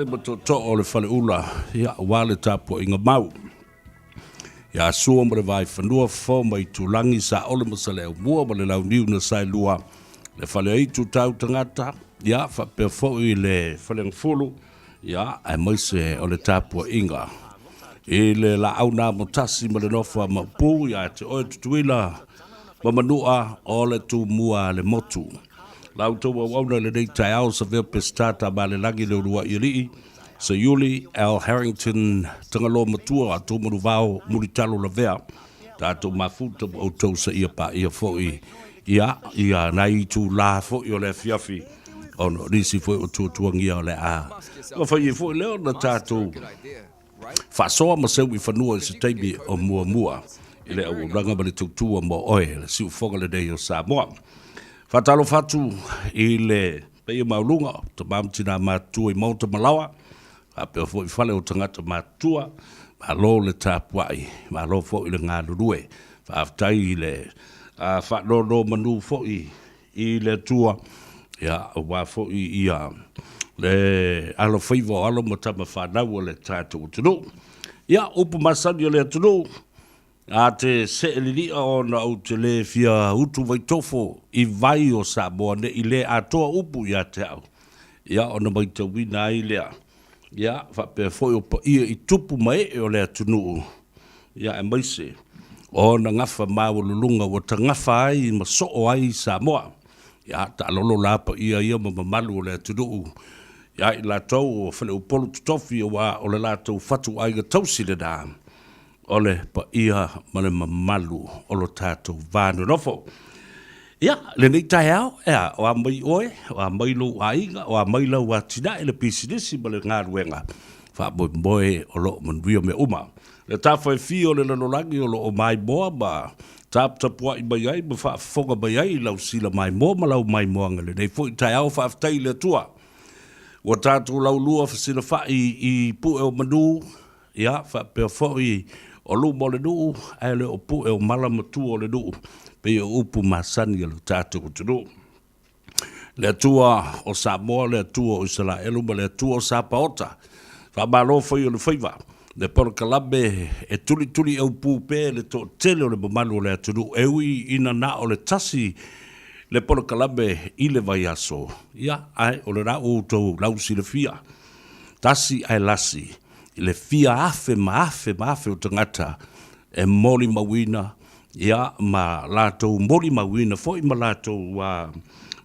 Ma tootoo o le faleula, ia, aua le tapuaiga mau. Ia Sua ma le Vaifanua, Fofo ma Itulagi, Saole ma Saleaaumua ma le Launiu na Saelua, le Faleaitu Tau Tagata, ia, faapea foi le Faleagafulu, ia, aemaise o le tapuaiga i le Laau na Amotasi ma le Nofo a Maopu, ia te oe Tutuila ma Manua o le Tumua a le Motu. La outou auauna i lenei taeao, Savea Peseta Tamalelagi le Uluai Alii, Seiuli Al Harrington Tagaloa Matua Tumanuvao Mulitalo Lavea, tatou mafuta ma outou seia paia foi ia ia nai itulā foi o le afiafi ona o nisi foi o tuatuagia o le a mafai ai foi lea ona tatou faasoa ma seu i fanua i se taimi o muamua i le auaunaga ma le tautua mo oe le siufofoga lenei o Samoa. Faatalofa atu i le paia maualuga o tama ma tina matutua i maota ma laoa, faapea foi fale o tagata matutua, malo le tapuai, malo foi le galulue. Faafetai i le faanonomanu foi i le Atua, ia, aua foi ia le alofaiva o alo ma tama fanau a le tatou atunuu. Ia, upu masani o le atunuu, a te see lilia ona ou te le fia utu vaitofo i vai o Samoa ne i le atoa upu ia te au, ia ona matauina ai lea, ia, faapea foi o paia i tupu ma ee o le atunuu, ia aemaise ona gafa maualuluga ua tagafa ai ma soo ai Samoa. Ia, taalolo la paia ia ma mamalu o le atunuu ia i latou o Faleupolu Totofi aua o le latou fatuaiga tausi lena o le paia ma le mamalu o lo tatou va nonofo. Ia, lenei taeao, ea, o a mai oe, o a mai lou aiga, o a mai lau atinae, le pisinisi ma le galuega, faamoemoe o lo o manuia mea uma. Le tafa e fia o le lalolagi o lo o maimoa ma taputapuai mai ai ma faafofoga mai ai i lau sila maimoa ma lau maimoaga i lenei foi taeao, faafetai i le Atua ua tatou laulua fesilafai i pue o manu, ia, faapea foi o luma o le nuu, ae le o pue o mala ma tua o le nuu, pei o upu masani a lo tatou atunuu. Le Atua o Samoa, le Atua o Isaraelu ma le Atua o Sapaota, faamalo fai o le faiva, le polokalame e tulituli aupu pea le toatele o le mamalu o le atunuu e ui ina na o le tasi le polokalame i le vaiaso, ia, ae o lena ua outou lausilafia, tasi ae lasi i le fia afe ma afe ma afe o tagata e molimauina ia ma latou molimauina foi ma latou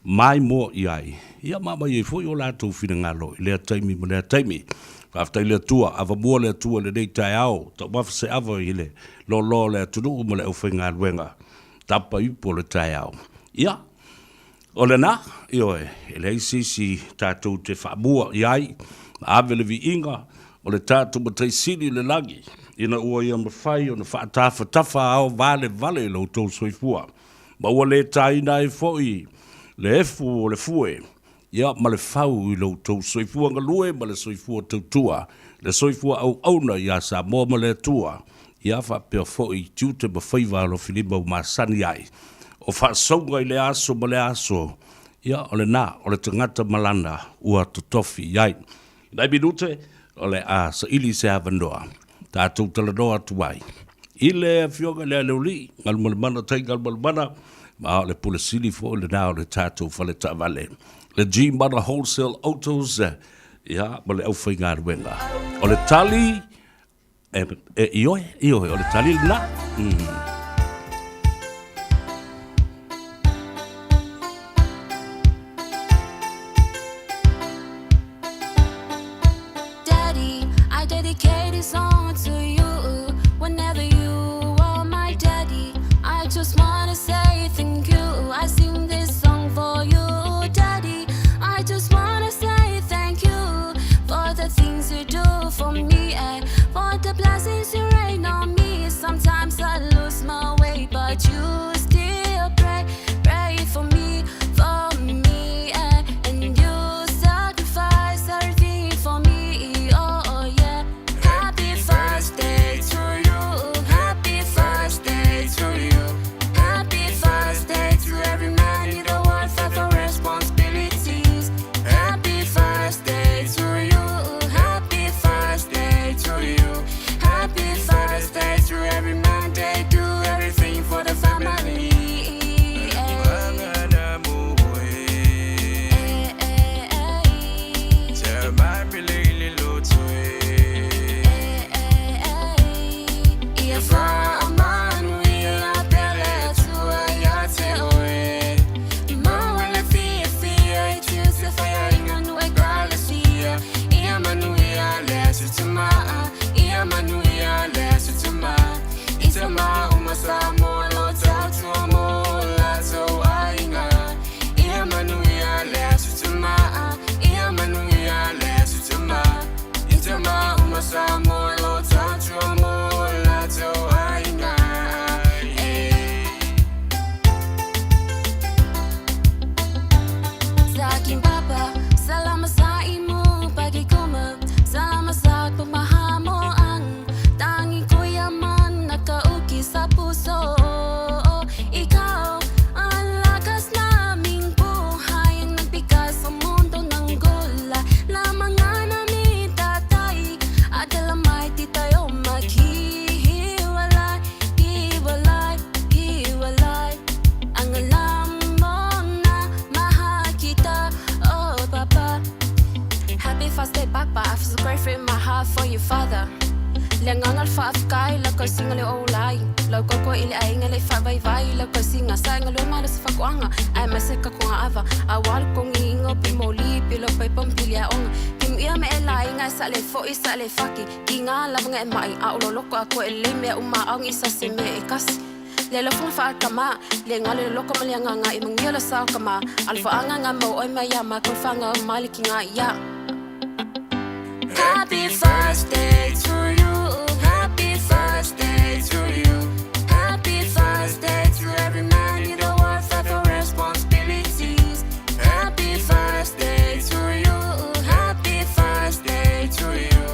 maimoa i ai, ia ma aumai ai foi o latou finagalo i lea taimi ma lea taimi. Faafetai i le Atua, avamua le Atua i lenei taeao, taumafa se ava i le loaloa o le atunuu ma le aufaigaluega, tapa ipu o le taeao. Ia, o lena, ioe, e leai se isi tatou te faamua i ai, ma ave le viiga o le tatou Matai Sili i le lagi, ina ua ia mafai ona faatafatafa ao valevale i lo outou soifua, ma ua le taina ai foi le efu o le fue, ia, ma le fau i lo outou soifua galue ma le soifua tautua, le soifua auauna ia Samoa ma le Atua, ia faapea foi i tiute ma faiva alofilima ua masani ai. O faasauga i lea aso ma lea aso, ia o lena, o le tagata ma lana ua totofi i ai. I nai minute, o le a saili se avanoa tatou talanoa atu ai i le Afioga i le Aleolii, Galumalemana Tai Galumalemana, ma o le Pule Sili foi lena o le tatou fale taavale, le G-Mana Wholesale Autos, ia, ma le aufaigaluega. O le tali, E, e ioe, ioe, o le tali lena. Daddy, I dedicate this song to you. Whenever you are my daddy, I just wanna say thank you. I sing this song for you, daddy. I just wanna say thank you for the things you do for me and for the blessings you rain on me. Sometimes I lose my way, but you still pray, pray for me, eh, and you sacrifice everything for me. Oh, oh yeah. Happy Father's Day. papa. I feel so grateful in my heart for you, father. Le agaga le faafetai, lau tausiga le o ola ai, lau tautua i le aiga le i faavaivai, lau tausiga sa e galue malosi fatuaga, aemaise tatuaga ava, aua le totogiina o pili moli, pili o paipa ma pili aoga. Timuia me e laina e sa le foi sa le faki, kiga lava na e mai, a o loloto atoa e lelei mea uma a o ni sa se mea e kasi. Le alofaga faa-tama, le galo i le loto ma le agaga i manuia le sao tama, alofaaga nga mau oe mai ia matou fanau mai le kiga ia. Happy Father's Day to you, Happy Father's Day to you, Happy Father's Day to every man in the world fight for responsibilities. Happy Father's Day to you, Happy Father's Day to you,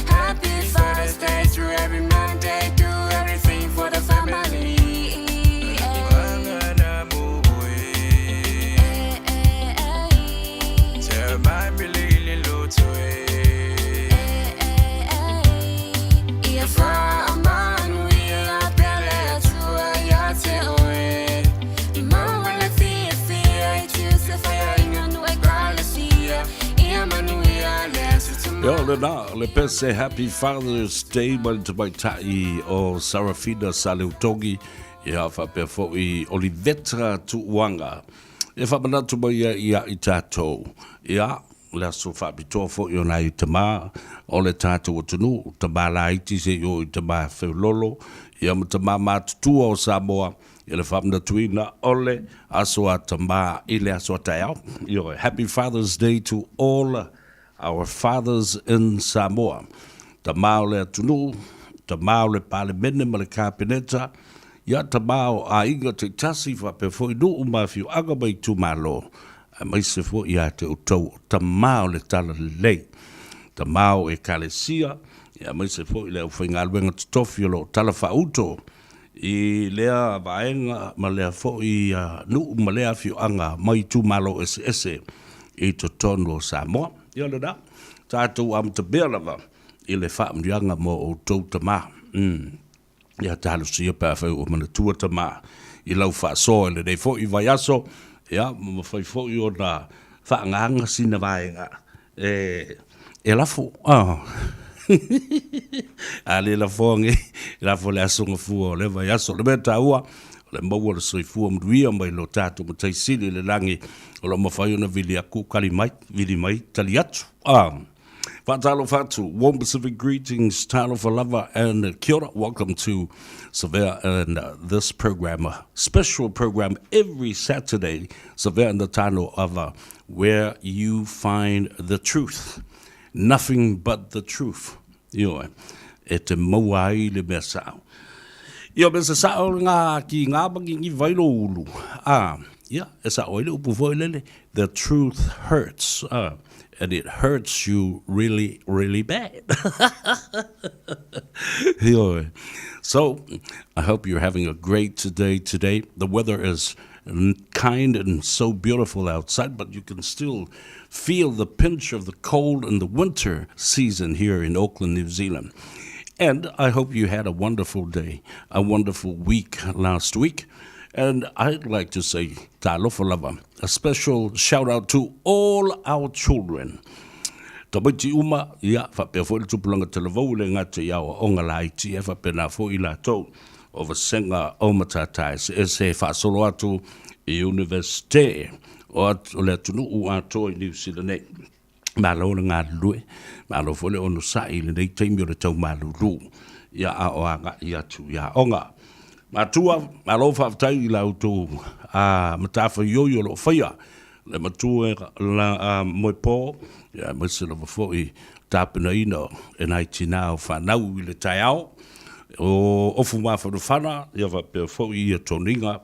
Happy Father's Day to every man they do everything for the family. Io lena, le pese Happy Father's Day mai le tamaitai o Sarafina Saleutogi, ia faapea foi Oliveta Tuuaga. E faamanatu mai ia ia i tatou, ia, le aso faapitoa foi o nai tama o le tatou atunuu, tama laiti seia oo i tama feololo, ia ma tama matutua o Samoa, ia le faamanatuina o le aso a tama i le aso a taeao. Ioe, Happy Father's Day to all our fathers in Samoa. Tama o le atunuu, tama o le Palemene ma le Kapeneta, ia tama o aiga taitasi faapea foi nuu ma afioaga ma itumalo, aemaise foi ia te outou o tama o le Talalelei, tama o Ekalesia, aemaise foi le aufaigaluega totofi o lo o tala faauto i lea vaega ma lea foi nuu ma lea afioaga ma itumalo eseese i totonu o Samoa. Ia lena, tatou amatamea lava i le faamanuiaga mo outou tama. Ia talosia pe afai ua manatua tama i lau faasoa i lenei foi vaiaso, ia ma mafai foi ona faagaga sina vaega e e lafo. A le lafoa nei, lafo le aso gafua o lea vaiaso. O le mea taua, o le maua o le soifua manuia mai lo tatou Matai Sili i le lagi, o lo o mafai ona vili atu, tali mai, vili mai, tali atu. Faatalofa atu, warm Pacific greetings, talofa lava and kia ora. Welcome to Savea and this program, a special program every Saturday, Savea and the Tano Ava, where you find the truth. Nothing but the truth. Ioe, e te maua ai le mea sao. Ia, mea se sao ngā ki ngā mangingi vailo ulu. Ah, ia, e sao ai le upu foi lele, the truth hurts. Ah, and it hurts you really, really bad. Ioe. So, I hope you're having a great day today. The weather is kind and so beautiful outside, but you can still feel the pinch of the cold in the winter season here in Auckland, New Zealand. And I hope you had a wonderful day, a wonderful week last week. And I'd like to say, talofa lava, a special shout out to all our children. Tamaiti uma, ia, faapea foi le tupulaga talavou e le gata i aoaoga laiti, e faapena foi i latou o vasega o matata eseese e faasolo atu i Universite o le atunuu atoa i Niu Sila nei. Malo le galulue, malo foi le onosai i lenei taimi o le tau malulu, ia a o agai atu i aoga. Matua, malo faafetai i la outou matafaioi o lo o faia le matua la moepo, ia aemaise lava foi tapenaina e nai tinā o fanau i le taeao o ofu mafanafana, ia faapea foi ia toniga,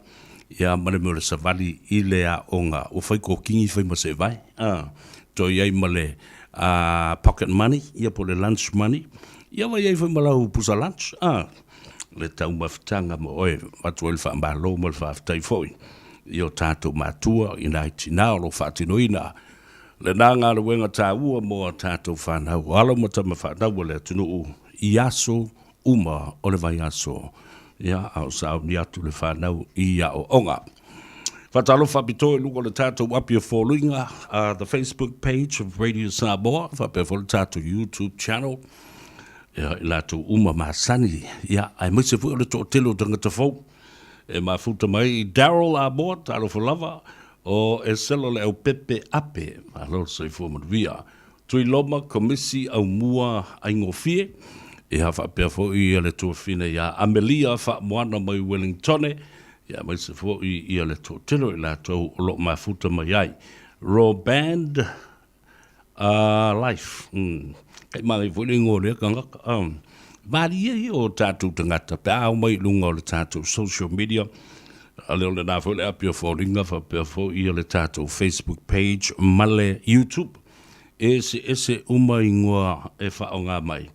ia ma le mea o le savali i le aoga. Ua fai kokigi fai ma seevae, toe i ai ma le pocket money, ia po o le lunch money, ia ua i ai foi ma lau pusa lunch, le taumafataga mo oe. Avatu ai le faamalo ma le faafetai foi i o tatou matua i nai tinā o lo o faatinoina lena galuega taua mo a tatou fanau, o alo ma tama fanau a le atunuu i aso uma o le vaiaso, ia, a o sauni atu le fanau i aoaoga. Faatalofa faapitoa i luga o le tatou api o foliga, the Facebook page of Radio Samoa, faapea foi le tatou YouTube channel, ia, i latou uma masani, ia, aemaise foi o le toatele o tagata fou e mafuta mai. Daryl Amoa, talofa lava, o Eselo le Aupepe Ape, malo le soifua manuia. Tuiloma Komisi Aumua Aigofie, ia faapea foi ia le tuafine ia Amelia Faamoana mai Wellingtone, ia aemaise foi ia le toatele o i latou o lo o mafuta mai ai. Roband Life, kai malie foi le igoa o lea tagata. Malie ia o tatou tagata pe a omai i luga o le tatou social media, a le o lena foi le api o foliga faapea foi ia le tatou Facebook page ma le YouTube. E eseese uma igoa e faaaoga mai,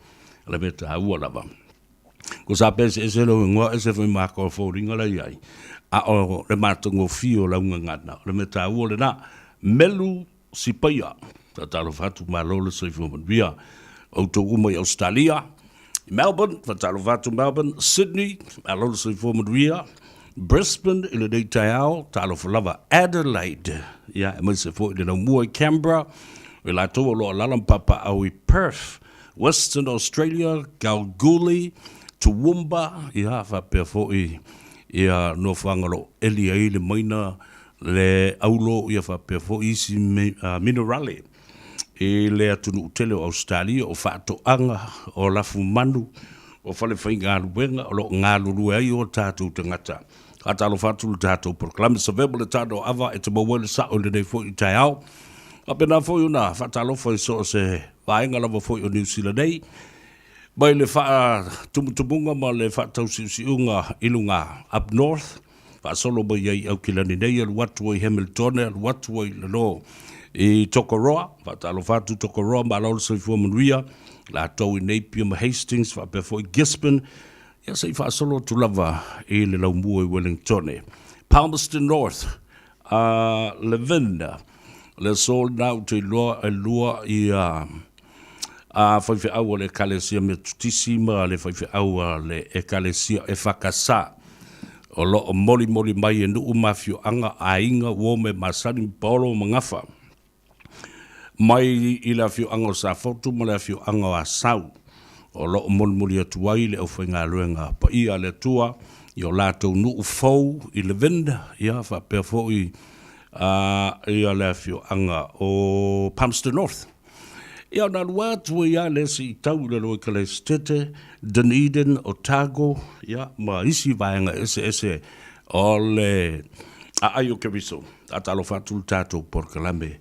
o le mea taua lava. Ko sa pe eseese lou igoa, ese foi ma ko foliga la i ai, a o le matagofie o lau gagana, o le mea taua lena. Melu Sipaia, faatalofa atu, malo le soifua manuia. Outou uma i Ausetalia, i Melbourne, faatalofa atu Melbourne, Sydney, malo le soifua manuia, Brisbane i lenei taeao, talofa lava, Adelaide, ia, aemaise foi le laumua i Canberra, o i latou o lo o alaala ma papaaao i Perth, Western Australia, Kalgoorlie, Toowoomba, ia, faapea foi ia nofoaga o lo o eli ai le maina, le aulo, ia faapea foi isi minerale i le atunuu tele o Ausetalia, o faatoaga, o lafumanu, o falefaigaluega o lo o galulue ai o tatou tagata. Faatalofa atu le tatou polokalame Savea le Tano Ava e te maua ai le sao i lenei foi taeao. Faapena foi ona faatalofa i so o se vaega lava foi o Niu Sila nei, mai le faatumutumuga ma le faatausiusiuga i luga, up north, faasolo mai ai i Aukilani nei, alu atu ai i Hamiltone, alu atu ai i lalo i Tokoroa, faatalofa atu Tokoroa, malo le soifua manuia, latou i Napier ma Hastings, faapea foi Gisborne, ia se i faasolo atu lava i le laumua i Wellingtone. Palmerston North, Levin, le aso lena ou te iloa e lua ia a faifeau a le Ekalesia Metotisi ma le faifeau a le Ekalesia EFKS o lo o molimoli mai e nuu ma afioaga, aiga, uo me masani ma paolo ma gafa mai i le afioaga o Safotu ma le afioaga o Asau o lo o molimoli atu ai le aufaigaluega paia a le Atua i o latou nuu fou i Levin, ia faapea foi ia le afioaga o Palmerston North. Ia ona alu atu ai lava le isi i tau i lalo i Kalaisitete, Dunedin, Otago, ia, ma isi vaega eseese o le aai o Keriso. Faatalofa atu le tatou polokalame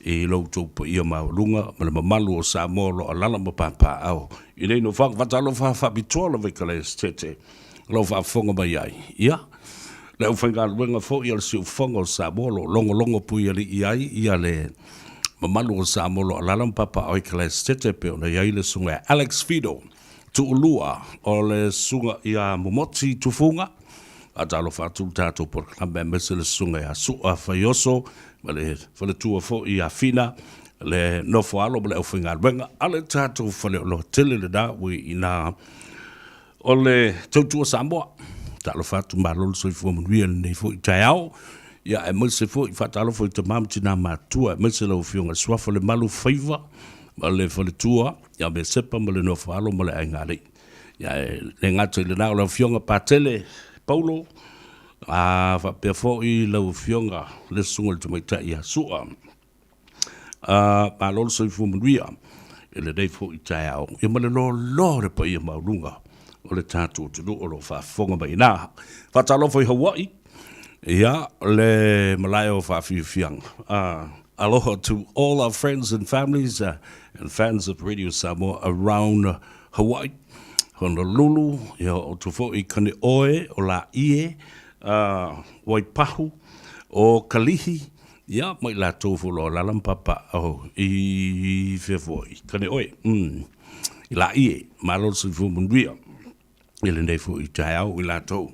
i lo outou paia maualuga ma le mamalu o Samoa o lo o alaala ma papaaao i nei nofoaga. Faatalofa faapitoa lava i Kalaisitete o lo o faafofoga mai ai. Ia, le aufaigaluega foi a le Siufofoga o Samoa o lo o logologo puialii ai ia le mamalu o Samoa o lo o alaala ma papaaao i Kalaisitete e pei ona i ai le susuga ia Alex Fido Tuulua, o le susuga ia Momoti Tufuga. Faatalofa atu le tatou polokalame aemaise le susuga ia Sua Faioso ma le faletua foi ia Fina, le nofo alo ma le aufaigaluega a le tatou faleoloa tele lena ua i ina o le Tautua Samoa. Talofa atu, malo le soifua manuia i lenei foi taeao. Ia, aemaise foi, faatalofa i tama ma tina matutua, aemaise lau Afioga i le Suafa Lemalu Faiva ma le faletua ia Mesepa ma le nofo alo ma le aiga alii. Ia, e le gata i lena, o lau Afioga Patele Paulo, a faapea foi lau Afioga le Susuga i le Tamaitai ia Sua. Malo le soifua manuia i lenei foi taeao, ia ma le loaloa o le paia maualuga o le tatou atunuu o lo o faafofoga mai ina. Faatalofa i Hawaii, ia le malae o faafiafiaga. Aloha to all our friends and families and fans of Radio Samoa around Hawaii, Honolulu, ia o atu foi i Kaneohe, o Laie, Waipahu, o Kalihi, Ia, ma i latou foi o lo o alaala ma papaaao i fea foi, Kaneohe, i Laie, malo le soifua manuia i lenei foi taeao i latou.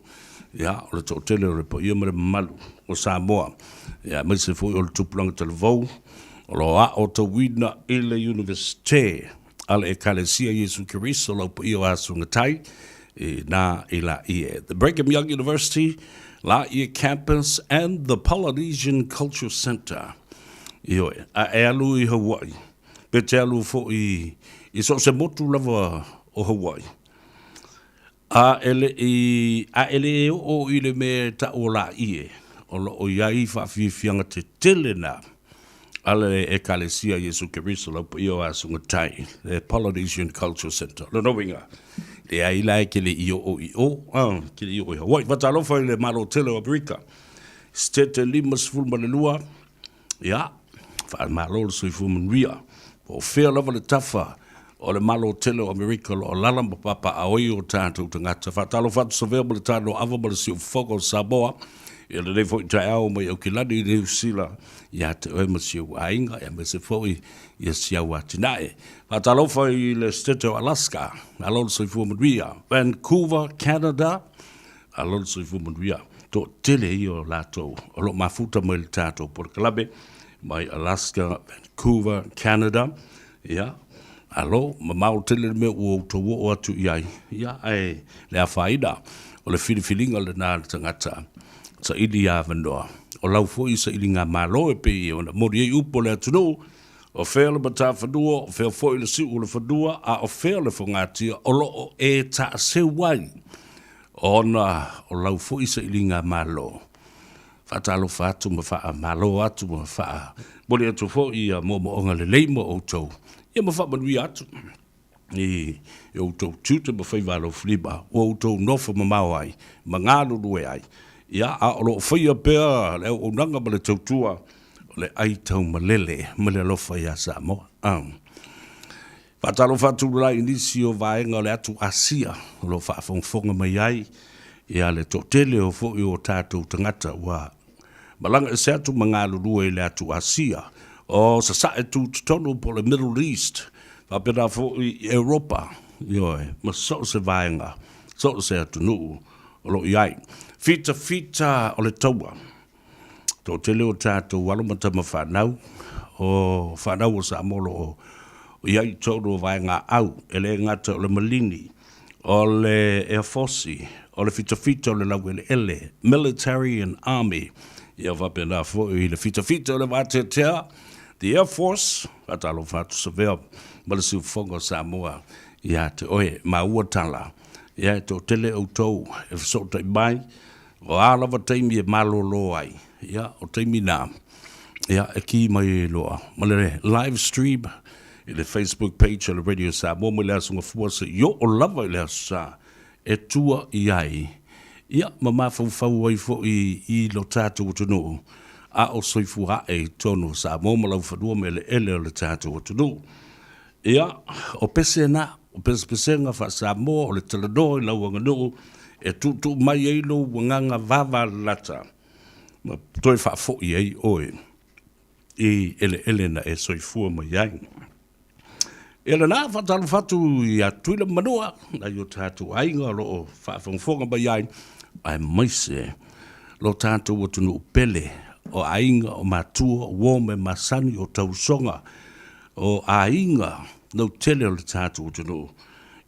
Ia, o le toatele o le paia ma le mamalu o Samoa, ia, aemaise foi o le tupulaga talavou o lo o aotauina i le Iunivesite a le Ekalesia Iesu Keriso, lau paia o Asugatai, i na i Laie. The Brigham Young University. Laie Campus and the Polynesian Cultural Centre. Ioe, a e alu i Hawaii, pe te alu foi i so o se motu lava o Hawaii. A e le i, a e le oo i le mea e tau o Laie, o lo o i ai faafiafiaga tetele na a le Ekalesia Iesu Keriso Lau Paia o Asuga Tai, le Polynesian Cultural Centre. O lona uiga, leai la e ke le i oo i o, a, ke le i oo i Hawaii. Faatalofa i le Malo tele o Amerika, Setete 52, Ia, faamalo le soifua manuia. Po o fea lava le tafa o le Malo tele o Amerika o lo o alaala ma papaaoi o tatou tagata. Faatalofa atu Savea ma le Tanoava ma le Siufofoga o Samoa i lenei foi taeao mai Aukilani i Niu Sila ia te oe ma si ou aiga aemaise foi ia si au atinae. Faatalofa i le Setete o Alaska, malo le soifua manuia. Vancouver, Canada, Malo le soifua manuia. Toatele ia o latou o lo o mafuta mai le tatou polokalame mai Alaska, Vancouver, Canada. Ia, malo, mamao tele le mea ua outou oo atu i ai. Ia, ae le afaina, o le filifiliga lena a le tagata saili avanoa. O lau foi sailiga malo e pei ona moni ai upu o le atunuu, o fea le matafanua, o fea foi le siu o le fanua, a o fea le fogatia o lo o e taaseu ai. Ona o lau foi sailiga malo, faatalofa atu ma faamalo atu ma faamoli atu foi ia moomooga lelei mo outou, ia ma faamanuia atu i outou tiute ma faiva alofilima ua outou nofo mamao ai ma galulue ai, ia, a o lo o faia pea le auaunaga ma le tautua o le ai taumalele ma le alofa ia Samoa. Faatalofa atu la i nisi o vaega o le atu Asia o lo o faafogafoga mai ai ia le toatele o foi o tatou tagata ua malaga ese atu ma galulue i le atu Asia, o Sasae Tutotonu po o le Middle East, faapena foi i Europa, ioe, ma so o se vaega, so o se atunuu o lo o i ai. Fitafita o le taua. Toatele o tatou alo ma tama fanau, o fanau o Samoa o lo o i ai i totonu o vaegaau, e le gata o le Malini, o le Air Force, o le fitafita o le laueleele, Military and Army, ia faapena foi le fitafita o le vateatea, the Air Force, faatalofa atu Savea ma le siufofoga o Samoa ia te oe. Maua tala, ia e toatele outou e fesootai mai, O a lava taimi e malolo ai, ia, o taimi na, ia, e kī mai ai loa ma le live stream i le Facebook page a le Radio Samoa mai le Aso Gafua seia oo lava i le Aso Sa e tua i ai, ia, ma mafaufau ai foi i lo tatou atunuu a o soifua ae i totonu o Samoa ma laufanua ma eleele o le tatou atunuu. Ia, o pese na, o pesepesega faa-Samoa o le talanoa i lau aganuu e tuutuu mai ai lou agaga vavalalata ma toe faafoi ai oe i eleele na e soifua mai ai. Ia lena, faatalofa atu ia Tutuila ma Manua, nai o tatou aiga o lo o faafogafoga mai ai, aemaise lo tatou atunuu pele, o aiga, o matua, o uo ma e masani, o tausoga, O aiga lautele o le tatou atunuu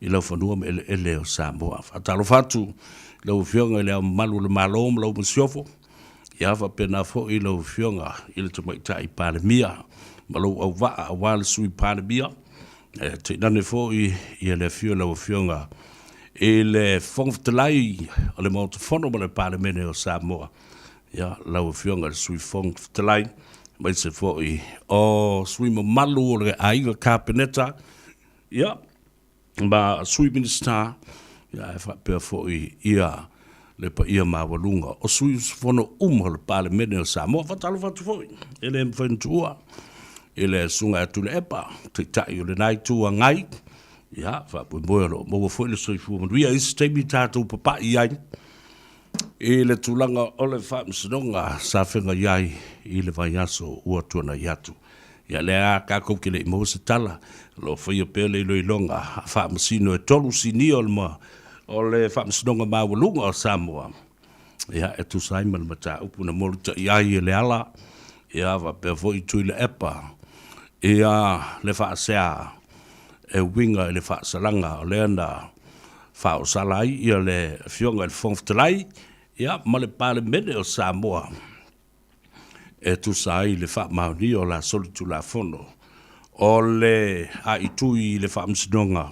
i laufanua ma eleele o Samoa. Faatalofa atu i lau Afioga i Le Ao Mamalu o le Malo ma lau Masiofo, ia faapena foi lau Afioga i le Tamaitai Palemia ma lou auvaa aua le Sui Palemia, ae tainane foi ia le afio o lau Afioga i le Fofoga Fetalai o le Maota Fono ma le Palemene o Samoa, Ia, lau Afioga i le Sui Fofoga Fetalai, aemaise foi o sui mamalu o le aiga Kapeneta, ia, ma Sui Minisita, ia, ae faapea foi ia le paia maualuga o sui usufono uma o le Palemene o Samoa. Faatalofa atu foi, e le mafai ona tuua i le Susuga ia Tuilaepa, Taitai o lena Itu Agai, ia, faamoemoe o lo o maua foi le soifua manuia i isi taimi tatou papai ai I le tulaga o le faamasinoga sa feagai ai i le vaiaso ua tuanai atu. Ia lea a tatou ke le i maua se tala, o lo o faia pea le iloiloga a faamasino e tolu sinia o le o le Faamasinoga Maualuga o Samoa, ia e tusa ai ma le mataupu na molitai ai e Leala, ia faapea foi Tuilaepa, ia le faasea e uiga i le faasalaga o lea na faaosala ai ia le Afioga i le Fofoga Fetalai, ia, ma le Palemene o Samoa e tusa ai le faamaonia o la solitulafono o le aaitui i le Faamasinoga,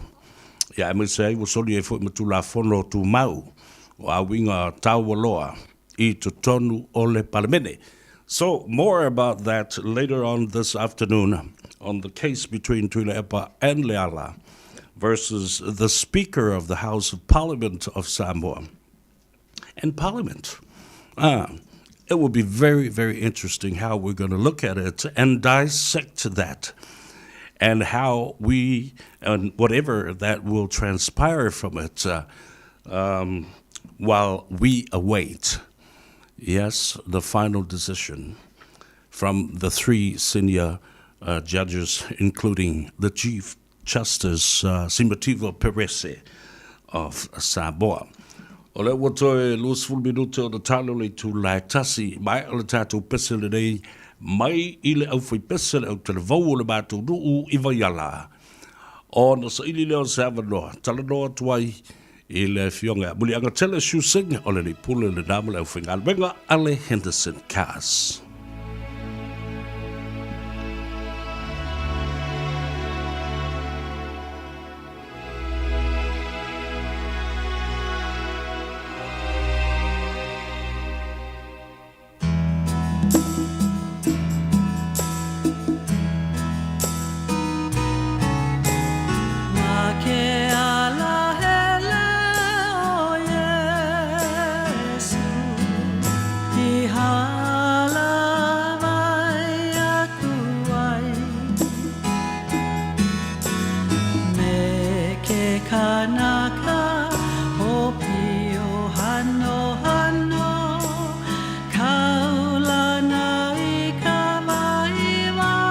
ia aemaise ai ua soli ai foi ma Tulafono Tumau o Auiga Taualoa i totonu o le Palemene. So, more about that later on this afternoon on the case between Tuilaepa and Leala versus the Speaker of the House of Parliament of Samoa and Parliament. It will be very, very interesting how we're going to look at it and dissect that and how we, and whatever that will transpire from it while we await, yes, the final decision from the three senior judges, including the Chief Justice Simativa Perese of Samoa. O lea ua toe 20 minute o na talo le itula e tasi, mai o le tatou pese lenei mai i le aufaipese le autalavou o le matou nuu i Vaiala. Ona saili lea o se avanoa, talanoa atu ai i le afioga ia Muliagatele Siu Sing o le Pule lena ma le aufaigaluega a le Henderson Cars. Ma ke ala hele o Iesu i hālāwai aku ai me ke kanaka ʻōpio hanohano kaulana i ka waiwai.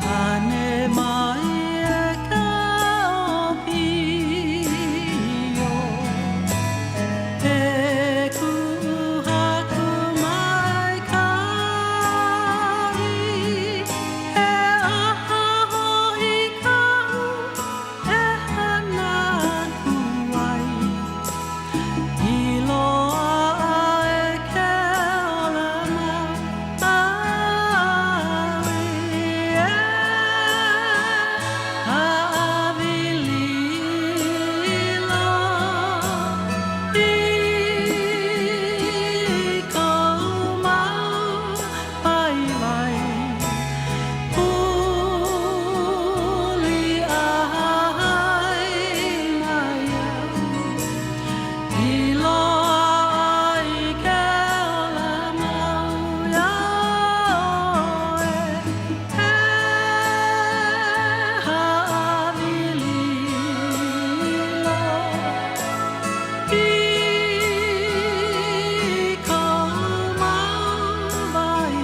Pane mai e ka ʻōpio, e kuʻu haku maikaʻi, he aha hoʻi kaʻu e hana aku ai i loaʻa ai ke ola mau e hāʻawi lilo i kou mau waiwai huli a hahai mai iaʻu i loaʻa ai ke ola mau iā ʻoe e hāʻawi lilo i kou mau waiwai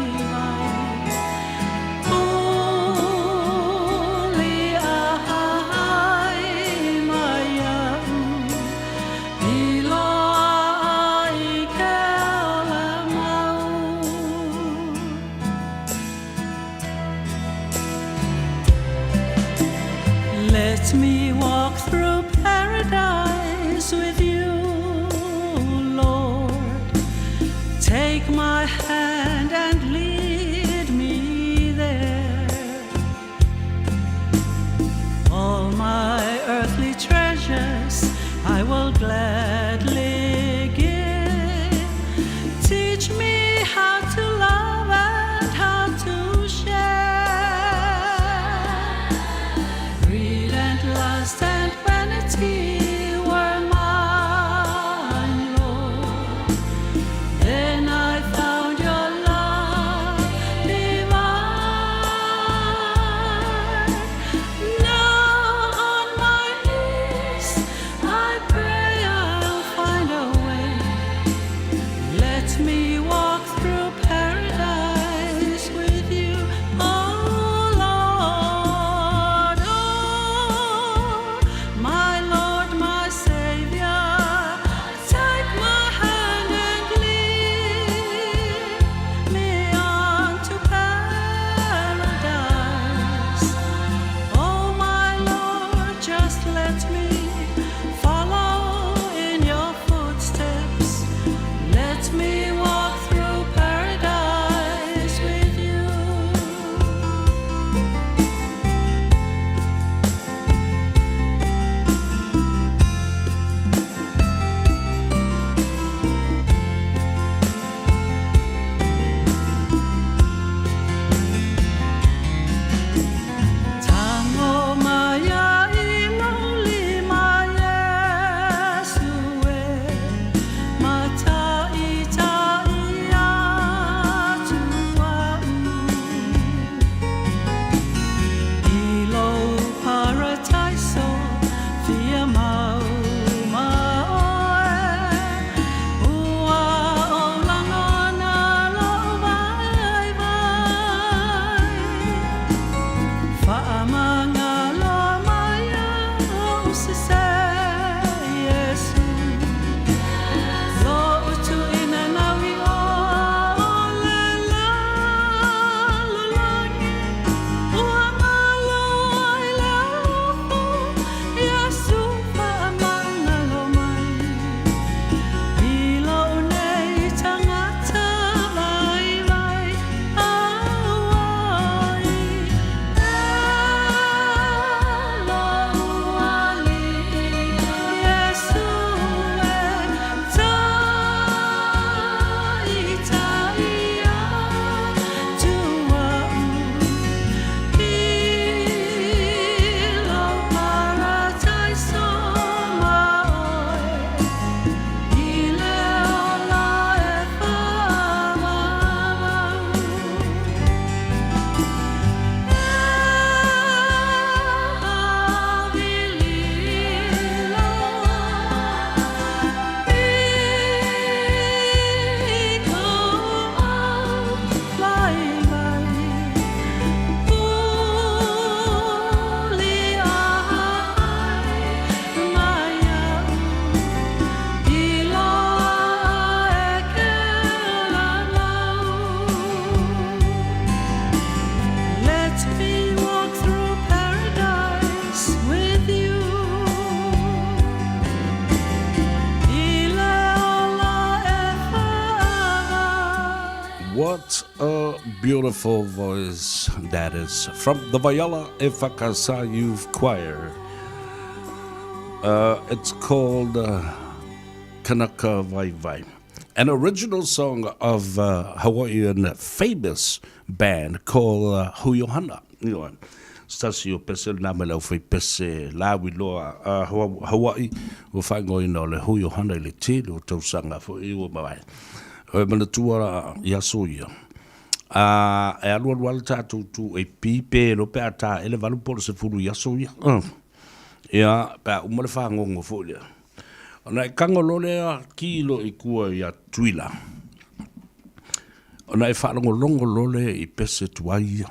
huli a hahai mai iaʻu i loaʻa ai ke ola mau. Let me walk through paradise with you, Lord. Take my hand and lead me there. All my earthly treasures I will gladly give. Teach me how to love and how to share. Greed and lust and vanity were mine. What a beautiful voice that is from the Vaiala EFKS Youth Choir. Uh, it's called uh, Kanaka Vai Vai, an original song of uh, Hawaiian famous band called uh, Huyohana. Ioe. Se tasi o pese lena mai le aufaipese lauiloa a Hawaii ua faaigoaina o le Hui Ohana i le tele o tausaga foi ua mavae. E manatua la i aso ia, a e alualu lava le tatou 2AP pe iloa pe a taele 8 po o le 10 i aso ia. Ia, pe a uma le fagogo foi lea. Ona e tago loa lea ki loa i tua ia Tutuila. Ona e faalogologo loa lea i pese tuai ia.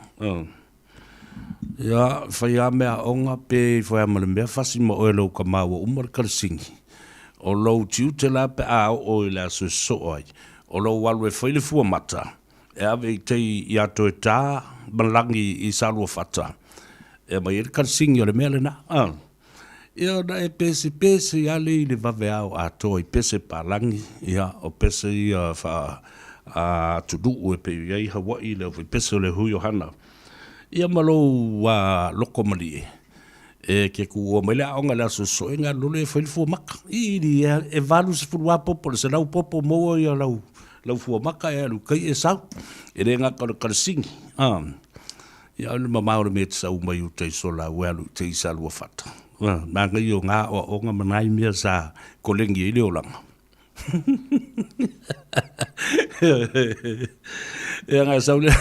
Ia, fai lava meaaoga pe ifo ai lava ma le mea fasi ma oe lou tama ua uma le kalisingi. O lou tiute la pe a oo i le aso e sosoo ai, o lou alu e fai le fuamata, e ave i tai ia Toetā ma Lagi i Saluafata, e aumai ai le kalisingi o le mea lena. Ia ona e pesepese lava lea i le vaveao atoa i pese palagi, ia, o pese ia faa atunuu e pei i ai Hawaii le aufaipese o le Hui Ohana. Ia ma lou loko malie, e ke kuua mai le aoga i le aso soe ga lole e fai le fuamaka. I ili e 80 lava popo, le 100 popo maua ia lau, lau fuamaka e alu kai e sau. E le gata o le kalisingi. Ia o le mamao o le mea e te sau mai uta i sola ua alu i te i Saluafata. Manaia o ngā aoaoga ma nai mea sa kolegi ai le olaga. Ia nga sau le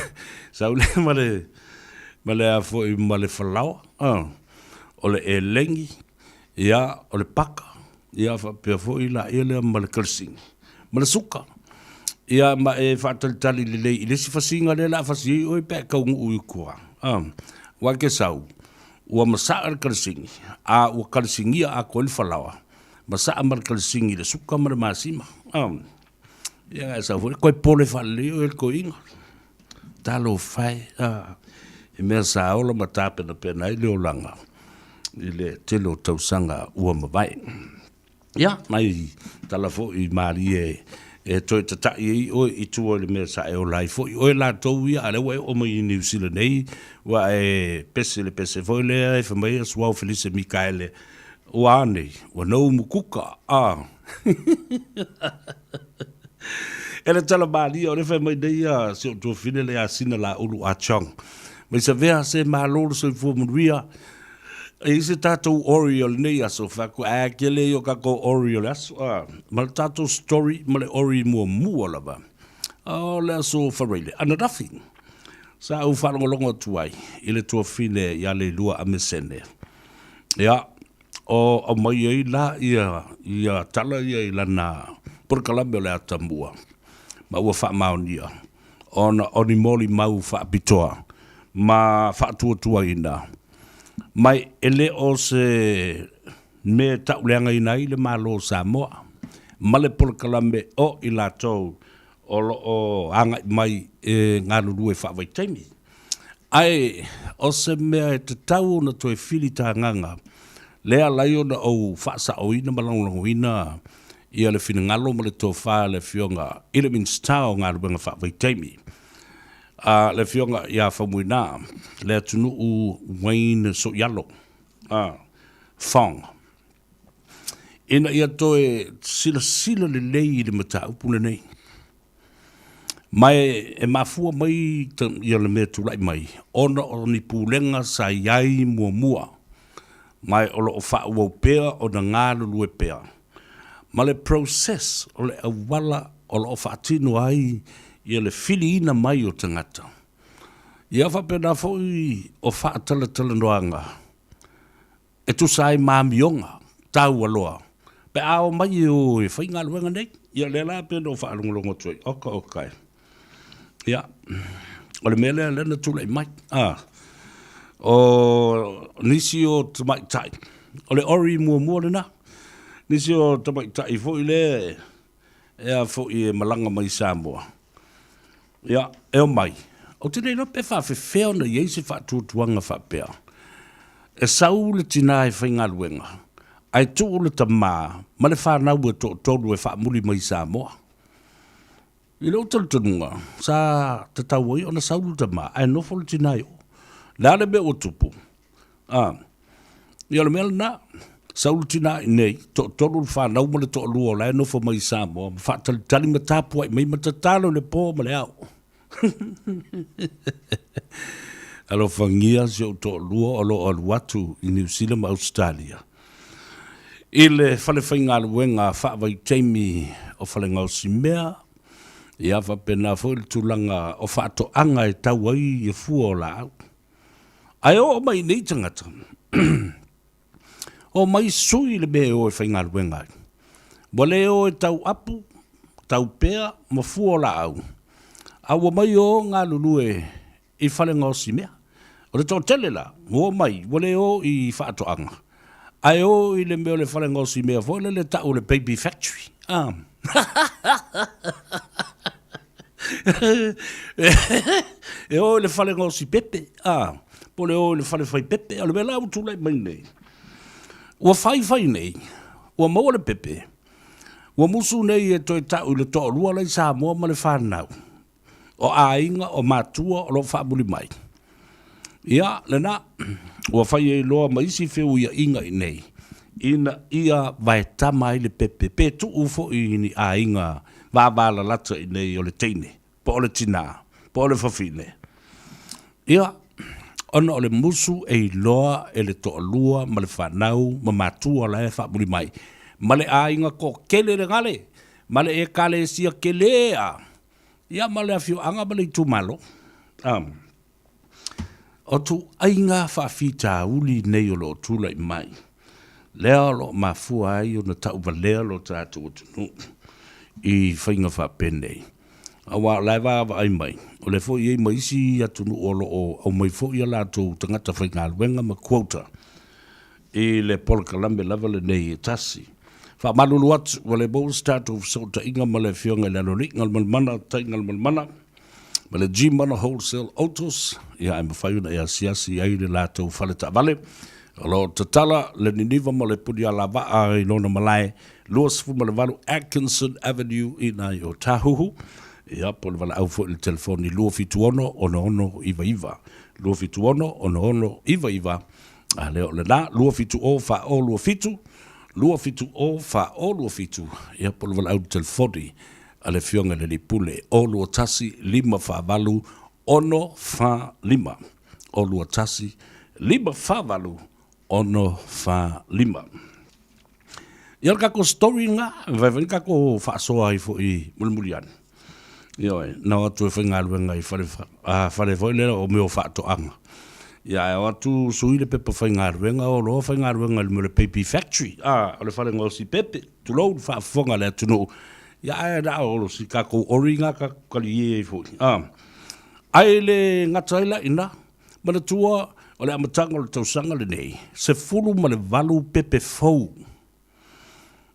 sau le ma le ma le a foi ma le falaoa, o le elengi, ia o le paka, Ia faapea foi la ia lea ma le kalisingi ma le suka. Ia ma e faatalitali lelei i le isi fasiga lea o le a fasi ai oe pe a e taunuu i tua. Aua e te sau, ua masaa le kalisingi, a ua kalisigia atoa ai le falaoa, masaa ma le kalisingi i le suka ma le masima. Ia e sau foi, toe pole faalelei oe e le toeaina. Talofa e, i mea sa ola ma tapenapena ai le olaga i le tele o tausaga ua mavae. Ia, nai tala foi malie e toe tata'i ai oe i tua i le mea sa e ola ai foi oe latou ia, a o lea ua e oo mai i Niu Sila nei, ua e pese le pese foi lea e fai mai a Suao Felise Mikaele, ua a nei, ua nou mukuka, a. E le tala malie, o le fai mai nei a si ou tuafine le ia Sina Laulu Ah Chong. Mai savea se malo le soifua manuia. E i se tatou ori o lenei aso, fai atu, ae tele ia o tatou ori o le aso. Ah, ma le tatou story ma le ori muamua lava. O le aso Faraile, ananafi. Sa ou faalogologo atu ai i le tuafine ia Leilua Amesene. Ia, o aumai ai la ia, ia tala ia i lana polokalame o le atamua, ma ua faamaonia ona o ni molimau faapitoa ma faatuatuaina mai e le o se mea e tauleagaina ai le Malo o Samoa ma le polokalame o i latou o lo o agai mai e galulue faavaitaimi. Ae o se mea e tatau ona toe filitagaga lea e ala ai ona ou faasaoina ma lagolagoina ia le finagalo ma le tofa a le Afioga i le Minisita o Galuega Faavaitaimi, a le Afioga ia Faumuina Leatunuu Wayne Soialo Fong, ina ia toe silasila lelei i le mataupu lenei. Ma e mafua mai ia le mea tulai mai ona o ni pulega sa i ai muamua, ma o lo o faaauau pea ona galulue pea ma le process o le auala o lo o faatino ai ia le filiina mai o tagata. Ia faapena foi o faatalatalanoaga e tusa ai ma amioga taua loa pe a omai e o e fai galuega nei. Ia lea la pei ona ou faalogologo atu ai, oka oka e. Ia, o le mea lea lea na tulai mai, a, o nisi o tamaitai, o le ori muamua lena, nisi o tamaitai foi lea e a foi e malaga mai i Samoa, ia, e omai, ou te le iloa pe faafefea ona i ai se faatuatuaga faapea, e sau le tina e faigaluega, ae tuu le tama ma le fanau e toatolu e faamuli mai i Samoa. I lou talitonuga, sa tatau ai ona sau le tama ae nofo le tina i o. O le a le mea ua tupu? A, ia o le mea lena. Sau le tina i inei, toatolu le fanau ma le toalua o la e nofo mai i Samoa ma faatalitali ma tapuai mai ma tatalo i le po ma le ao. Alofagia si ou toalua o lo o alu atu i Niu Sila ma Ausetalia i le fale faigaluega faavaitaimi o Falegaosimea, ia faapena foi le tulaga o faatoaga e tau ai fua o laau. Ae oo mai i nei tagata, omai sui le mea e o e faigaluega ai. Ua le o e tau apu, tau pea ma fua o laau, a ua omai o galulue i fale gaosi mea. O le toatele la, ua omai, ua le o i faatoaga, ae o i le mea o le fale gaosi mea foi lele e tau o le baby factory. A. E o i le fale gaosi pepe, a, po o le o i le fale fai pepe. O le mea la ua tulai mai nei, ua fai fai nei, ua maua le pepe, ua musu nei e toe tau i le toalua la i Samoa ma le fanau, o aiga, o matua o lo o faamuli mai. Ia, lena, ua fai ai loa ma isi feuiaiga i inei, ina ia vaetama ai le pepe, pe tuu foi i ni aiga vavalalata i inei o le teine, po o le tina, po o le fafine. Ia, ona o le musu e iloa e le toalua ma le fanau ma matua la e faamuli mai, ma le aiga toatele le gale, ma le Ekalesia kele a, ia ma le afioaga ma le itumalo. A, o ituaiga faafitauli nei o lo o tulai mai, lea o lo o mafua ai ona tauvalea lo tatou atunuu i faiga faapenei. Aua o la e vaavaai mai, o lea foi e i ai ma isi atunuu o lo o aumai foi a latou tagata faigaluega ma quota i le polokalame lava lenei e tasi. Faamalulu atu, ua le maua se tatou fesootaiga ma le Afioga i le Aloalii Galumalemana Tai Galumalemana ma le Gmana Wholesale Autos, ia ae mafai ona e asiasi i ai le latou fale taavale. O lo o tatala le niniva ma le punialavaa i lona malae 28 Atkinson Avenue i ina i Otahuhu. Ia, po o le valaau foi i le telefoni 276 6699, 276 6699. A lea o lena, 270 4027, 270 4027, ia po o le valaau telefoni a le Afioga i le Alii Pule, 021 548 645, 021 548 645. Ia o le tatou story lena, e mafai foi ona tatou faasoa ai foi mulimuli ane. Ioe, na o atu e faigaluega i fale, fale foi lea o mea o faatoaga. Ia ae o atu sui le pepa faigaluega, o loa faigaluega i le mea o le Baby Factory, a, o le fale gaosi pepe, tulou le faafofoga a le atunuu. Ia ae na o si tatou ori na tatou talie ai foi, a. Ae le gata ai la i ina, manatua o le amataga o le tausaga lenei, 18 pepe fou.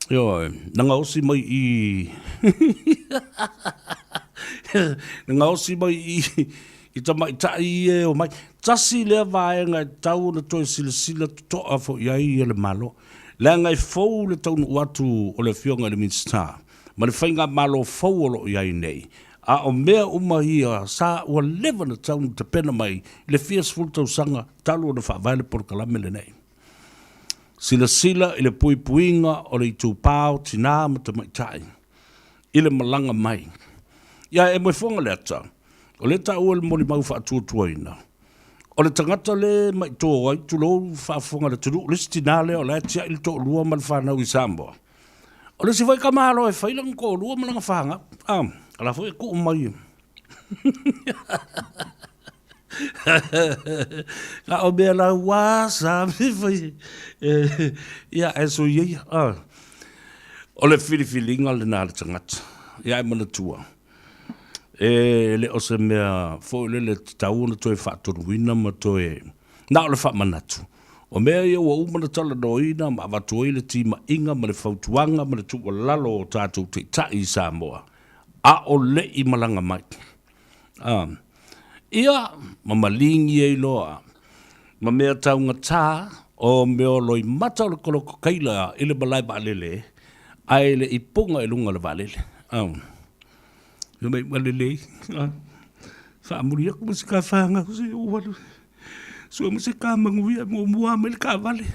Ioe, na gaosi mai i na gaosi mai i i tamaitai ia e omai. Tasi lea vaega e tatau ona toe silasila totoa foi i ai ia le Malo, leaga e fou le taunuu atu o le Afioga i le Minisita ma le faigamalo fou o lo o i ai nei, a o mea uma ia sa ua leva ona tatau ona tapena mai i le fia sefulu tausaga talu ona faavae le polokalame lenei. Silasila i le puipuiga o le itupa o tinā ma tamaitai i le malaga mai. Ia e moefoga le ata, o lea e taua i le molimau faatuatuaina, o le tagata le maitō ai, tulou faafofoga le atunuu, le isi tinā lea o la e tiai le toalua ma le fanau i Samoa. O le isi foi tamaloa e fai lana toalua ma lana fanau, a, o la foi e tuu mai. Na o mea laua sa me fai ia ae sui ia. O le filifiliga lena a le tagata. Ia ae manatua, e le o se mea foi lele e tatau ona toe faatonuina ma toe, na o le faamanatu. O mea ia ua uma ona talanoaina ma avatu ai le timaiga ma le fautuaga ma le tuualalo o tatou taitai i Samoa, a o le i malaga mai. A, ia, ma maligi ai loa ma mea taugata o mea o loimata o le kolokokaila i le malae vaalele, ae le i puga i luga o le vaalele. A. Fai mai ua lelei. Faamuli atu ma si tafaga se ou alu sue ma se ta manuia muamua mai le taavale.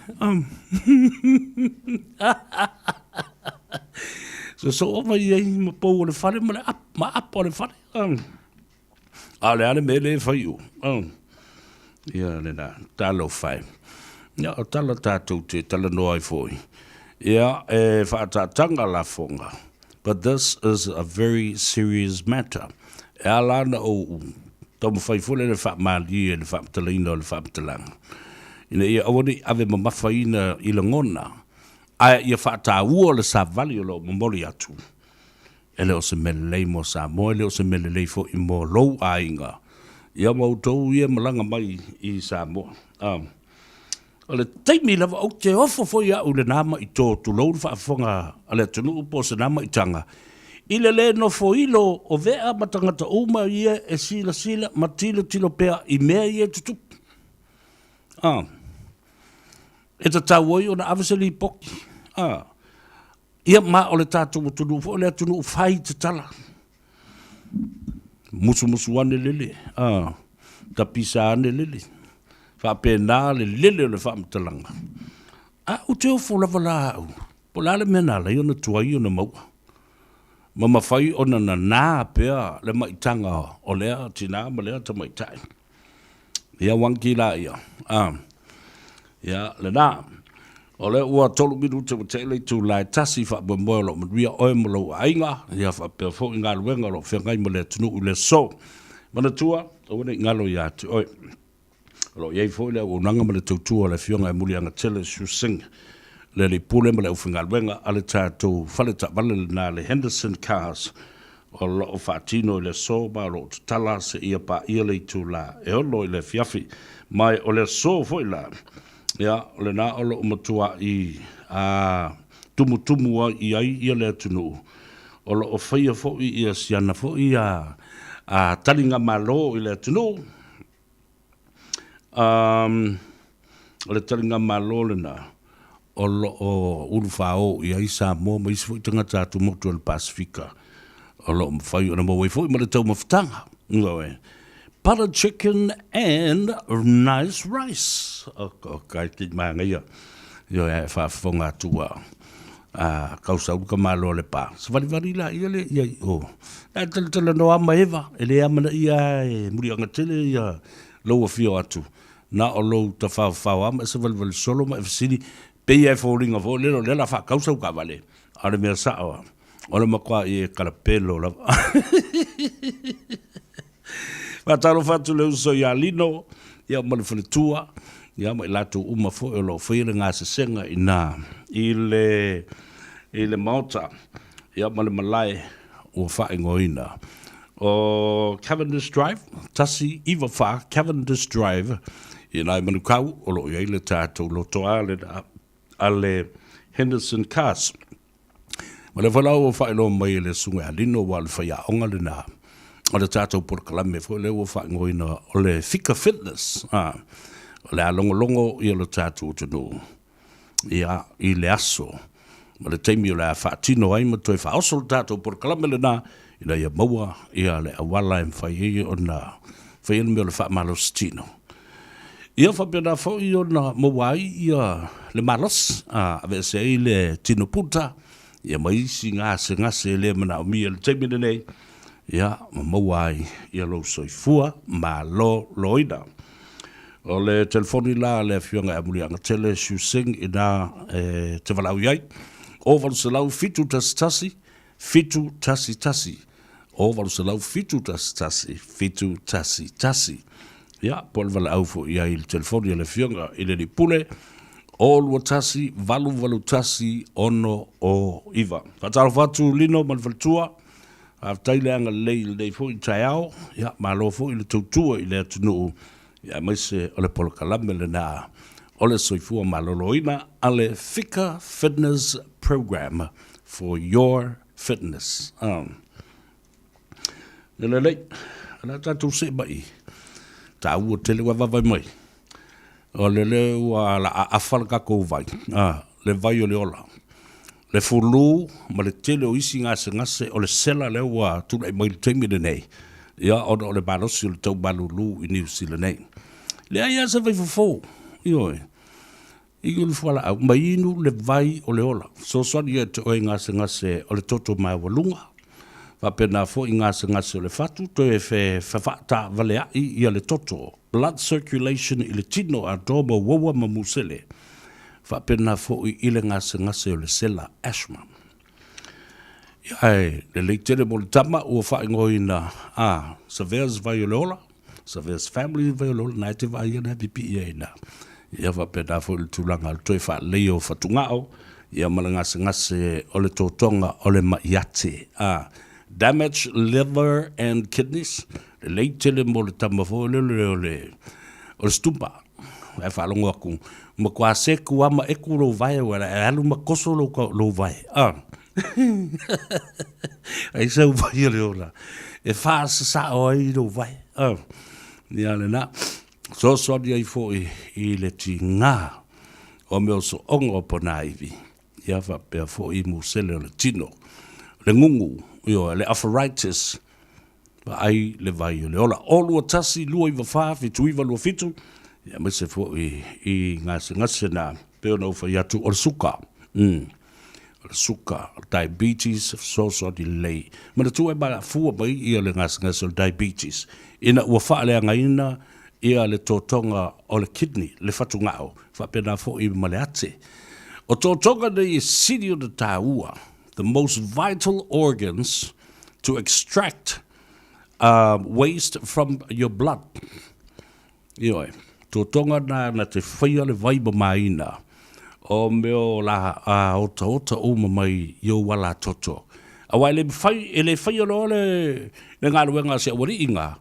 Sosoo mai ai ma pou o le fale ma le ma apa o le fale. A o le a le mea lea e fai i o? Ia lena, talofa e. Ia, o tala tatou te talanoa ai foi, ia, e faaataataga lafoga, but this is a very serious matter. E ala ona ou taumafai foi lea e faamalie le faamatalaina o le faamatalaga, ina ia aua ne i ave mamafaina i lagona, ae ia faataua le savali o lo o momoli atu. E le o se mea lelei mo Samoa, e le o se mea lelei foi mo lou aiga, ia ma outou ia e malaga mai i Samoa. A, o le taimi lava, ou te ofo foi au i lena maito, tulou le faafofoga a le atunuu po o sena maitaga, i le le nofoilo o Vea ma tagata uma ia e silasila ma tilotilo pea i mea ia e tutupu. A, e tatau ai ona ave se lipoti. A, Ia, ma o le tatou atunuu foi o le atunuu fai tatala. Musumusu ane lele, a, tapisa ane lele. Faapena le lele o le faamatalaga. A ou te ofo lava la au, po o le a le mea na ala ai ona tuai ona maua ma mafai ona nana pea le maitaga o lea tinā ma lea tamaitai. Ia uaniki laia. A. Ia, lena. O lea ua tolu minute ua tea i le itula e tasi, faamoemoe o lo o manuia oe ma lou aiga, ia faapea foi galuega o lo o feagai ma le atunuu i le aso. Manatua, aua ne i galo ia te oe. O lo o i ai foi le auaunaga ma le tautua a le Afioga ia Muliagatele Shu Singh, le Alii Pule ma le aufaigaluega a le tatou fale taavale lena le Henderson Cars o lo o faatino i le aso ma o lo o tatala seia paia le itula e 6 i le afiafi. Ma o le aso foi la, ia, o lena o lo o matua'i a tumutumu ai i ai ia le atunuu, o lo o faia foi ia siana foi a a taligamalo i le atunuu. Um, o le taligamalo lena o lo o ulufāō i ai Samoa ma isi foi tagata atumotu o le Pasefika o lo o mafai ona maua ai foi ma le taumafataga. Ioe. Butter chicken and nice rice. O, o kai ki māngaia. Ioe, e faafofoga atu a a kausaulu ka malo le pa. Savalivali la ia le ia i o. E talatalanoa ma Eva, e le amanaia e muliaga tele ia lou afio atu. Na o lou tafaofao lava ma e savalivali solo ma e fesili, pei lava e foliga foi lele o lea o le a faatau sau taavale, a o le mea sao lava, o le matuai e kalapelo lava. Faatalofa atu i le uso ia Lino ia ma le faletua ia ma i latou uma foi o lo o faia le gasesega i ina i le i le Maota ia ma le malae ua faaigoaina o Cavendish Drive, 194 Cavendish Drive i ina i Manukau o lo o i ai le tatou lotoa lena a le Henderson Cars. Ma lea foi la ua faailoa mai e le Susuga ia Lino aua o le faiaoga lena o le tatou polokalame foi lea ua faaigoaina o le Fika Fitness. A, o le a logologo ia lo tatou atunuu ia i le aso ma le taimi o le a faatino ai ma toe faaoso le tatou polokalame lena ina ia maua ia le auala e mafai ai ona faia le mea o le faamalositino. Ia faapena foi ona maua ai ia le malosi, a aveese ai le tino puta, ia ma isi gasegase e le manaomia i le taimi lenei, ia ma maua ai ia lou soifua maloloina. O le telefoni la a le Afioga ia Muliagatele Shu Singh ina e te valaau i ai, o 800 711 711, o 800 711 711. Ia, po o le valaau foi i ai i le telefoni a le Afioga i le Alii Pule, o 21 881 69. Faatalofa atu Lino ma le faletua, faafetai le agalelei i lenei foi taeao, ia, malo foi le tautua i le atunuu, ia, aemaise o le polokalame lena o le soifua maloloina a le Fika Fitness Program for your fitness. Mea lelei, o le a tatou see mai i taua tele ua vaavaai mai. O le lea ua la aafa le tatou vai, le vai o le ola. Le fulu ma le tele o isi gasegase o le sela lea ua tulai mai i le taimi lenei, ia, ona o le malosi o le tau malulu i Niu Sila nei. Leai lava se vaifofo, ioe, i le fualaau, ma inu le vai o le ola. Fesoasoani ia te oe i gasegase o le toto maualuga, faapena foi i gasegase o le fatu, toe fefaataavaleai ia le toto, blood circulation i le tino atoa ma uaua ma musele. Faapena foi i le gasegase o le sela, asthma. Ia, ae lelei tele mo le tama ua faaigoaina a Savea's vai o le ola, Savea's family vai o le ola, na e te vaai ana e pipii ai ina. Ia faapena foi le tulaga o le toe faaleleia o fatugao, ia ma le gasegase o le totoga o le ma'i ate, a damage liver and kidneys, lelei tele mo le tama foi lele o le o le stumpa. Ae faalogo atu, matua seku lava ma eku lou vae ua e alu ma koso lou, lou vae. Ah. Ai sau vai o le ola. E faasasao ai lou vae. Ah. Ia lena. Fesoasoani ai foi i le tiga o mea o sooga o ponaivi. Ia faapea foi i musele o le tino. Le gugu, ioe, le arthritis, Vaai le vai o le ola. O 21 294 7927, ia aemaise foi i gasegase na pei ona ou fai atu o le suka. Mm. O le suka, o le diabetes, fesoasoani lelei. Manatua e mafua mai ia le gasegase o le diabetes ina ua faaleagaina ia le totoga o le kidney, le fatugao, faapena foi ma le ate. O totoga nei e sili ona taua, the most vital organs to extract waste from your blood. Ioe, totoga na na te whaia le vai mamaina o mea o la a otaota uma mai i ou ala toto. Aua e le mawhai, e le whaia loa le, le galuega a se aualii ngā,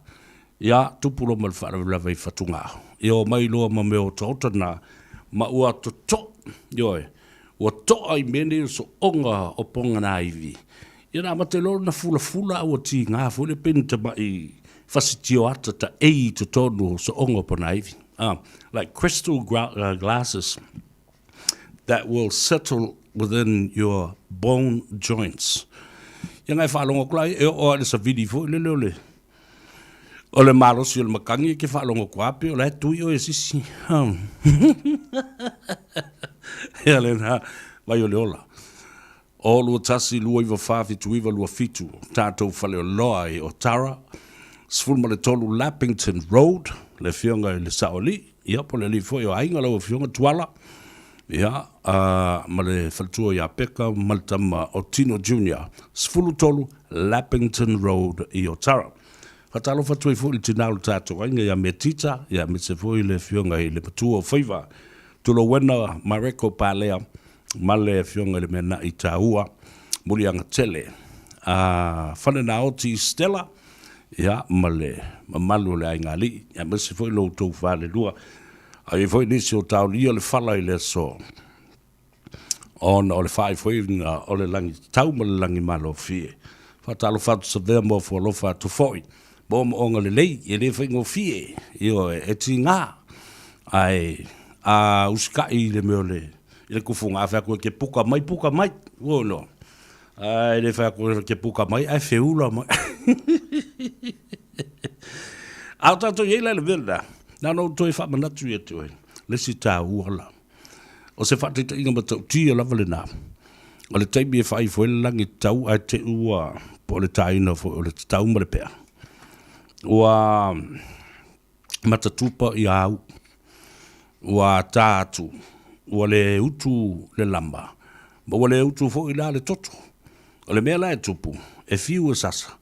ia tupu loa ma le faalavelave i fatugao. Ia o mai loa ma mea otaota na, ma ua toto, ioe, ua toa i mea nei o sooga o poganaivi. Ia na mate loa na fulafula a ua tiga foi le pei ni tamai fasitioata taei i totonu o sooga o ponaivi. Like crystal glasses that will settle within your bone joints. Ia ngai faalogo atu la e oo lava i le savili foi lele o le O le malosi o le makani e ke faalogo atu lava pei o la e tui oe e sisi. Ia lena vai o le ola. O 21 294 79 27 tatou faleoloa i Otara, 13 Lappington Road, le afioga i le Saoalii, ia po o le alii foi o Aiga lau afioga Tuala, ia, ma le faletua ia Peka ma le tama o Tino Junior, 13 Lappington Road i Otara. Faatalofa atu ai foi i le tina o le tatou aiga ia Metita, ia aemaise foi le afioga i le matua o Faiva, Tulouena Mareko Palea ma le afioga i le Meana'i taua Muliagatele, a Falenaoti Stella, ia ma le mamalu o le aiga alii, aemaise foi lo outou falelua. A i ai foi nisi o taolia le fala i le aso, ona o le faaifoiina o le lagi tatau ma le lagi malofie. Faatalofa atu Savea mo afualofa atu foi. Moomooga lelei, e le faigofie, ioe, e tiga, ae a usikai i le mea o le, i le tufuga, a fai atu e te puka mai, puka mai, ua iloa. Ae le fai atu e te puka mai, ae feula mai. A o tatou i ai la i le mea lena, na ona ou toe faamanatu ia te oe, le isi taua la. O se faataitaiga matautia lava lena, o le taimi e faaifo ai le lagi tatau ae te i ua, po o le taina foi o le tatau ma le pea, ua matatupa ia au, ua ata atu, ua le utu le lama, ma ua le utu foi la le toto. O le mea la e tupu, e fiu e sasa,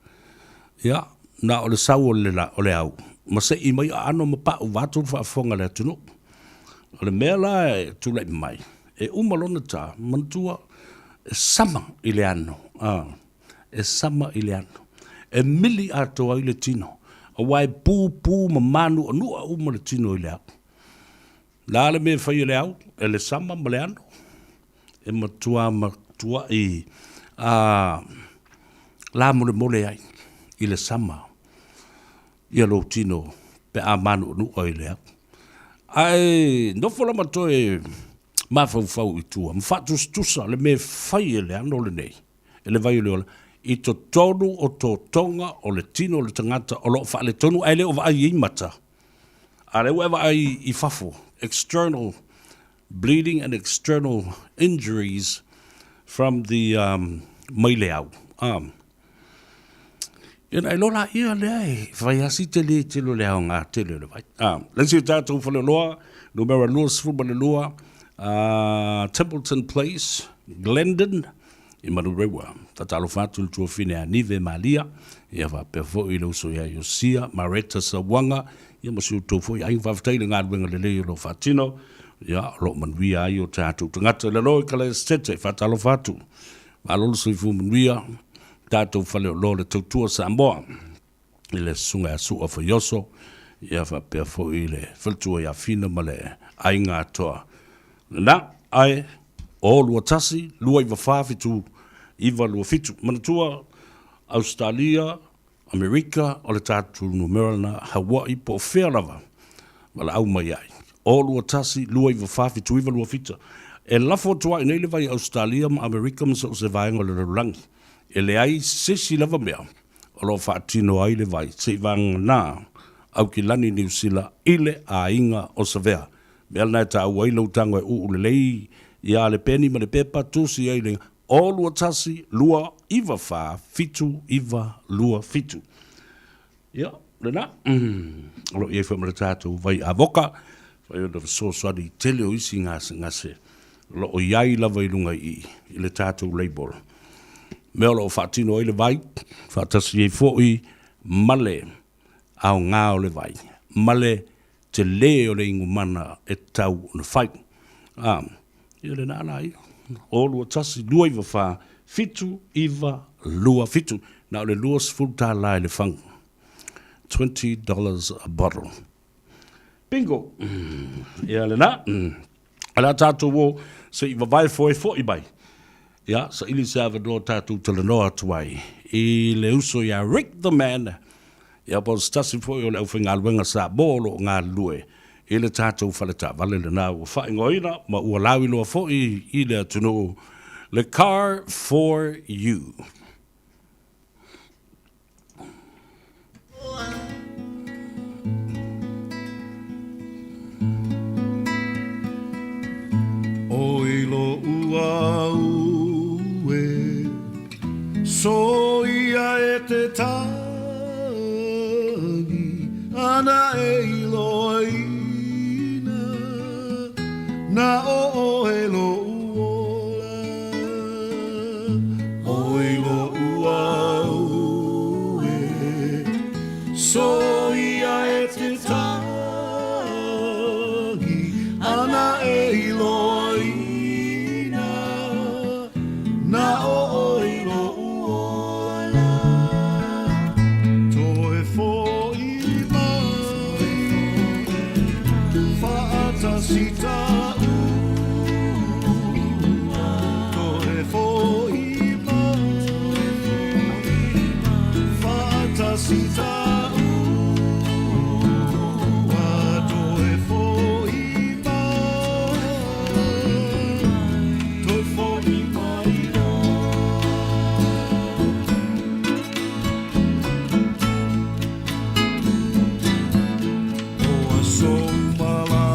ia, na o le sau o le, o le au, ma sei mai aano ma pau vaeatu le faafofoga a le atunuu. O le mea la e tulai mai, e uma lona ta, manatua, e sama i le ano, a, e sama i le ano. E mili atoa ai le tino, aua e pupū ma mānuʻanuʻa uma le tino i le au. Le a le mea e fai e le au, e le sama ma le ano, e matua matuaʻi a lamolemole ai i le sama ia lou tino pe a mānuʻanuʻa i le au. Ae nofo la ma toe. mafaufau i tua ma faatusatusa le mea e fai e le ano lenei, e le vai o le ola, i totonu o totoga o le tino o le tagata o lo o faaletonu ae le o vaai i ai mata. A o lea ua e vaai i fafo, external bleeding and external injuries from the um, mai le au. Um, Ia na iloa laia lea e fai lava si tele tele o le aoga tele o le vai. Ah, le isi o tatou faleoloa, numera 22, Templeton Place, Glendon, i Manurewa. Faatalofa atu i le tuafine a Nive Malia, ia faapea foi le uso ia Iosia, Mareta Sauaga, ia ma si outou foi aiga. Faafetai i le galuega lelei o lo o faatino, ia o lo o manuia ai o tatou tagata. I lalo i Kalaesetete, faatalofa atu. Malo le soifua manuia, tatou faleoloa le Tautua Samoa i le Susuga ia Su'a Faioso, ia faapea foi le faletua ia Fina ma le aiga atoa. Lena, ae, o 21, 294 7 9 2 7. Manatua, Ausetalia, Amerika, o le tatou numera lena, Hawaii, po o fea lava, valaau mai ai. O 21, 294 7 9 2 7. E lafo atu ai nei le vai Ausetalia ma Amerika ma so o se vaega o le lalolagi. E leai se isi lava mea o lo o faatino ai le vai seivagana Aukilani Niu Sila i le aiga o Savea. Mea lena e taua ai lou tago e uu lelei ia le peni ma le pepa tusi ai le 0 2 1 2 9 4 7 9 2 7. Ia, lena. O lo o i ai foi ma le tatou vai avoka, fai ona fesoasoani i tele o isi gasegase o lo o i ai lava i luga i i, i le tatou label. Mea o lo o faatino ai le vai, faatasi ai foi ma le aoga o le vai, ma le tele o le igumana e tatau ona fai. A, ia lena la ia. 0 2 1 2 9 4 7 9 2 7. Na o le $20 i le fagu. $20 a bottle. Bingo! Ia lena. O le a tatou o se i vavae foe foi mai. Ia, saili se avanoa tatou talanoa atu ai i le uso ia Rick the Man, ia po o se tasi foi o le aufaigaluega Samoa o lo o galulue i le tatou faletaavale lena ua faaigoaina ma ua lauiloa foi i le atunuu le Car for You. Oi loʻu au e soia e te tagi ana e iloaina na o oe loʻu ola. Oi loʻu au e soia e te tagi ana e iloaina na o oe loʻu ola. Toe foʻi mai faatasi taua. Toe foʻi mai faatasi taua. Toe foʻi mai, toe foʻi mai O aso uma lava,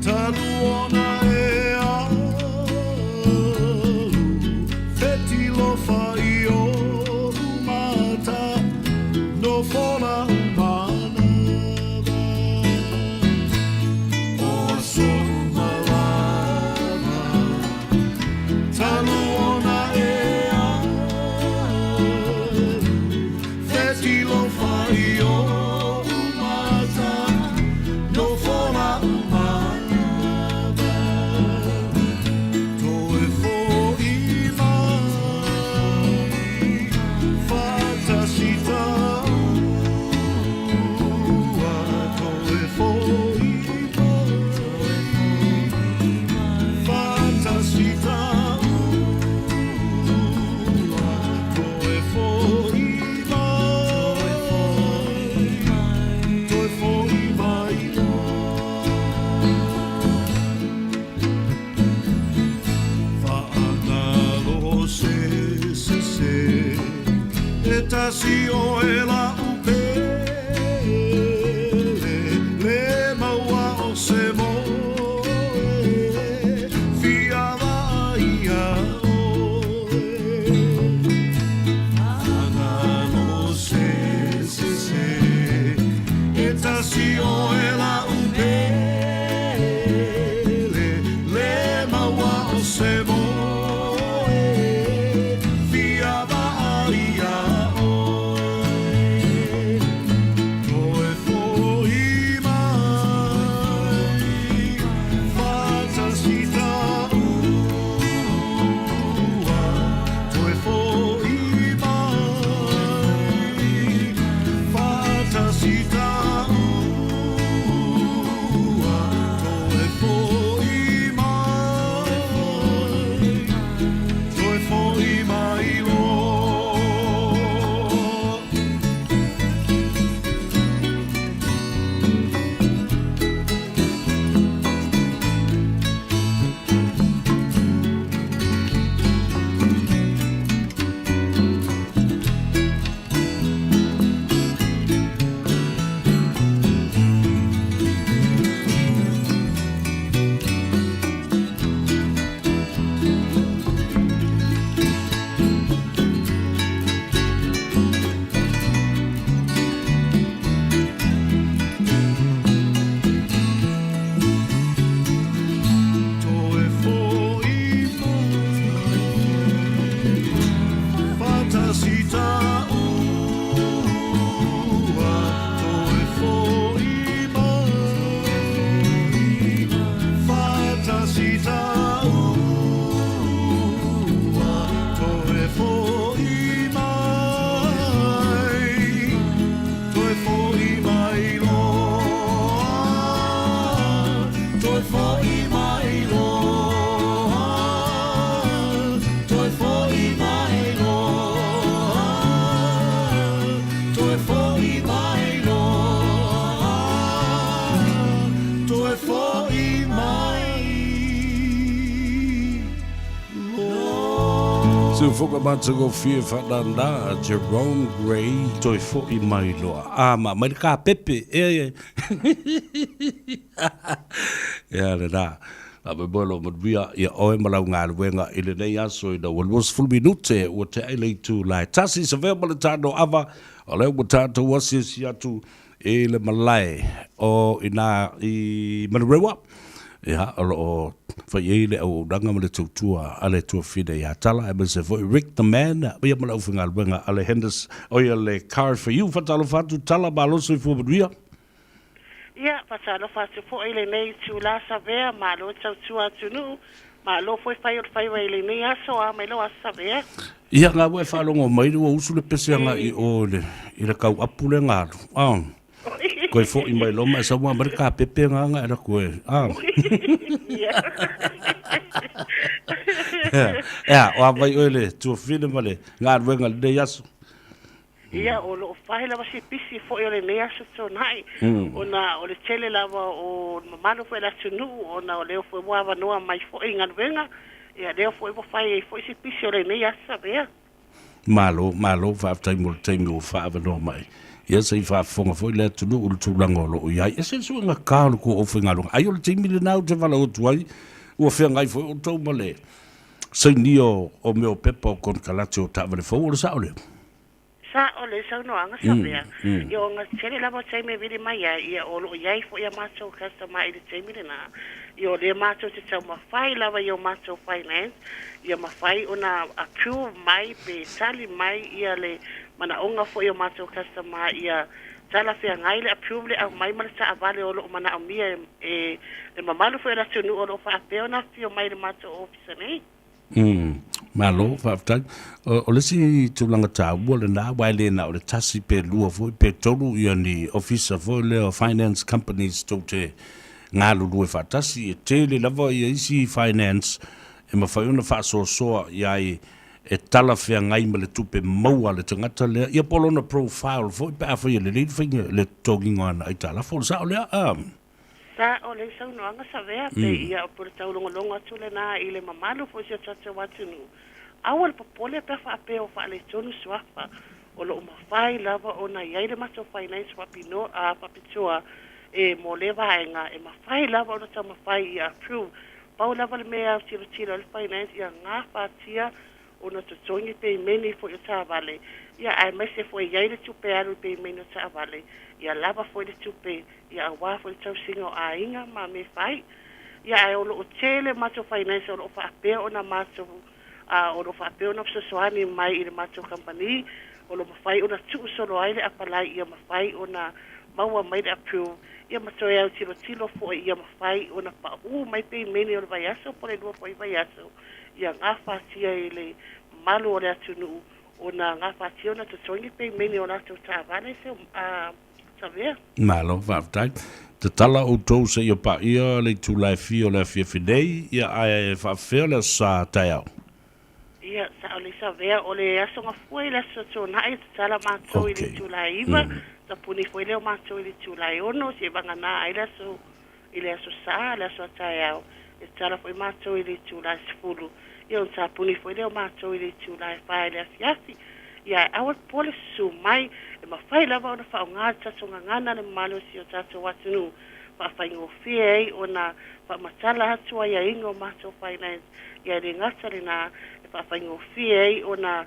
talu ona e alu, fetilofa i oʻu mata, no fola u manava. O aso uma lava, talu ona e alu, fetilofa i oʻu mata, no fola u manava. tasi oe la'u pele, le maua o se moe, fia vaai iā oe. Fagalo se sese, e tasi oe la'u pele, le maua o se moe, fia vaai iā oe. Toe fo'i mai, faatasi tāua. Toe fo'i mai, faatasi tāua. Toe fo'i mai, toe fo'i mai loa. Toe fo'i mai, faatasi tāua. Toe fo'i mai, faatasi tāua. Toe fo'i mai, toe fo'i mai loa. Toe fo'i mai loa. Toe fo'i mai loa. Toe fo'i mai loa. Toe fo'i mai loa. Sufoka matagofie faalanā a Jerome Gray, Toe Fo'i Mai Loa. A ma mai le kapepe ea e. Ea lenā. Faamoemoe lo manuia ia oe ma lau galuega i lenei aso ina ua 20 minute ua tea i le itu lae tasi sa vea ma le tano ava o lea ua tatou asiasi atu i le malae o ina i Manurewa. Ia, o lo o fai ai le auaunaga ma le tautua a le tuafine ia Tala, aemaise foi Rick the Man, ia ma le aufaigaluega a le Henderson, o ia le Car for You. Faatalofa atu Tala, malo soifua manuia. Ia, faatalofa atu foi i lenei itulā Savea, malo tautua atunuu, malo foi fai o le faiva i lenei aso, a mai lou aso Savea. Ia, nga ua e faalogo mai ua usu le pese agai i o i le kau apu le galu. Ah. Koe fo'i mai loa ma e sau mai le kapepe agaga e laku e. Ah. Ea, o a vai oe le tuafine ma le galuega i lenei aso? Ia, o lo o fai lava si pisi foi o lenei aso tuanai, ona o le tele lava o le mamalu foi o le atunuu, ona o lea foi ua avanoa mai foi i galuega, ia lea foi ua fai ai foi si pisi o lenei aso Savea. Malo, malo, faafetai mo le taimi ua faaavanoa mai. Ia se i faafofoga foi le atunuu i le tulaga o lo o i ai. E se suiga ka o le kou aufaigaluega. Ai o le taimi lena ou te valaau atu ai, ua feagai foi outou ma le sainia o mea o pepa o konekarate o taavale fou, o le sao lea? Sao le saunoaga, Savea. Ia ona tele lava o taimi e vili mai ai, ia o lo o i ai foi a matou customer i le taimi lena, ia o lea matou te taumafai lava i o matou finance, ia mafai ona approve mai pe tali mai ia le manaoga foi o matou customer ia talafeagai le approve le aumai ma le taavale o lo o manaomia e le mamalu foi o le atunuu o lo o faapea ona afifio mai i le matou ofisa nei. Malo, faafetai. O le isi tulaga taua lena, aua e le na o le tasi pe lua foi pe tolu ia ni ofisa foi lea o finance companies tou te galulue faatasi. E tele lava ia isi finance e mafai ona faasoasoa i ai e talafeagai ma le tupe maua a le tagata lea, ia po o lona profile foi pe afai e lelei le faiga le totogiga o ana aitalafu. O le sao lea? Sa o le saunoaga Savea pe ia o le taulogologo atu lena i le mamalu foi o si o tatou atunuu. Aua le popole pe a faapea ua faaletonu suafa. O lo o mafai lava ona i ai le matou finance faapinoa, a, faapitoa e mo lea vaega, e mafai lava ona taumafai ia approve. Pau lava le mea e autilotilo ai le finance ia gafatia ona totogi peimeni foi o taavale, ia aemaise foi e i ai le tupe alu i peimeni o taavale, ia lava foi le tupe ia aua foi le tausiga o aiga ma mea fai. Ia ae o lo o tele matou finance o lo o faapea ona matou a o lo o faapea ona fesoasoani mai i le matou kamupani, o lo o mafai ona tuusolo ai le apalai ia mafai ona maua mai le approve, ia ma toe autilotilo foi ia mafai ona pauu mai peimeni o le vaiaso po o le lua foi vaiaso ia gafatia i le mamalu o le atunuu ona gafatia ona totogi peimeni o latou taavale se a Savea. Malo faafetai. Tatala outou seia paia le itula e fia o le afiafi nei, ia ae faafefea le aso sa taeao? Ia, sao lelei Savea, o le aso Gafua i le aso Tuanai e tatala matou i le itula e 9, tapuni foi lea o matou i le itula e 6, seia vagana ai le aso I le aso Sa, le aso a taeao, e tatala foi matou i le itula e 10, ia ona tapuni foi lea o matou i le itula e 4 i le afiafi. Ia ae aua le popole, susu mai, e mafai lava ona faaaoga le tatou gagana le mamalu o si o tatou atunuu, faafaigofie ai ona faamatala atu aiaiga o matou finance, ia e le gata lena, e faafaigofie ai ona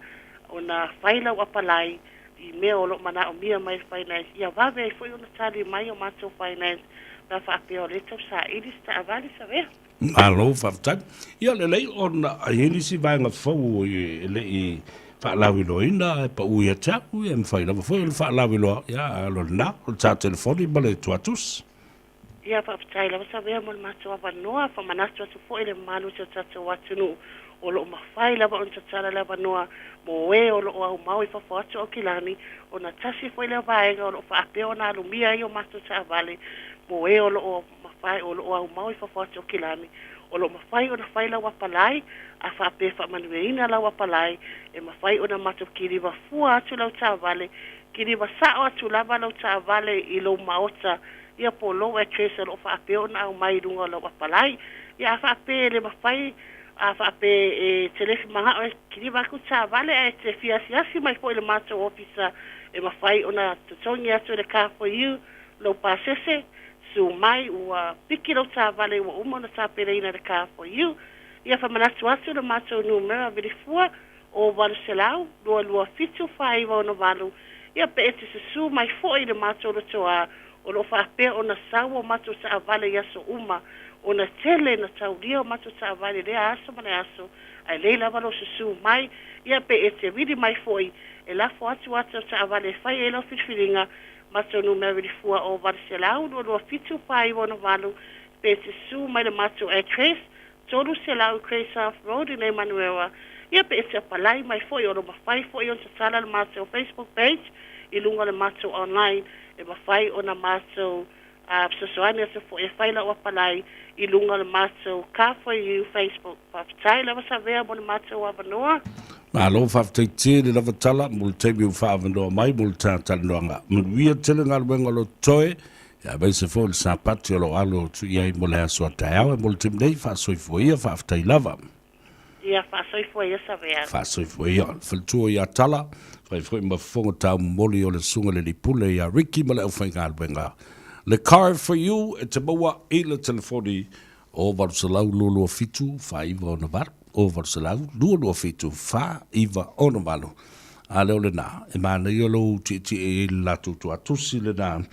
ona fai lau apalai i mea o lo o manaomia mai e finance, ia vave ai foi ona tali mai o matou finance pe a faapea o lea e tau saili se taavale Savea. Malo faafetai. Ia lelei ona e i ai nisi vaega fou e le i faalauiloaina ae pau ia te au, ia e mafai lava foi ona faalauiloa, ia a o lena, o le ta telefoni ma le tuatusi. Ia faafetai lava Savea mo le matou avanoa, faamanatu atu foi i le mamalu o si o tatou atunuu o lo o mafai lava ona tatala le avanoa mo e o lo o aumau i fafo atu o Aukilani, ona tasi foi lea vaega o lo o faapea ona alumia ai o matou taavale mo e o lo o mafai o lo o aumau i fafo atu o Aukilani, o lo o mafai ona fai lau apalai, a faapea e faamanuiaina lau apalai, e mafai ona matou kiliva fua atu lau taavale, kiliva sao atu lava lau taavale i lou maota ia po o lou address o lo o faapea ona aumai i luga o lau apalai. Ia a faapea e le mafai, a faapea e te le manao e kiliva atu taavale ae te fia asiasi mai foi i le matou ofisa e mafai ona totogi atu e le Car For You lou pasese, susu mai ua piki lau taavale ua uma ona tapenaina e le Car For You. Ia faamanatu atu le matou numera vilifua o 800 227 4968, ia pe e te susu mai foi i le matou lotoa o lo o faapea ona sau o matou taavale i aso uma, ona tele na taulia o matou taavale i lea aso ma le aso, ae lei lava lou susu mai, ia pe e te vili mai foi, e lafo atu ata o taavale e fai ai lau filifiliga, matou numera vilifua o 800 227 4968, pe e te susu mai i le matou address, 300 Grey South Road i nei Manurewa, ia pe e te apalai mai foi o lo mafai foi ona tatala le matou Facebook page i luga o le matou online e mafai ona matou fesoasoani atu foi e fai lau apalai i luga o le matou Car For You Facebook. Faafetai lava Savea mo le matou avanoa. Malo faafetai tele lava Tala mo le taimi ua faaavanoa mai mo le ta talanoaga. Manuia tele galuega o lo totoe. Ia aemaise foi o le Sapati o lo o alo atu i ai mo le aso a taeao e mo le taimi nei, faasoifua ia, faafetai lava. Ia, faasoifua ia Savea. Faasoifua ia. Le faletua ia Tala, fai foi ma fofoga taumomoli o le Susuga i le Alii Pule ia Ricky ma le aufaigaluega. Le Car for You e te maua i le telefoni o 800 227 4968, o 800 227 4968. A lea o lena, e manaia lou tietie i ai le latou tuatusi lena,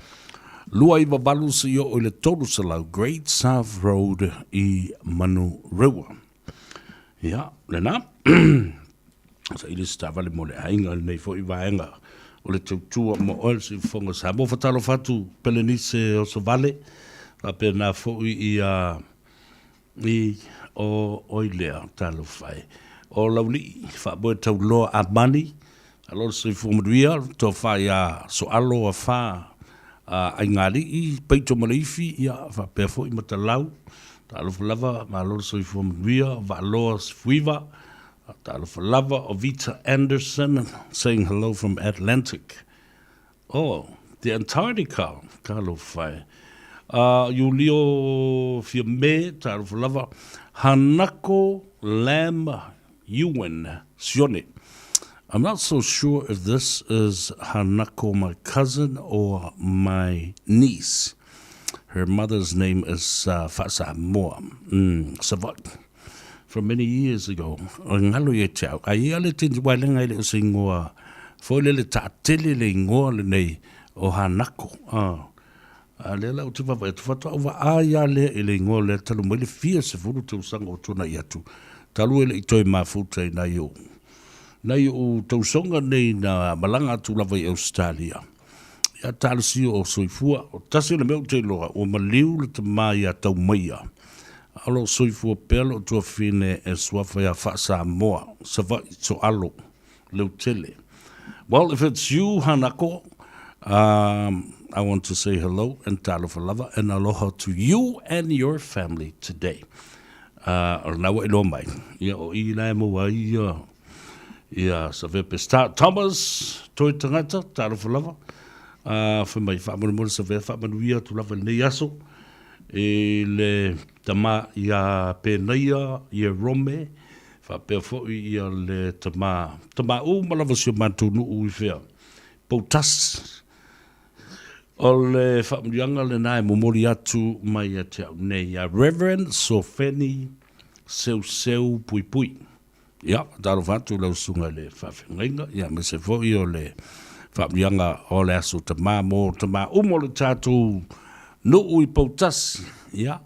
298 seia oo i le 300 Great South Road i Manurewa. Ia, lena. Saili se taavale mo le aiga i lenei foi vaega o le tautua mo oe le siufofoga o Samoa. Faatalofa atu Pelenise Osovale, faapena foi ia i o oi lea, talofa e. O Laulii, faamoe tauloa Amani, alo le soifua manuia, tofa ia Soalo Afa Aigalii, Peito ma Leifi, ia faapea foi Matalau, talofa lava, malo le soifua manuia, Vaaloa Sefuiva, Talofa lava o Vita Anderson saying hello from Atlantic. Oh, the Antarctica. Talofa e. Iulio Fiame, talofa lava. Hanako Lam Yuen Sione. I'm not so sure if this is Hanako, my cousin, or my niece. Her mother's name is uh, Fa'asamoa, mm, Savaii, from many years ago. O ngalo ia te au. A ia le tini waelenga i le o se ingoa, foi le le ta'atele le ingoa lenei o Hanako. Ah. A lea la ou te vaavaai atu, faatoa ou vaai lava lea i le igoa lea talu mai le fia sefulu tausaga ua tuanai atu, talu e le i toe mafuta i nai ou, nai ou tausoga nei na malaga atu lava i Ausetalia. Ia talosia o soifua, o tasi o le mea ou te iloa, ua maliu le tama ia Taumaia, a o lo o soifua pea lou tuafafine e suafa ia Faa-Samoa, Savaii, Soalo. Leutele. Well, if it's you, Hanako, um, I want to say hello and talofa lava and aloha to you and your family today. Uh, o lena ua iloa mai. Ia, o i la e maua ai ia, ia Savea Pestar. Thomas, toi tangata, talofa lava. Uh, whai mai, whaamolemole Savea, whaamanuia atu lava i lenei aso. I le tama ia Penaia, ia Rome, Faapea foi ia le tama, tama uma lava si o matou nuu i fea, Poutasi. O le faamanuiaga lena e momoli atu mai ia te au nei ia Reverend Sofeni Seuseu Puipui. Ia, talofa atu i lau susuga i le faafeagaiga, ia aemaise foi o le faamanuiaga o le Aso Tama mo tama uma o le tatou nuu i Poutasi. Ia,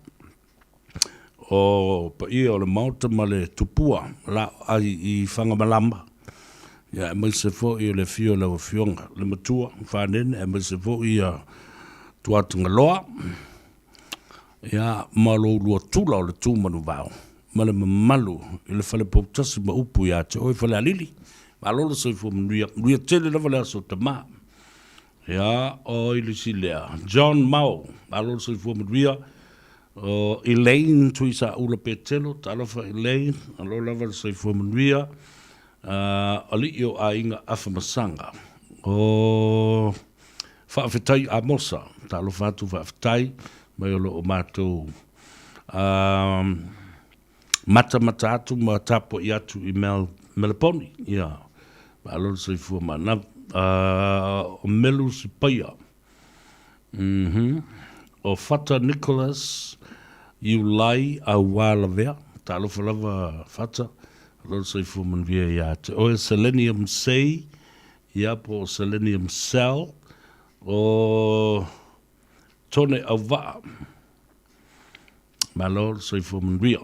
o paia o le Maota ma le Tupua la ai i Fagamalama, ia aemaise foi o le afio o lau Afioga le Matua Fanene, aemaise foi ia Tuatagaloa, ia ma lou lua tula o le Tumanuvao ma le mamalu i le fale poutasi ma upu ia te oe Falealili. Malo le soifua manuia, manuia tele lava le aso tama. Ia, o i le isi lea, John Mao, malo le soifua manuia, o Elaine Tuisaula Petelo, talofa Elaine, malo lava le soifua manuia, uh, alii o aiga Afamasaga, o Faafetai Amosa, talofa atu faafetai mai o lo o matou uh, matamata atu ma tapuai atu i Mel, Meleponi, ia, malo le soifua manava. Uh, o Melu Sipaia, mm -hmm. o Fata Nicholas Iulai Aualavea, talofa lava Fata, malo le soifua manuia ia te oe, Selenium Sei, ia po o Selenium Cell, o Tone Auvaa, Malo le soifua manuia.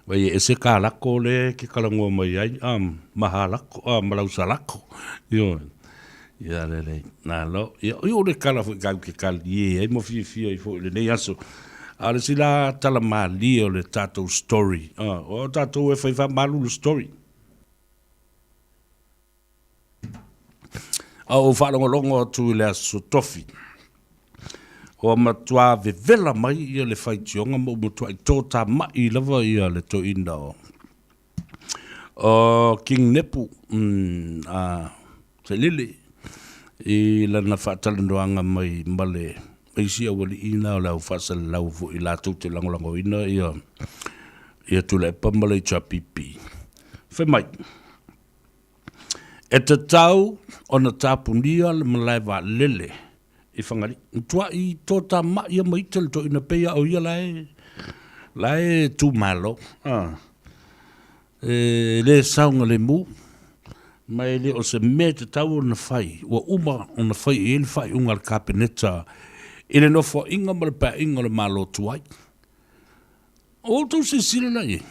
Wai e ese ka lako le ke kalangoa mai ai, a maha lako, a malausa lako. Ioe. Ia le le, nalo. Ia, o le kala foi kau ke kali e ai mo fiafia ai foi lenei aso. A o le isi la tala malie o le tatou story. A, o tatou e fai faamalu le story. A ou faalogologo atu i le Aso Tofi, ua matuā vevela mai ia le faitioga ma ua matuai tōtāmaʻi lava ia le toeaina o, o King Nepu mm, a Sailele i lana faatalanoaga mai ma le isi aualii na o le au faasalalau foi latou te lagolagoina ia ia Tuilaepa ma le HRPP. Fai mai, E tatau ona tapunia le malae vaalele i Fagalii. Matuai toatamai ma ita le toeaina pei a o ia la e, la e tumalo. Ah. E le saogalemu, ma e le o se mea e tatau ona fai, ua uma ona fai i ai le faaiuga a le Kapeneta i le nofoaiga ma le paeaiga o le Malo tuai. O outou silasila la i ai?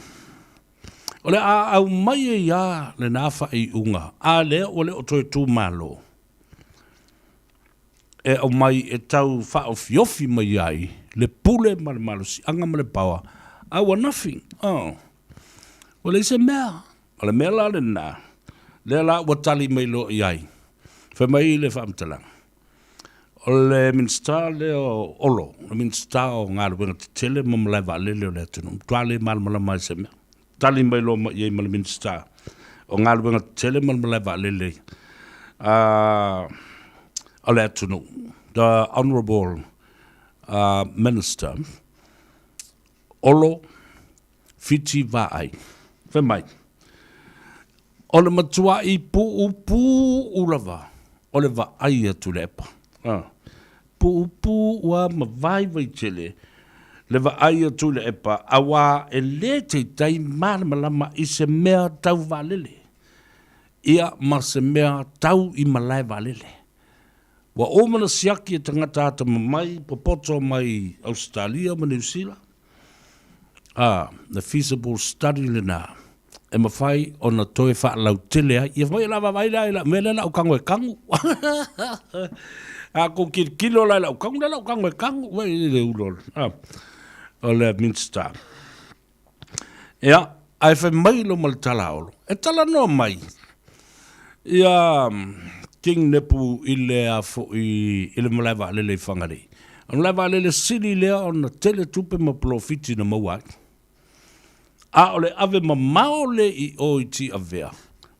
O le a aumai ai lava lena faaiuga, a lea ua le o toe tumalo, e aumai e tau faaofiofi mai ai le pule ma le malosiaga ma le power, a ua nothing. Oh. Ua leai se mea. O le mea la lena, lea la ua tali mai loa i ai. Fai mai le faamatalaga. O le Minisita lea o Olo, le Minisita o Galuega Tetele ma Malae Vaalele o le atunuu, matua le malamalama ai i se mea. Tali mai loa mai i ai ma le Minisita o Galuega Tetele ma le Malae Vaalele o le atunuu, the Honourable Minister Olo Fiti Vaai. Fai mai, O le matuaʻi puʻupuʻu lava o le vaai a Tuilaepa. Puʻupuʻu a ma vaivai tele le vaai a Tuilaepa auā e lē taitai malamalama i se mea tau vaalele ia ma se mea tau i malae vaalele. Ua uma na siaki e tagata atamamai popoto mai Ausetalia ma Niu Sila, a, le feasible study lena e mafai ona toe faalautele ai. Ia fai o le a vaavaai la i lau mea lea la ou tago e kagu. A kou kilokilo la i lau kagu, lea la ou tago e kagu, wei le ulo a, o le Minista. Ia, ae fai mai lo ma le tala a Olo, e talanoa mai ia King Nepu i le a foi i le malae vaalele i Fagalii. O le malae vaalele sili lea ona tele tupe ma polofiti na maua ai. A o le ave mamao le i o i Tiavea,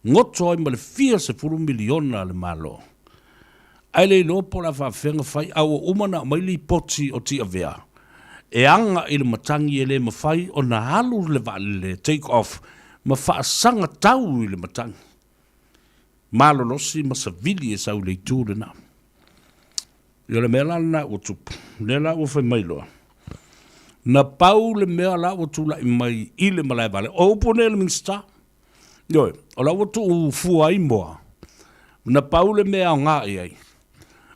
goto ai ma le fia sefulu miliona a le Malo. Ae le iloa po o le a faafefea ona fai, a ua uma ona aumai lipoti o Tiavea e aga i le matagi e le mafai ona alu le vaalele take off ma faasaga tau i le matagi. Malolosi ma savili e sau i le itu lena. Ia o le mea la lena ua tupu, lea la ua fai mai loa, na pau le mea la ua tulai mai i le malae vaalele, o upu nei a le Minisita, Ioe, o la ua tuu fua ai moa, na pau le mea aoga i ai,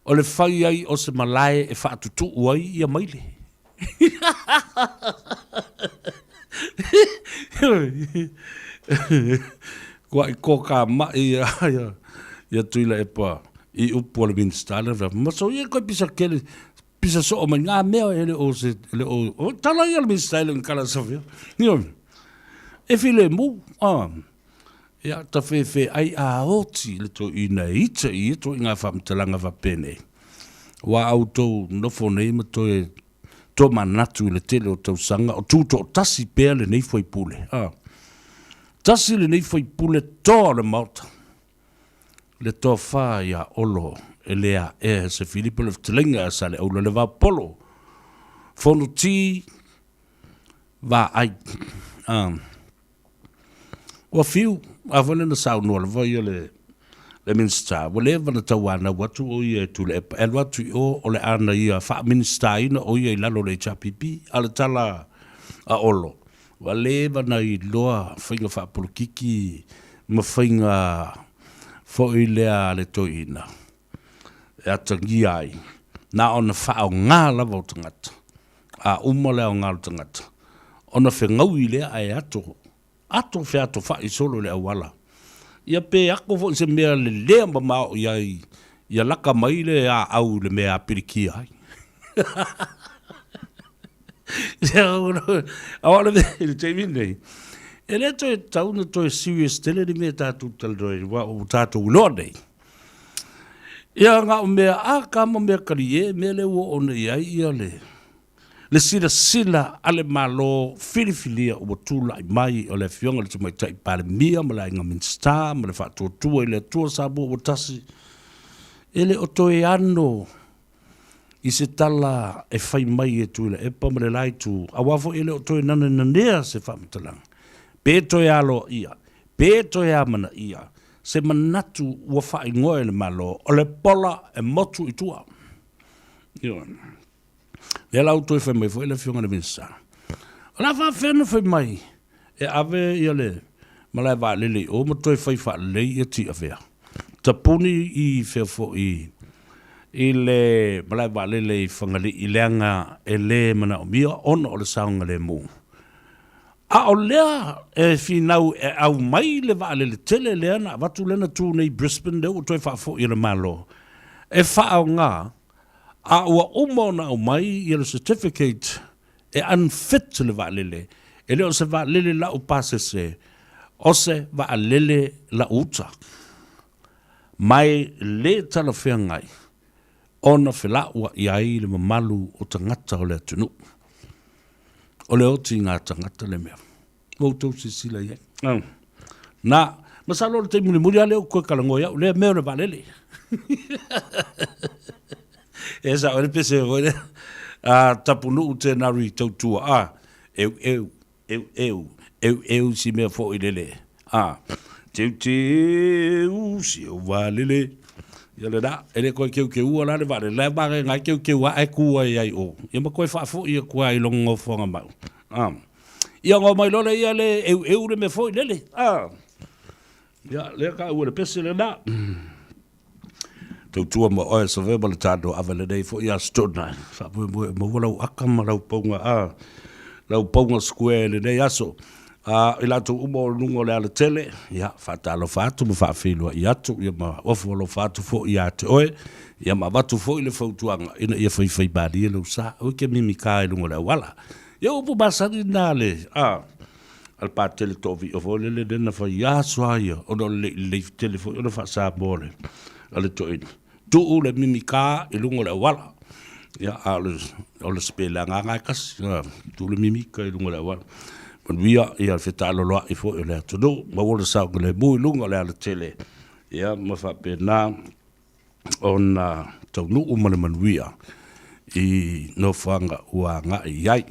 o le fai ai o se malae e faatutuu ai ia maile. Kuaʻi kōkā maʻi ia, ia, ia Tuilaepa i upu a le Minisita lea, ma so ia koe pisa kele, pisa soo mai ngā mea e le o se, e le o, o tala ia le Minisita e le o kala sawhia. Ioe, e filemu, a, ia, ta whewhe ai a oti le toeaina e ita i ia toeaina whamatalaga faapenei. Ua outou nofo nei ma toe tomanatu i le tele o tausaga o tutoatasi pea lenei faipule. A, tasi lenei faipule toa o le Maota, le tofa ia Olo e le aea e se Filipo le fetalaiga a Saleaula le Vaopolo, Fonoti Vaai. A, Ua fiu, a foi lea na saunoa lava ia le le Minisita, ua leva ona tauanau atu o ia e Tuilaepa e alu atu i o, o le a na ia faa-Minisitaina o ia i lalo o le HRPP. A o le tala a Olo, ua leva ona iloa faiga faapolokiki ma faiga foi lea a le toeaina e atagia ai, na ona faaaoga lava o tagata. A uma le aoga o le tagata, ona fegaui lea ae ato, ato featofai solo i le auala. Ia pe ako foi se mea lelea mamao i ai, ia laka mai le aau i le mea a pilikia ai. Aua o le mea i le taimi lenei, e le toe tatau ona toe serious tele ni mea tatou te talanoa ai, aua ua tatou iloa nei. Ia na o mea aka ma mea kalie, mea lea ua oo nei i ai ia le, le silasila a le Malo filifilia ua tulai mai o le Afioga i le Tamaitai Palemia ma le Aiga Minisita ma le Faatuatua i le Atua Samoa ua Tasi, e le o toe ano i se tala e fai mai e Tuilaepa ma le la itu, aua foi e le o toe nanenanea se faamatalaga, pe toe aloaia, pe toe amanaia se manatu ua faaigoa e le Malo, o le pola e motu i tua. Ioe. Lea la ua toe fai mai foi le Afioga i le Minisita, o le a faapefea ona fai mai e ave ia le malae vaalele i o ma toe fai faalelei ia Tiavea, tapuni i fea foi i le malae vaalele i Fagalii leaga e le manaomia ona o le saogalemu. A o lea e finau e aumai le vaalele tele lea na avatu lea na tu nei i Brisbane lea ua toe faafoi e le Malo e faaaoga, a ua uma ona aumai ia le certificate e unfit le vaalele, e le o se vaalele lau pasese, o se vaalele lau uta. Ma e le talafeagai ona felauai ai le mamalu o tagata o le atunuu. O le oti ngā tagata le mea. Ua outou silasila i ai. Na, masalo o le taimi mulimuli lava lea ou koe talanoa ia'u lea mea o le vaalele. E sao ai le pese foi lea a Tapunuu tēnā i tautua, a, eu, eu, eu, eu, eu, eu si mea foi lele, a. Teuteu si ou vaalele. Ia lena, e le toe keukeua la le vaalele, la e magaina ai keukeu ae tu ai ai o. Ia ma toe faafoi atu lava i lona nofoaga mau. A. Ia ona omai loa lea le eueu le mea foi lele. A. Ia, lea taua e le pese lena. Tautua ma oe Save ma le tatou ave lenei foi Aso Toonai. Faamoemoe e maua lau aka ma lau pauga a lau pauga square i lenei aso. A i latou uma o luga o le alatele, ia faatalofa atu ma faafeiloai atu, ia ma ofo alofa atu foi ia te oe, ia ma avatu foi le fautuaga ina ia faifaimalie lou sa. Aua e te mimita i luga o le auala. Ia o upu masani na a le a a le Patele Toovio foi lele lea na fai aso lava ia ona o le le i lelei tele foi ona faa-Samoa le, a le toeaina. Tuu le mimika i luga o le auala. Ia, a o le, o le sipelaga lena e tasi, a, tuu le mimika i luga o le auala. Manuia ia le fetaaloloai foi o le atunuu, maua le saogalemu i luga o le alatele, ia ma faapena ona taunuu ma le manuia i nofoaga ua agai i ai.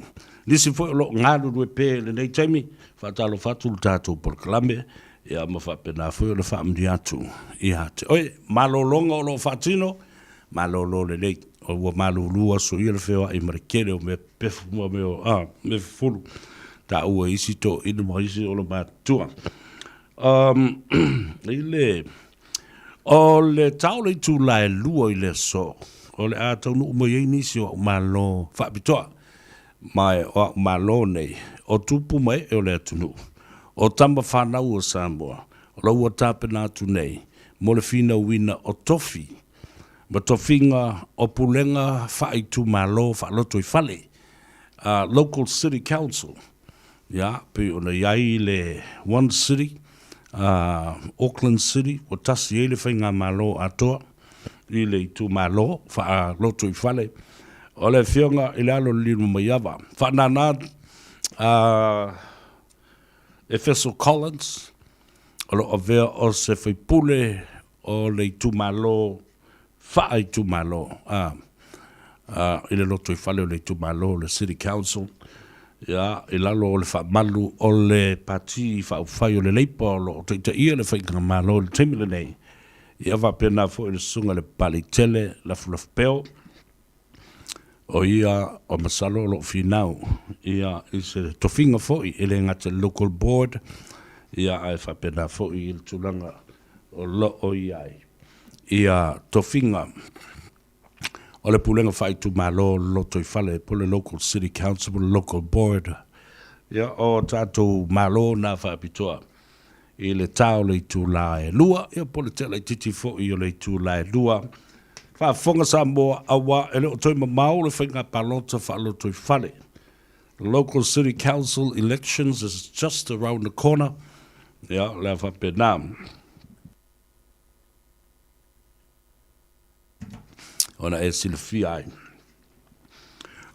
Nisi foi o lo o galulue pea i lenei taimi, faatalofa atu le tatou polokalame, ia ma faapena foi ona faamanuia atu ia te oe. Malologa o lo o faatino, malolo lelei, ua malulu aso ia le feoai ma le tele o mea pefu ma mea, a, mea fufulu, taua e isi toeaiina ma isi o le matutua. I le O le tao o le itula e 2 i le aso, o le a taunuu mai ai nisi o au malo faapitoa. Ma o au malo nei, o tupu ma ee o le atunuu, o tama fanau o Samoa, o la ua tapena atu nei mo le finauina o tofi ma tofiga o pulega faaitumalo faalotoifale, Local City Council, Ia, pei ona i ai le One City, Auckland City, ua tasi ai le faigamalo atoa i le itumalo faalotoifale o le Afioga i le Alo o le Lilomaiava. Faanana Efeso Collins, o lo o avea o se faipule o le itumalo faaitumalo i le lotoifale o le itumalo, le City Council, ia, i lalo o le faamalu o le Pati Faaupufai o le Leipa o lo o taitaia le Faigamalo i le taimi lenei, ia faapena foi le Susuga i le Papaliitele Lafulafu Peo, o ia o masalo o lo o finau ia i se tofiga foi e le gata i le Local Board, ia ae faapena foi i le tulaga o lo o i ai ia tofiga o le Pulega Faaitumalo o le Lotoifale po o le Local City Council po o le Local Board. Ia, o tatou Malo na faapitoa i le ta o le itula e 2, ia po o le tea laitiiti foi o le itula e 2. Faafofoga Samoa, aua e le o toe mamao le faiga palota faalotoifale. Local City Council elections is just around the corner. Ia, o le a faapena ona e silafia ai.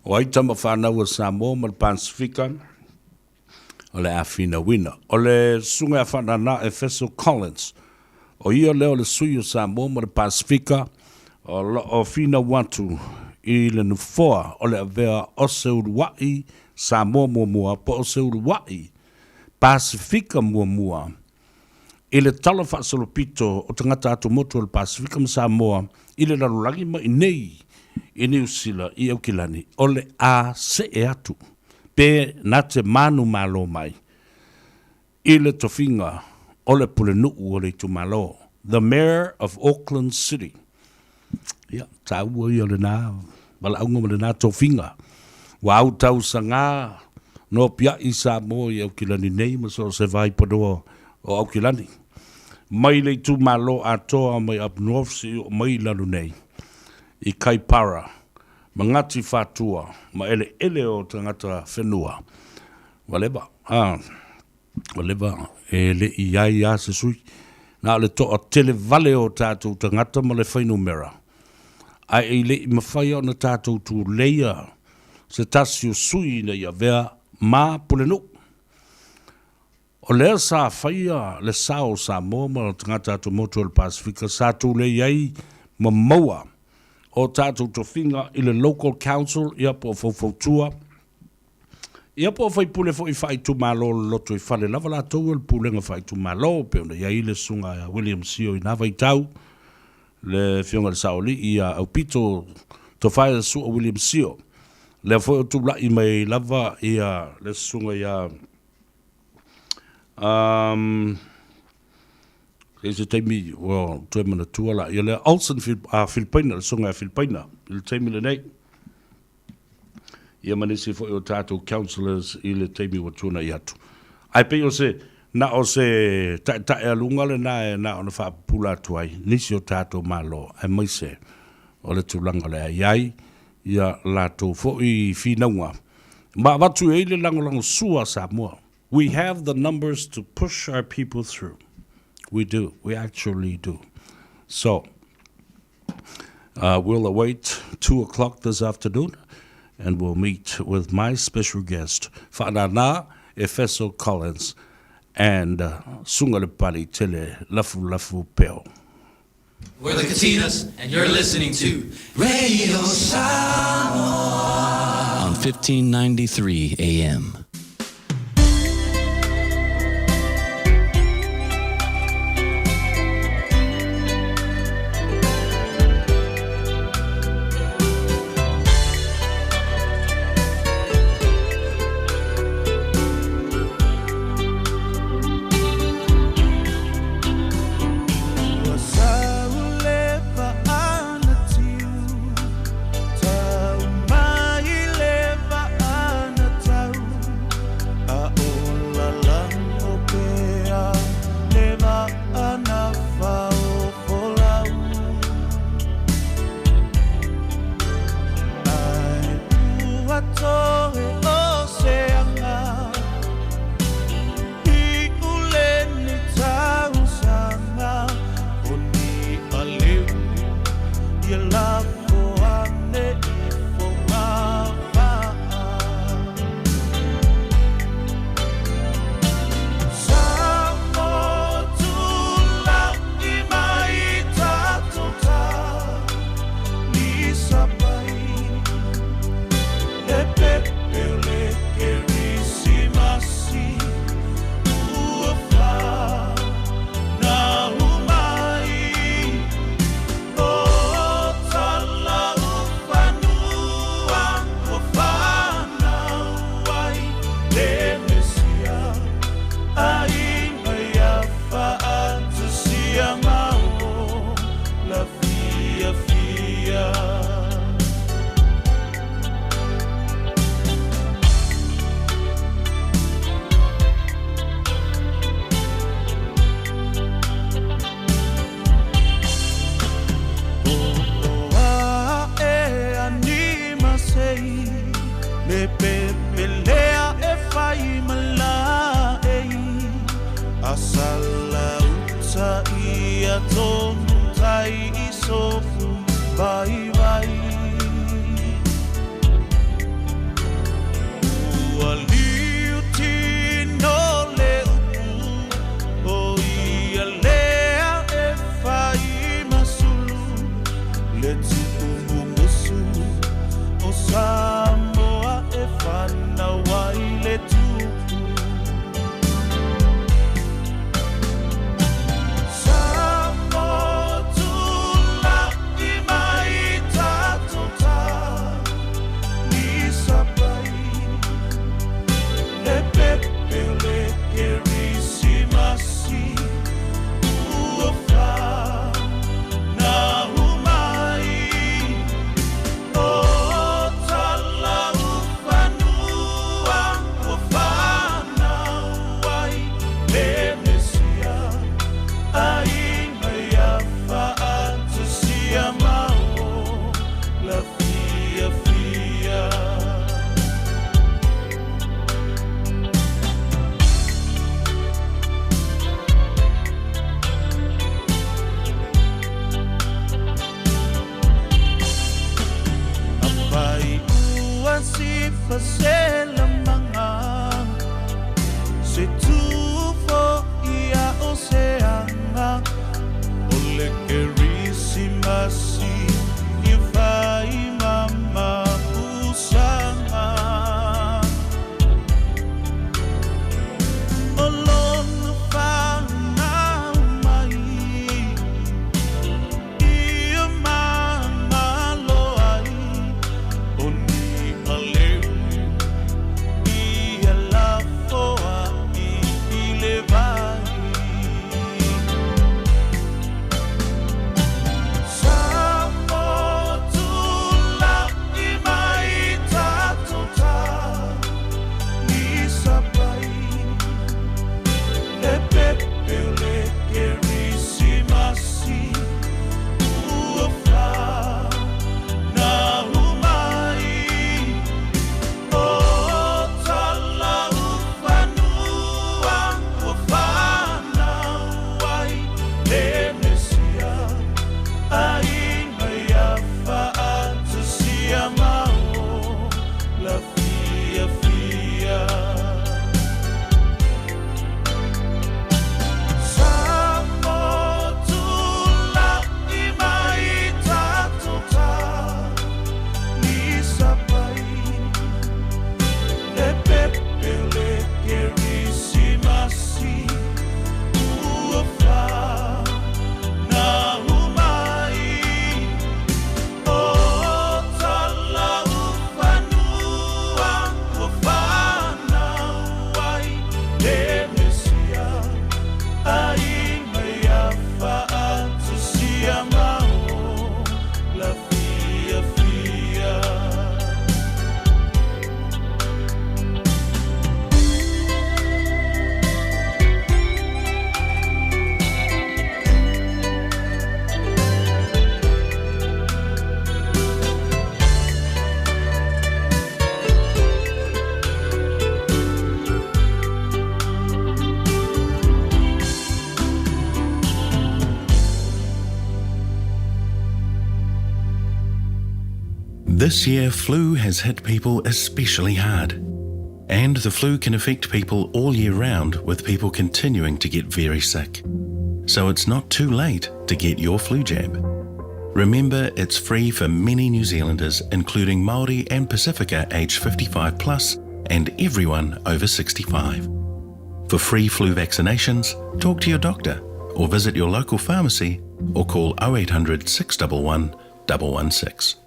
O ai tama fanau a Samoa ma le Pasifika o le a finauina. O le Susuga ia Faanana Efeso Collins, o ia lea o le sui o Samoa ma le Pasifika o lo o finau atu i le nofoa o le avea o se uluai Samoa muamua po o se uluai Pasifika muamua i le tala faasolopito o tagata atumotu o le Pasifika ma Samoa i le lalolagi ma i nei i Niu Sila i Aukilani, o le a see atu pe na te manumalo mai i le tofiga o le pulenuu o le itumalo, the Mayor of Auckland City. Ia, taua ia o lena valaauga ma lena tofiga. Ua autausaga nopiai Samoa i Aukilani nei ma so o se vaipanoa o Aukilani. Mai le itumalo atoa mai up north seia oo mai i lalo nei i Kaipara ma Ngati Whatua ma eleele o tagata whenua. Ua leva, a, ua leva e le i ai a se sui. Na o le toatele vale o tatou tagata ma le fuainumera, ae e le i mafai ona tatou tuleia se tasi o sui ina ia avea ma pulenuu. O lea sa faia le sao o Samoa ma tagata atumotu o le Pasefika sa tulei ai ma maua o tatou tofiga i le Local Council ia po o faufautua. Ia po o faipule foi faaitumalo o le lotoifale lava latou o le pulega faaitumalo, e pei ona i ai le Susuga ia William Sio i na vaitau, le Afioga i le Saoalii ia Aupito Tofaea Sua William Sio. Lea foi o tulai mai lava ia le Susuga ia um, se se taimi ua toe manatua la ia lea Olsen Filipaina, le Susuga ia Filipaina i le taimi lenei. Ia ma nisi foi o tatou councillors i le taimi ua tuanai atu. Ae pei o se, na o se taetaealuga lena e na ona faapupula atu ai nisi o tatou Malo, aemaise o le tulaga o le a i ai ia latou foi finauga ma avatu i ai le lagolagosua a Samoa. We have the numbers to push our people through. We do. We actually do. So, we'll await 2 o'clock this afternoon and we'll meet with my special guest, Fa'anana Efeso Collins and Suga le Pali Tele Lafu Lafu Peo. We're the Katinas, and you're listening to Radio Samoa on 1593 AM. This year, flu has hit people especially hard. And the flu can affect people all year round, with people continuing to get very sick. So it's not too late to get your flu jab. Remember, it's free for many New Zealanders, including Māori and Pacifica aged 55 plus and everyone over 65. For free flu vaccinations, talk to your doctor or visit your local pharmacy or call 0800 611 116.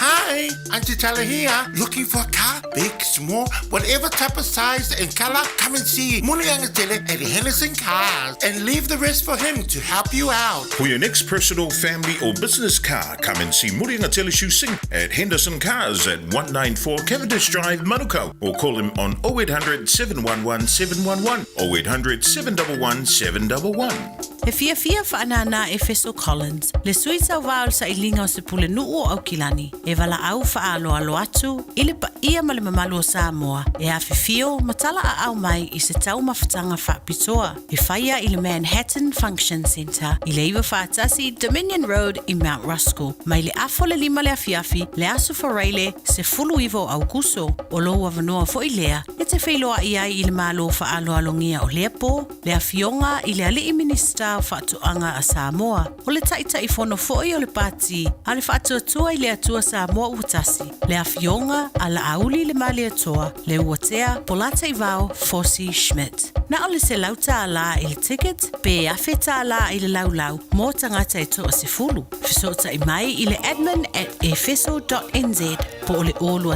Hi, Auntie Tala here. Looking for a car? Big, small, whatever type of size and color, come and see Muliangatele at Henderson Cars and leave the rest for him to help you out. For your next personal, family or business car, come and see Muliangatele Sing at Henderson Cars at 194 Cavendish Drive, Manukau, or call him on 0800 711 711, 0800 711 711. E fiafia faanānā Efeso Collins, le sui sauvā o le sailiga o se pulenuu o Aukilani, e valaau faaaloalo atu i le paia ma le mamalu o Samoa e afifio ma talaaao mai i se taumafataga faapitoa e faia i le Manhattan Function Centre i le 91 Dominion Road i Mount Roskill mai le afa o le lima le afiafi le Aso Faraile 19 o Aukuso. O lou avanoa foi lea e te feiloai ai i le Malo faaaloalogia o lea po, le Afioga i le Alii Minisita o Faatoaga a Samoa, o le Taitaifono foi o le Pati a le Faatuatua i le Atua Samoa Ua Tasi, le Afioga a Laauli le Malietoa, le Uatea Polataivao Fosi Schmidt. Na o le $100 i le ticket pe $1,000 i le laulau mo tagata e toasefulu. Fesootai mai i le admin at efeso dot nz po o le 0 21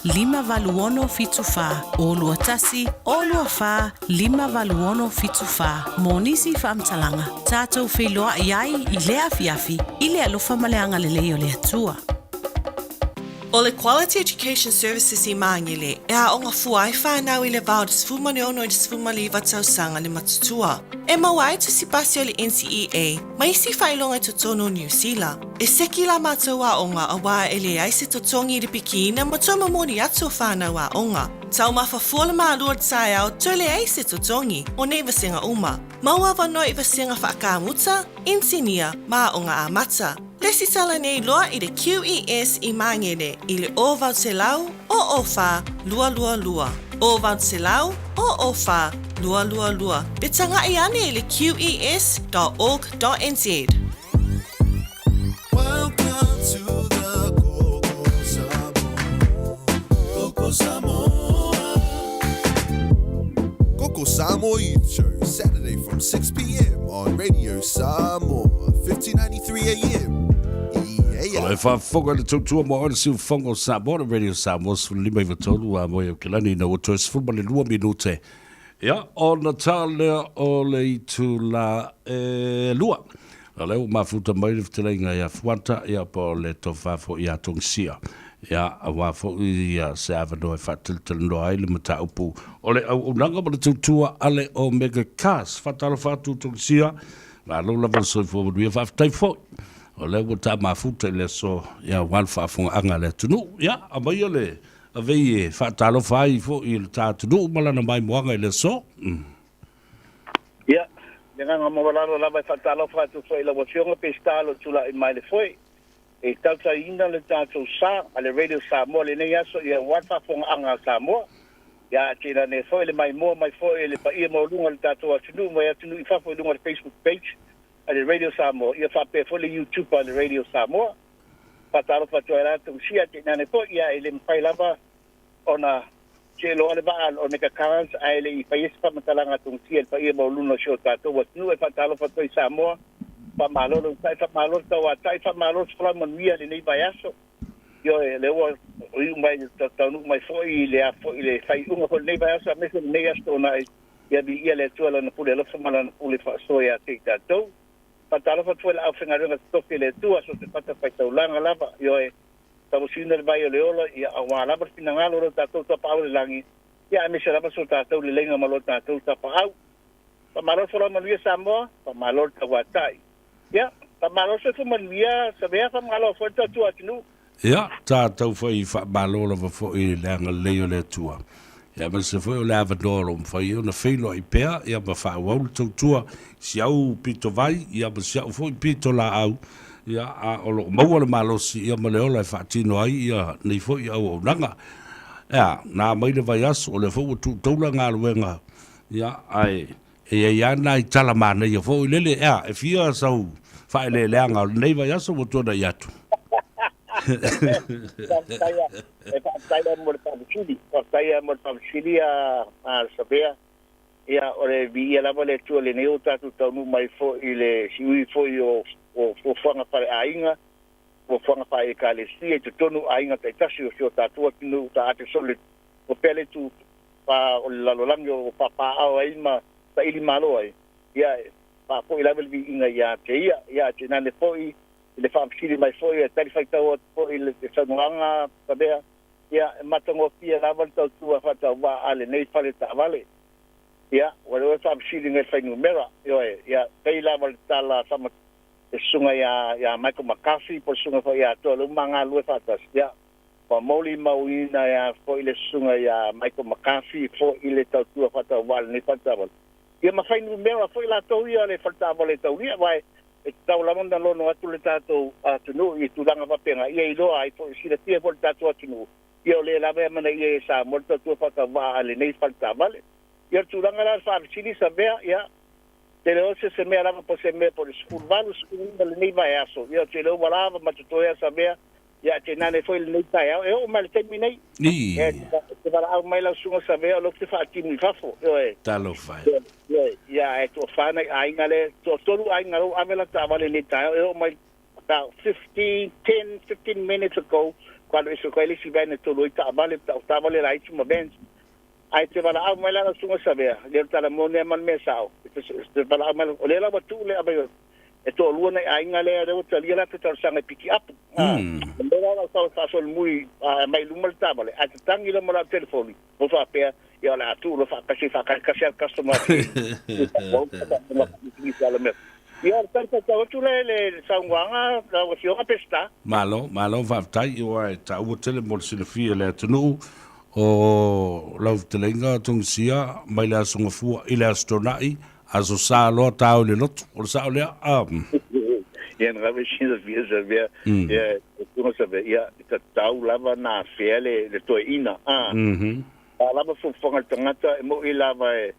0 24 586 74, 0 21 0 24 586 74 mo nisi faamatalaga. Tatou feiloai ai i lea afiafi i le alofa ma le agalelei o le Atua. O le Quality Education Services i Māngere, e aoga fua ai whānau i le vā o le 16 i le 19 tausaga le matutua. E maua ai tusi pasi o le NCEA ma isi faailoga i totonu o Niu Sila. E seki la mātou aoga auā e leai se totogi i le pikiina ma toe momoli atu o whānau aoga. Taumafa fua le mālua o le taeao toe leai se totogi o nei vasega uma. Maua avanoa i vasega whaakamuta, insinia ma aoga amata. Resitala nei loa i le QES i Māngere i le 0800 004 222. 0800 004 222. Pe tagai ane i le qes.org.nz. Welcome to the Koko Samoa. Koko Samoa. Koko Samoa Youth Show, Saturday from 6 p.m. on Radio Samoa, 1593 AM. Yeah, O le faafofoga i le tautua mo oe le siufofoga o Samoa, le Radio Samoa 15 93 a moe Aukilani ina ua toe 12 minute. Ia, ona ta lea o le itula e lua. O lea ua mafuta mai le fetalaiga ia Fuata, ia po o le tofa foi ia Togisia. Ia, aua foi ia se avanoa e faatalatalanoa ai le mataupu o le auaunaga ma le tautua a le Omega Cars. Faatalofa atu Togisia, malo lava le soifua manuia, faafetai foi. O lea ua ta mafuta i le aso, ia, aua le faafofogaaga a le atunuu. Ia, aumaia le avei e faatalofa ai foi i le ta atunuu ma lana maimoaga i le aso. Ia, le agaga maualalo lava e faatalofa atu foi i lau Afioga Peseta o lo o tulai mai le foe e tautaiina le tatou sa a le Radio Samoa lenei aso ia aua le faafofogaaga a Samoa. Ia a tainane foi le maimoa mai foi e le paia maualuga o le tatou atunuu mai atunuu i fafo i luga o le Facebook page a le Radio Samoa ia faapea foi le YouTube a le Radio Samoa. Faatalofa atu ai la Tausia tainane foi ia e le mafai lava ona seeloa le vaa o Omega Cars ae le i faia se faamatalaga a Togisia i le paia maualuluga o si o tatou atunuu. E faatalofa atu ai Samoa, faamalo le utai, faamalo le tauatai, faamalo le folau manuia i lenei vaiaso. Ioe, lea ua iu mai, taunuu mai foi i le a foi le faaiuga foi o lenei vaiaso aemaise lenei aso toonai, ia viia le Atua Lana pule alofa ma Lana pule faasoa ia te i tatou. Faatalofa atu foi i le aufaigaluega totofi a le Atua, so o se fatafaitaulaga lava, ioe, Tauasuina le vai o le ola, ia, aua lava le finagalo o lo tatou Tapaau i le lagi, ia, aemaise lava so tatou leleiga ma lo tatou Tapaau. Faamalo le folau manuia Samoa, faamalo le tauatai. Ia, faamalo le soifua manuia Savea, faamalo foi le tautua atunuu. Ia, tatou foi faamalo lava foi i le agalelei o le Atua. Ia, aemaise foi o le avanoa o lo o mafai ai ona feiloai pea, ia, ma faaauau le tautua i si au pito vai, ia, ma si au foi pito laau. Ia, a o lo o maua le malosi ia ma le ola e faatino ai ia nei foi auaunaga. Ea, na mai le vaiaso, o lea foi ua tuu taula galuega, ia, ae e i ai lava nai tala manaia foi lele, ea, e fia sau faaeleeleaga o lenei vaiaso ua tuanai atu. Faafetai a, e faafetai lava mo le faafesili, faafetai lava mo le faafesili a Savea. Ia, o le viia lava le Atua lenei ua tatou taunuu mai foi i le siui foi o fuafuaga faleaiga, fuafuaga faale-Ekalesia i totonu o aiga taitasi o si o tatou atunuu taate sole o pea le itu pa o le lalolagi o papaaao ai ma saili malo ai. Ia, e faafoi lava le viiga ia te ia. Ia, tainane foi i le faafesili mai foi e talifuaitau atu foi i le saunoaga Savea. Ia, e matagofie lava le tautua faatauvaa a lenei fale taavale. Ia, ua le oe faafesili ngai le fuainumera. Ioe, ia, pei lava le tala a le susuga ia, ia Michael McCarthy po o le susuga foi ia Toa lea ua ma galulue faatasi. Ia, ua molimauina ai foi le susuga ia Michael McCarthy foi i le tautua faatauvaa a lenei fale taavale. Ia ma fuainumera foi latou ia le fale taavale e taulia, aua e tatau lava ona lono atu le tatou atunuu i tulaga faapena, ia iloa ai foi, silafia foi le tatou atunuu, ia o lea lava e amanaia e Samoa le tautua faatauvaa a lenei fale taavale. Ia o le tulaga la o le faafesili Savea, ia, te le o se se mea lava po o se mea po o le 18, 19 lenei vaiaso, ia ou te iloa ua lava ma totoe a Savea, ia tainane foi lenei taeao, e oo mai i le taimi nei, e te valaau mai lau susuga Savea o lea ou te faatimu i fafo, ioe. Talofa e. Ioe, ia ae toafa nai aiga lea, toatolu aiga lea ua ave lata taavale i lenei taeao, e oo mai about 15, 10, 15 minutes ago, ua alu ese atu ai le isi van e tolu ai taavale, taavale laiti ma vans. Ae te valaau mai la lau susuga Savea, le o le tala moni lava ma le mea sao, te valaau mai, o lea la ua tuu le ave e toalua nai aiga lea, lea ua talia latou talosaga e pikiapu. O lea la lau sau e faasolomuli mai i luma le taavale, ae tatagi loa ma lau telefoni, ua faapea, ia o le a tuu loa faatasi e faakasikasia le customer Ia, o le tali faitau atu lea i le saunoaga lau Afioga Peseta. Malo, malo faafetai, aua e taua tele mo le silafia e le atunuu o lau fetalaiga Togisia mai le Aso Gafua i le Aso Toonai, Aso Sa loa tao i le lotu. O le sao lea? Ia, na ave silafia Savea, ia, e Savea, ia, e tatau lava na afea le toeaina, a. A lava fuafuaga a le tagata, e moi lava e,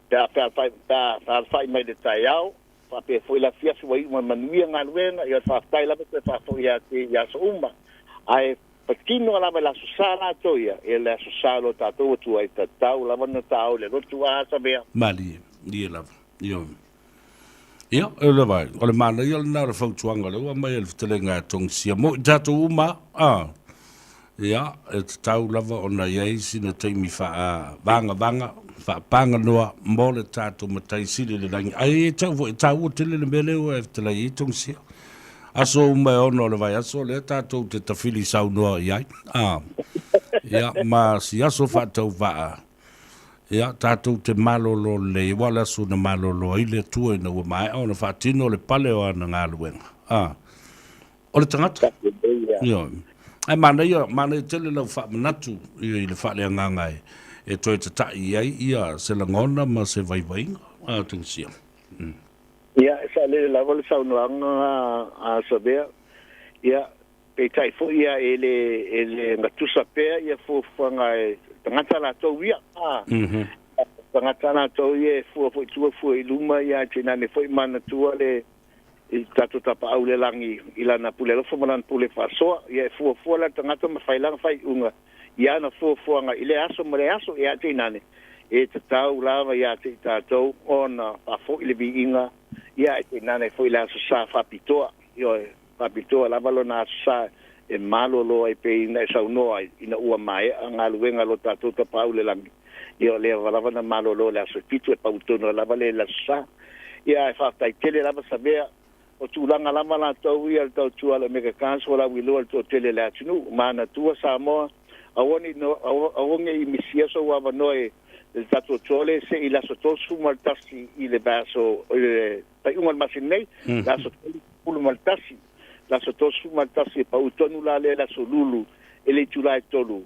pe a fealfai mai le taeao, faapea foi le afiafi ua iu mai manuia galuega, ia o le faafetai lava toe faafoi ia te i aso uma. Ae patino lava i le Aso Sa latou ia, ia le Aso Sa lo tatou Atua e tatau lava ona taao i le lotu a Savea. Malie, ie lava, ioe. Ia, e lava ai, o le manaia lena o le fautuaga lea ua aumai e le fetalaiga a Togisia mo i tatou uma, a. Ia, e tatau lava ona i ai sina taimi faavagavaga, faapaganoa mo le tatou Matai Sili i le lagi. Ai e tau foi, e taua tele le mea lea ua e fetalai ai Togisia. Aso uma e ono o le vaiaso lea tatou te tafili saunoa i ai. A, ia, ma si aso faatauvaa, ia, tatou te malolo lelei, aua o le aso na malolo ai le Atua ina ua maea ona faatino le pale o ana galuega. A, o le tagata. Ioe. Ae manaia, manaia tele lau faamanatu i le faaleagaga e toe tata'i i ai ia se lagona ma se vaivaiga a Tungisia. Ia, e saolele lava le saunoaga a Savea. Ia, peitai foi ia e le, e le gatusa pea ia fuafuaga e tagata latou ia. A, tagata latou ia e fua foi i tua fua i luma ia ae tainane foi manatua le i tatou tapaau i le lagi i lana pule alofa ma lana pule faasoa. Ia e fuafua la le tagata ma fai lana faaiuga i ana fuafuaga i lea aso ma lea aso, ia tainane e tatau lava ia te i tatou ona faafoi le viiga, ia ae tainane foi le Aso Sa faapitoa. Ioe, faapitoa lava lona Aso Sa e malolo ai pei ona e saunoa ai ina ua maea galuega a lo tatou Tapaau i le lagi. Ia o lea lava na malolo i le aso fitu e pau tonu lava le Aso Sa. Ia ae faafetai tele lava Savea, o tulaga lava latou ia le tautua a le Omega Cars ua lauiloa i le toatele o le atunuu. Manatua Samoa, aua ne i aua ne i misia sou avanoa i le tatou tole se i le aso 31 i le vaiaso i le faaiuga o le masina nei, le aso 31, le aso 31 e pau tonu la lea le aso Lulu i le itula e 3.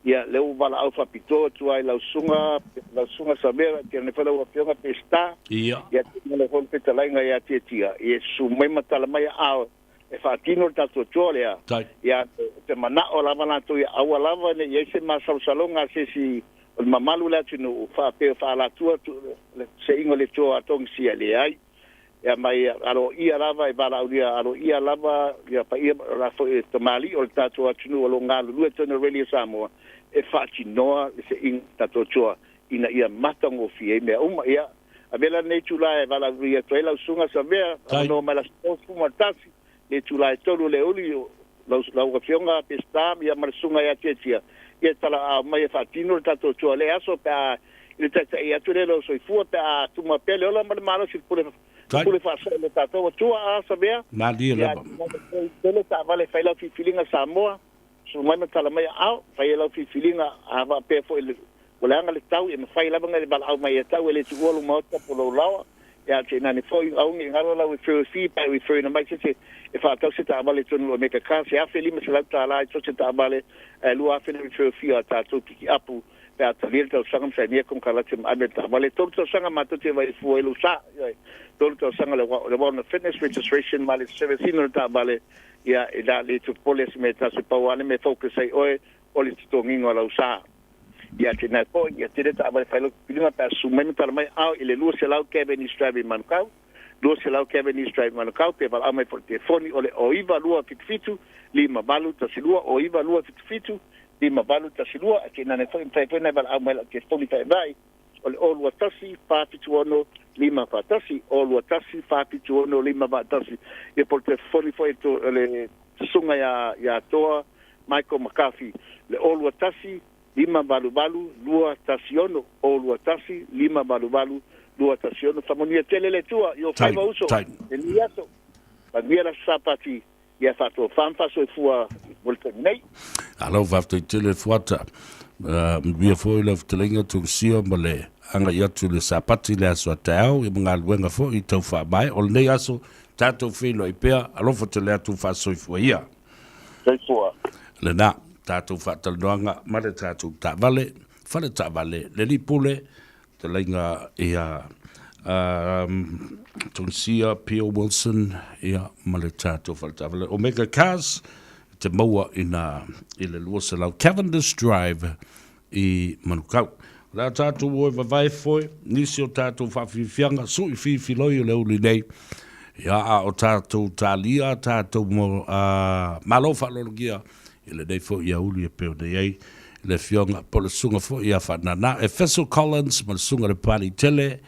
Ia, lea ua valaau faapitoa atu ai lau susuga, lau susuga Samera, tainane foi lau Afioga Peseta, ia, tainane foi le fetalaiga ia Tiatia, ia susu mai ma tala mai aao e faatino le tatou tour lea. Ia, ou te manao lava latou ia aua lava ne i i ai se masalosaloga a se isi o le mamalu o le atunuu faapea o faaalatua le seiga o le tour a Togisia. Leai. Ia mai aloaia lava e valaaulia aloaia lava ia paia la foi tamalii o le tatou atunuu o lo o galulue i totonu o Radio Samoa e faatinoa le seiga o le tatou tour ina ia matagofie ai mea uma. Ia avea la lenei itula e valaaulia atu ai lau susuga Savea, avanoa mai le aso 31 le itula e 3 o le aoauli lau lau Afioga Peseta ia ma le susuga ia Tiatia ia talaau mai e faatino le tatou tour i lea aso pe a i le taitai atu lea lou soifua pe a tuma pea le ola ma le malosi le pule le pule faasoa i lo tatou Atua a Savea Malie ia lava. tele taavale e fai lau filifiliga Samoa susu mai ma tala mai aao fai ai lau filifiliga a faapea foi le ua leaga le tau e mafai lava ona e valaau mai ia te au e le tuua lou maota po o lou laoa ia tainane foi aua ne i galo lau referral fee pe a e refer ina mai se isi e faatau se taavale i totonu o le Omega Car se $1,500 i so o se taavale ae $2,000 le referral fee o a tatou pikiapu pe a talia le tausaga ma sainia konekarate ma ave le taavale. E 3 tausaga matou te vaai fua ai lou sa. Ioe, 3 tausaga le le Wellness Fitness Registration ma le service ina o le taavale, ia e la le popole se mea e tasi, pau lava le mea e focus ai oe o le totogiina o lau sa. Ia tēnā foi, ia tele taavale fai lau piliga pe a susu mai ma tala mai ao i le 200 Cavendish Drive i Manukau, 200 Cavendish Drive i Manukau, pe valaau mai foi i le telefoni o le 09277 5812, 09277 5812, ae tainane foi mafai foi ona e valaau mai i lau telefoni faevai o le 021 476 541, 021 476 541, ia po o le telefoni foi o le susuga ia Toa Michael McCarthy, le 021 588 216, 021 588 216. Faamanuia tele le Atua i ou faiva uso i lenei aso. Manuia le Aso Sapati, ia faatofa ma faasoifua mo le taimi nei. Alo, faafetai tele Fuata. Manuia foi lau fetalaiga Tonusia ma le agai atu i le Sapati i le aso a taeao, ia ma galuega foi i tau faamaea. O lenei aso, tatou feiloai pea, alofa tele atu faasoifua ia. Soifua. Lena, tatou faatalanoaga ma le tatou taavale, fale taavale, le alii pule, fetalaiga ia Tonusia Pio Wilson, ia, ma le tatou fale taavale Omega Cars, te maua ina i le 200 Cavendish Drive i Manukau. O le a tatou o e vavae foe nisi o tatou faafiafiaga sui fifiloi o le aoauli nei, ia, a o tatou talia tatou mo, a, malo faaaloalogia i lenei foi aoauli e pei ona i ai le Afioga po o le Susuga foi ia Faanana Efeso Collins ma le Susuga i le Papalii Tele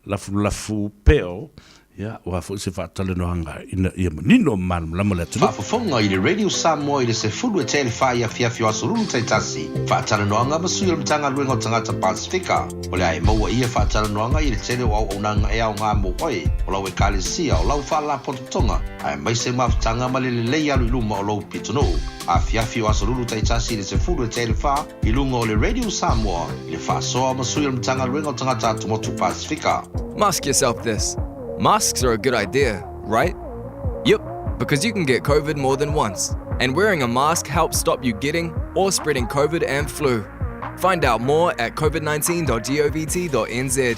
Lafulafu Peo. Ia, aua foi se faatalanoaga ina ia manino ma malamalama le atunuu. Faafofoga i le Radio Samoa i le 10:04 afiafi o Aso Lulu taitasi, faatalanoaga ma sui o le Matagaluega o Tagata Pasefika. O le a e maua ia faatalanoaga i le tele o auaunaga e aoga mo oe, o lau ekalesia, o lau faalapotopotoga, aemaise mafutaga ma le lelei alu i luma o lou pitonuu. Afiafi o Aso Lulu taitasi i le 10:04 i luga o le Radio Samoa i le faasoa ma sui o le Matagaluega o Tagata Atumotu Pasefika. Mask yourself this. Masks are a good idea, right? Yep, because you can get COVID more than once. And wearing a mask helps stop you getting or spreading COVID and flu. Find out more at covid19.govt.nz.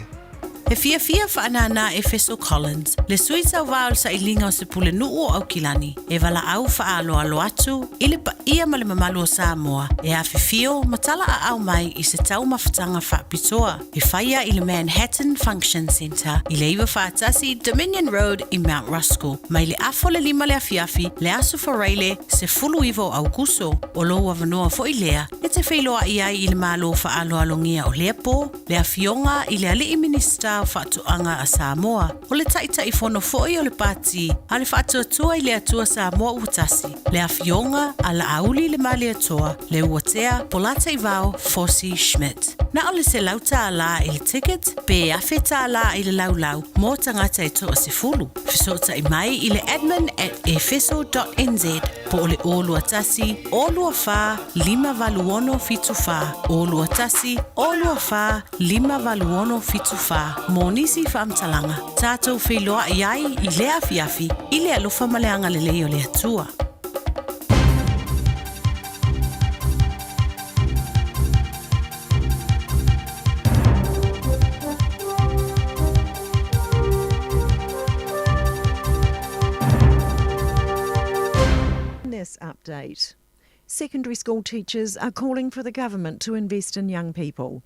He fiafia faanānā Efeso Collins, le sui sauvā o le sailiga o se pulenuu o Aukilani, e valaau faaaloalo atu i le paia ma le mamalu o Samoa e afifio ma tala aao mai i se taumafataga faapitoa e faia i le Manhattan Function Centre i le 941 Dominion Road i Mount Roskill mai le afa o le 5 le afiafi le Aso Faraile 19 o Aukuso. O lou avanoa foi lea e te feiloai ai i le Malo faaaloalogia o lea po le Afioga i le Alii Minisita o Faatoaga a Samoa, o le Taitaifono foi o le Pati a le Faatuatua i le Atua Samoa Ua Tasi, le Afioga a Laauli Le Malietoa, Leuatea Polataivao Fosi Schmidt. Na o le $100 i le ticket pe $1,000 i le laulau mo tagata e toasefulu. Fesootai mai i le admin at efeso dot nz po o le 021 024 586 74 021 024 586 74 mo nisi faamatalaga tatou feiloai ai i lea afiafi i le alofa ma le agalelei o le Atua. update. Secondary school teachers are calling for the government to invest in young people.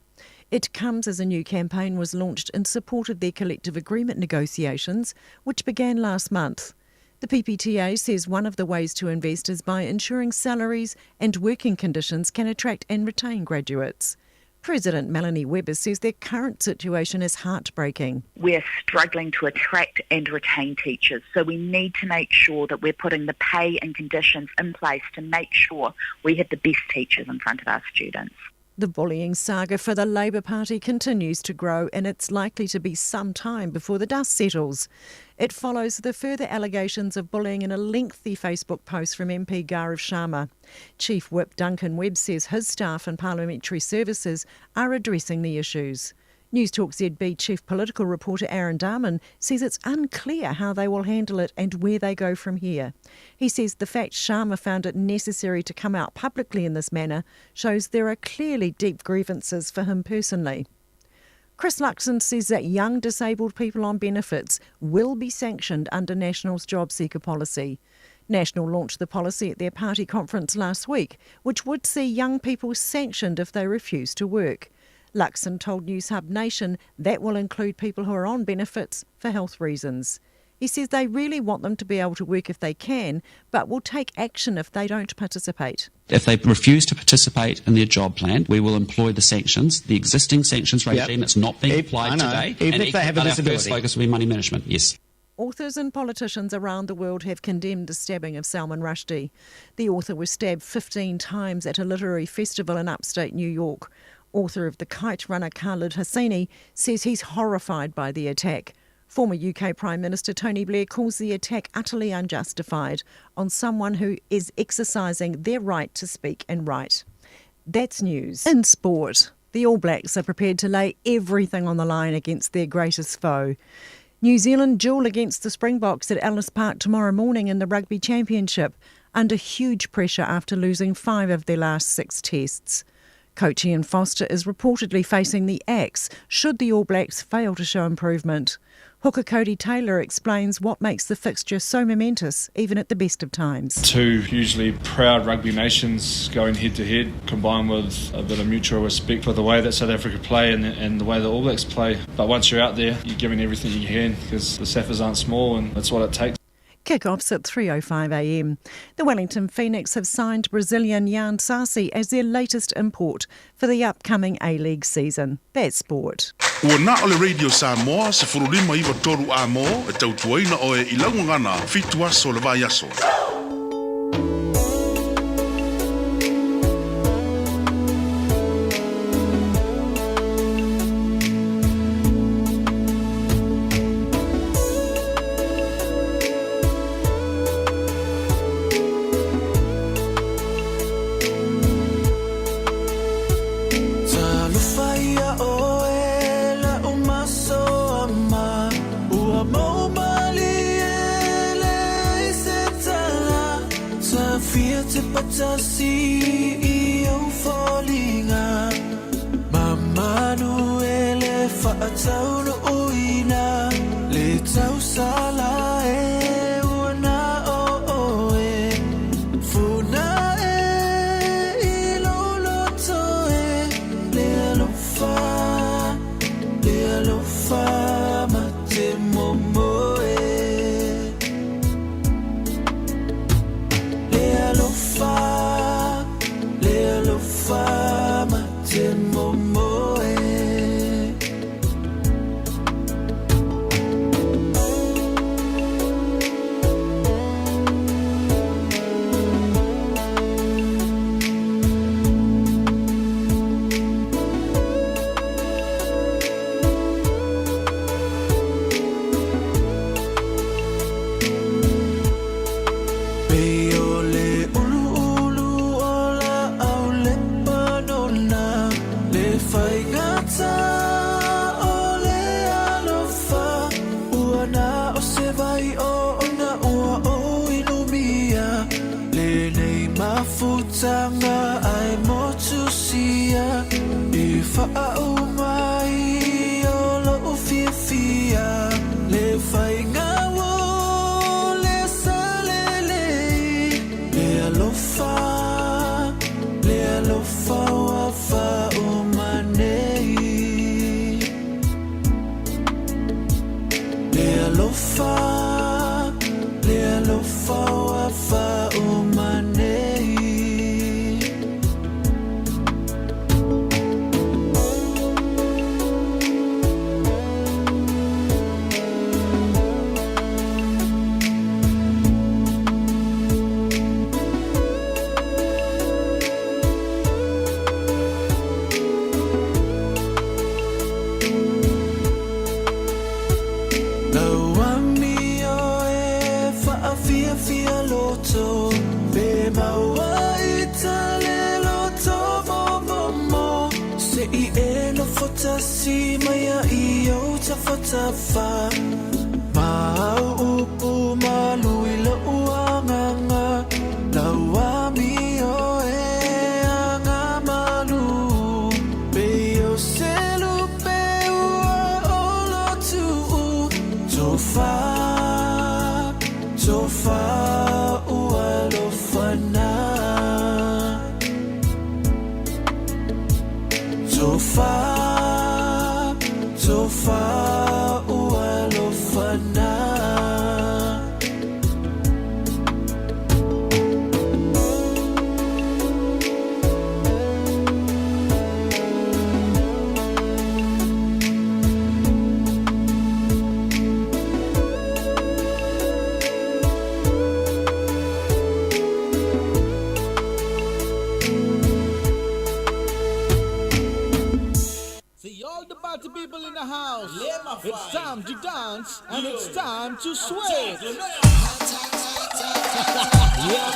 It comes as a new campaign was launched in support of their collective agreement negotiations, which began last month. The PPTA says one of the ways to invest is by ensuring salaries and working conditions can attract and retain graduates. President Melanie Webber says their current situation is heartbreaking. We're struggling to attract and retain teachers, so we need to make sure that we're putting the pay and conditions in place to make sure we have the best teachers in front of our students. The bullying saga for the Labour Party continues to grow and it's likely to be some time before the dust settles. It follows the further allegations of bullying in a lengthy Facebook post from MP Gaurav Sharma. Chief Whip Duncan Webb says his staff and parliamentary services are addressing the issues. News Talk ZB chief political reporter Aaron Darman says it's unclear how they will handle it and where they go from here. He says the fact Sharma found it necessary to come out publicly in this manner shows there are clearly deep grievances for him personally. Chris Luxon says that young disabled people on benefits will be sanctioned under National's JobSeeker policy. National launched the policy at their party conference last week, which would see young people sanctioned if they refuse to work. Luxon told Newshub Nation that will include people who are on benefits for health reasons. He says they really want them to be able to work if they can, but will take action if they don't participate. If they refuse to participate in their job plan, we will employ the sanctions, the existing sanctions regime yep. that's not being applied today. Even and if they have a disability. Our first focus will be money management, yes. Authors and politicians around the world have condemned the stabbing of Salman Rushdie. The author was stabbed 15 times at a literary festival in upstate New York. Author of The Kite Runner Khaled Hosseini says he's horrified by the attack. Former UK Prime Minister Tony Blair calls the attack utterly unjustified on someone who is exercising their right to speak and write. That's news. In sport, the All Blacks are prepared to lay everything on the line against their greatest foe. New Zealand duel against the Springboks at Ellis Park tomorrow morning in the Rugby Championship, under huge pressure after losing five of their last six tests. Coach Ian Foster is reportedly facing the axe should the All Blacks fail to show improvement. Hooker Codie Taylor explains what makes the fixture so momentous, even at the best of times. Two hugely proud rugby nations going head to head, combined with a bit of mutual respect for the way that South Africa play and the, and the way the All Blacks play. But once you're out there, you're giving everything you can because the Saffers aren't small and that's what it takes. Kickoffs at 3.05am. The Wellington Phoenix have signed Brazilian Yan Sassi as their latest import for the upcoming A-League season. That's sport. Ua na o le Radio Samoa, 1593 a mo, e tautuaina oe i laugagana, fitu aso o le vaiaso. I e nofo tasi mai a i ou tafatafa Ma au upu malu i lou agaga Lau amio e agamalu Pei o se lupe ua olotuu Tofa, tofa ua alofa na Tofa, tofa ua alofa na. See all the party people in the house. It's time to dance and it's time to sweat. Yeah,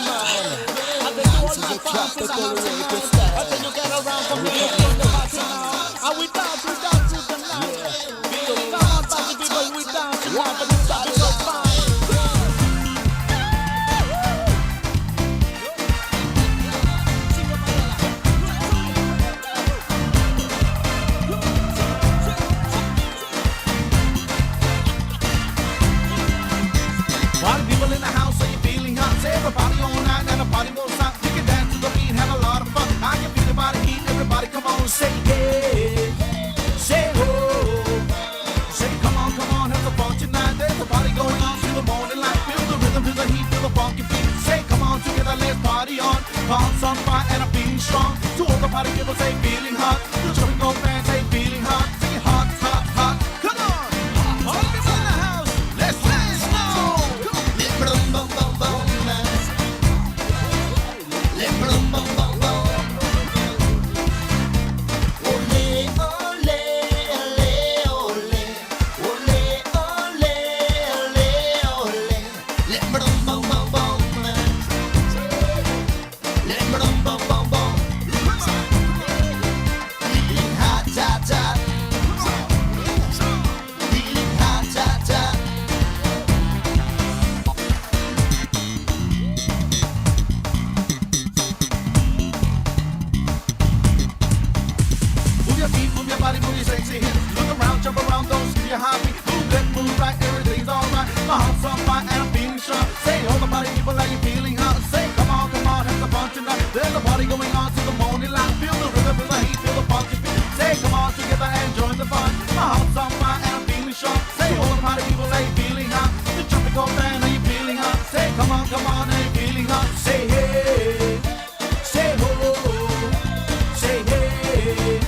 man. I think to all my fans in the house tonight. I think you get around from the on the party now. And we dance to the night. So come on, party people, we dance tonight. But it's party so fine. Party people in the house, are you feeling hot? Say everybody all night and the party won't stop. You can dance to the beat, have a lot of fun. I can feel the body heat. Everybody come on, say yeah, say oh. Say come on, come on, have some fun tonight. There's a party going on till the morning light. Feel the rhythm, feel the heat, feel the funky beat. Say come on together, let's party on. Hearts on fire and I'm feeling strong. To all the party people, say feeling hot. The tropical band, say feeling hot. Say hot, hot, hot. Come on, all people in the house, let's dance now. Come on. Move your feet, move your body, move your sexy hips. Look around, jump around, don't skip your heartbeat. Move left, move right, everything's alright. My heart's on fire and I'm feeling strong. Say, all the party people, are you feeling hot? Say, come on, come on, have some fun tonight. There's a party going on till the morning light. Feel the rhythm, feel the heat, feel the funky beat. Say, come on together and join the fun. My heart's on fire and I'm feeling strong. Say, all the party people, are you feeling hot? The tropical band, are you feeling hot? Say, come on, come on, are you feeling hot? Say, hey, say ho, say hey.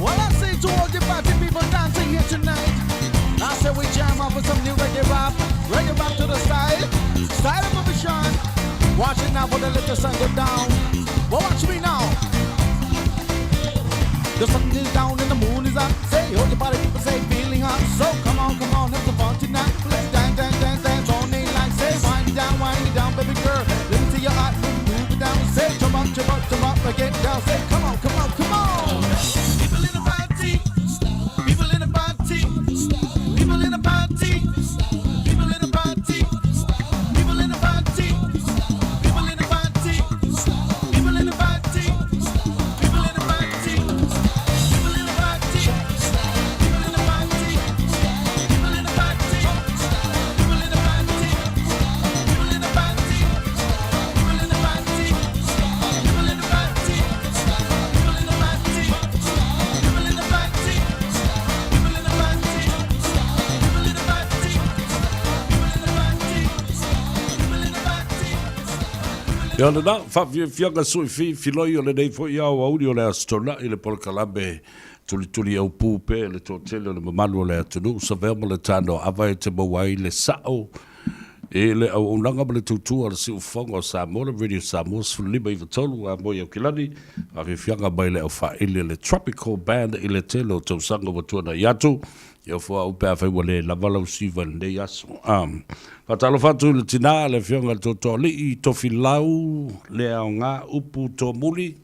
Well, I say to all the party people dancing here tonight, I say we jam up with some new reggae rap, reggae rap to the style, style of a vision. Watch it now for the let the sun go down. Well, watch me now. The sun is down and the moon is up. Say, all the party people say feeling hot. So come on, come on, have some fun tonight. Let's dance, dance, dance, dance all night like. Say, wind it down, wind it down, baby girl. Let me see your eye move, move it down. Say, jump up, jump up, jump up, get down. Say, come on, come on, come on. People in the party, people in the party, people in the party, people in the party, people in the party, people in the party, people in the party, people in the party, people in the party. Ia lena, faafiafiaga sui filoi o lenei foi aoauli o le Aso Toonai le polokalame tulituli aupu pea i le toatele o le mamalu o le atunuu savea ma le tanoa e te maua ai le sao i le auaunaga ma le tautua a le Siufofoga o Samoa, le Radio Samoa 15 93 a moi Aukilani, faafiafiaga mai le aufaaili a le Tropical Band i le tele o tausaga ua tuanai atu. Ia fua au pe afai ua le lava lau siva i lenei aso. Faatalofa atu i le tina, le afioga i le Tootooalii, Tofilau, le aoga, upu Tomuli,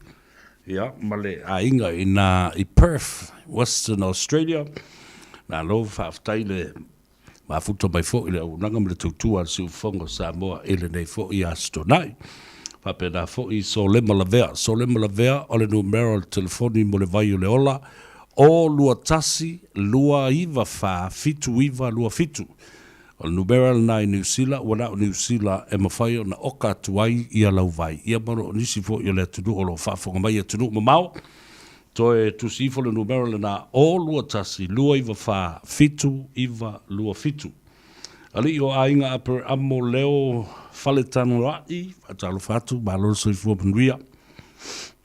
ia, ma le aiga i ina i Perth, Western Australia. Malo faafetai le mafuta mai foi i le auaunaga ma le tautua a le Siufofoga o Samoa i lenei foi Aso Toonai. Faapena foi Solema Lavea. Solema Lavea o le numera o le telefoni mo le vai o le ola, O 21 294 7927. O le numera lena i Niu Sila, ua na o Niu Sila e mafai ona oka atu ai ia lau vai. Ia ma o nisi foi o le atunuu o lo o faafofoga mai i atunuu mamao, toe tusi ifo le numera lena, O 21 294 7927. Alii o Aiga Aperamo Leo Faletanoai, faatalofa atu, malo le soifua manuia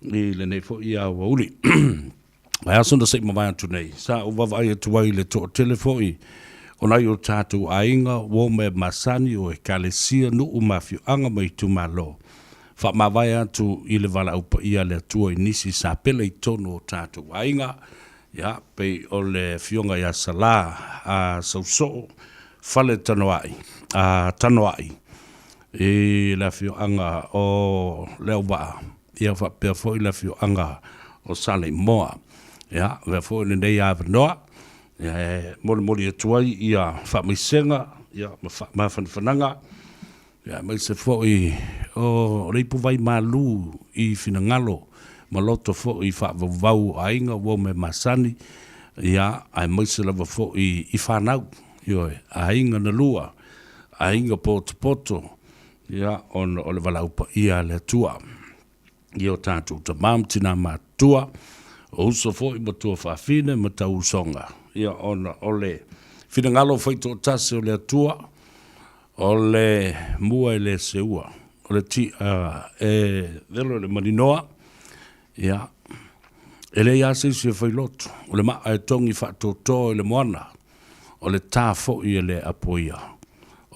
i lenei foi aoauli. Mai aso na se i mavae atu nei, sa ou vaavaai atu ai i le toatele foi o nai o tatou aiga, uo mea masani o Ekalesia, nuu ma afioaga ma itumalo, faamavae atu i le valaau paia a le Atua i nisi sa pele i totonu o tatou aiga, ia, pei o le afioga ia Salā a Sausoo Faletanoai, a Tanoai, i le afioaga o Leauvaa, Ia faapea foi le afioaga o Saleimoa. Ia, avea foi lenei avanoa e molimoli atu ai ia faamaisega ia ma faamafanafanaga, ia aemaise foi o le ipuvai malu i finagalo ma loto foi faavauvau o aiga ua mea masani, ia aemaise lava foi i fanau, ioe, aiga na lua, aiga potopoto, Ia, ona o le valaau paia a le Atua i o tatou tama ma tina matutua, o uso foi ma tuafafine ma tauusoga, ia, ona o le finagalo faitoatasi o le Atua, o le mua e le seua, o le ti'a e velo i le maninoa, ia, e leai lava se isi e failoto, o le maa e togi faatoatoa i le moana, o le tā foi e le apoia.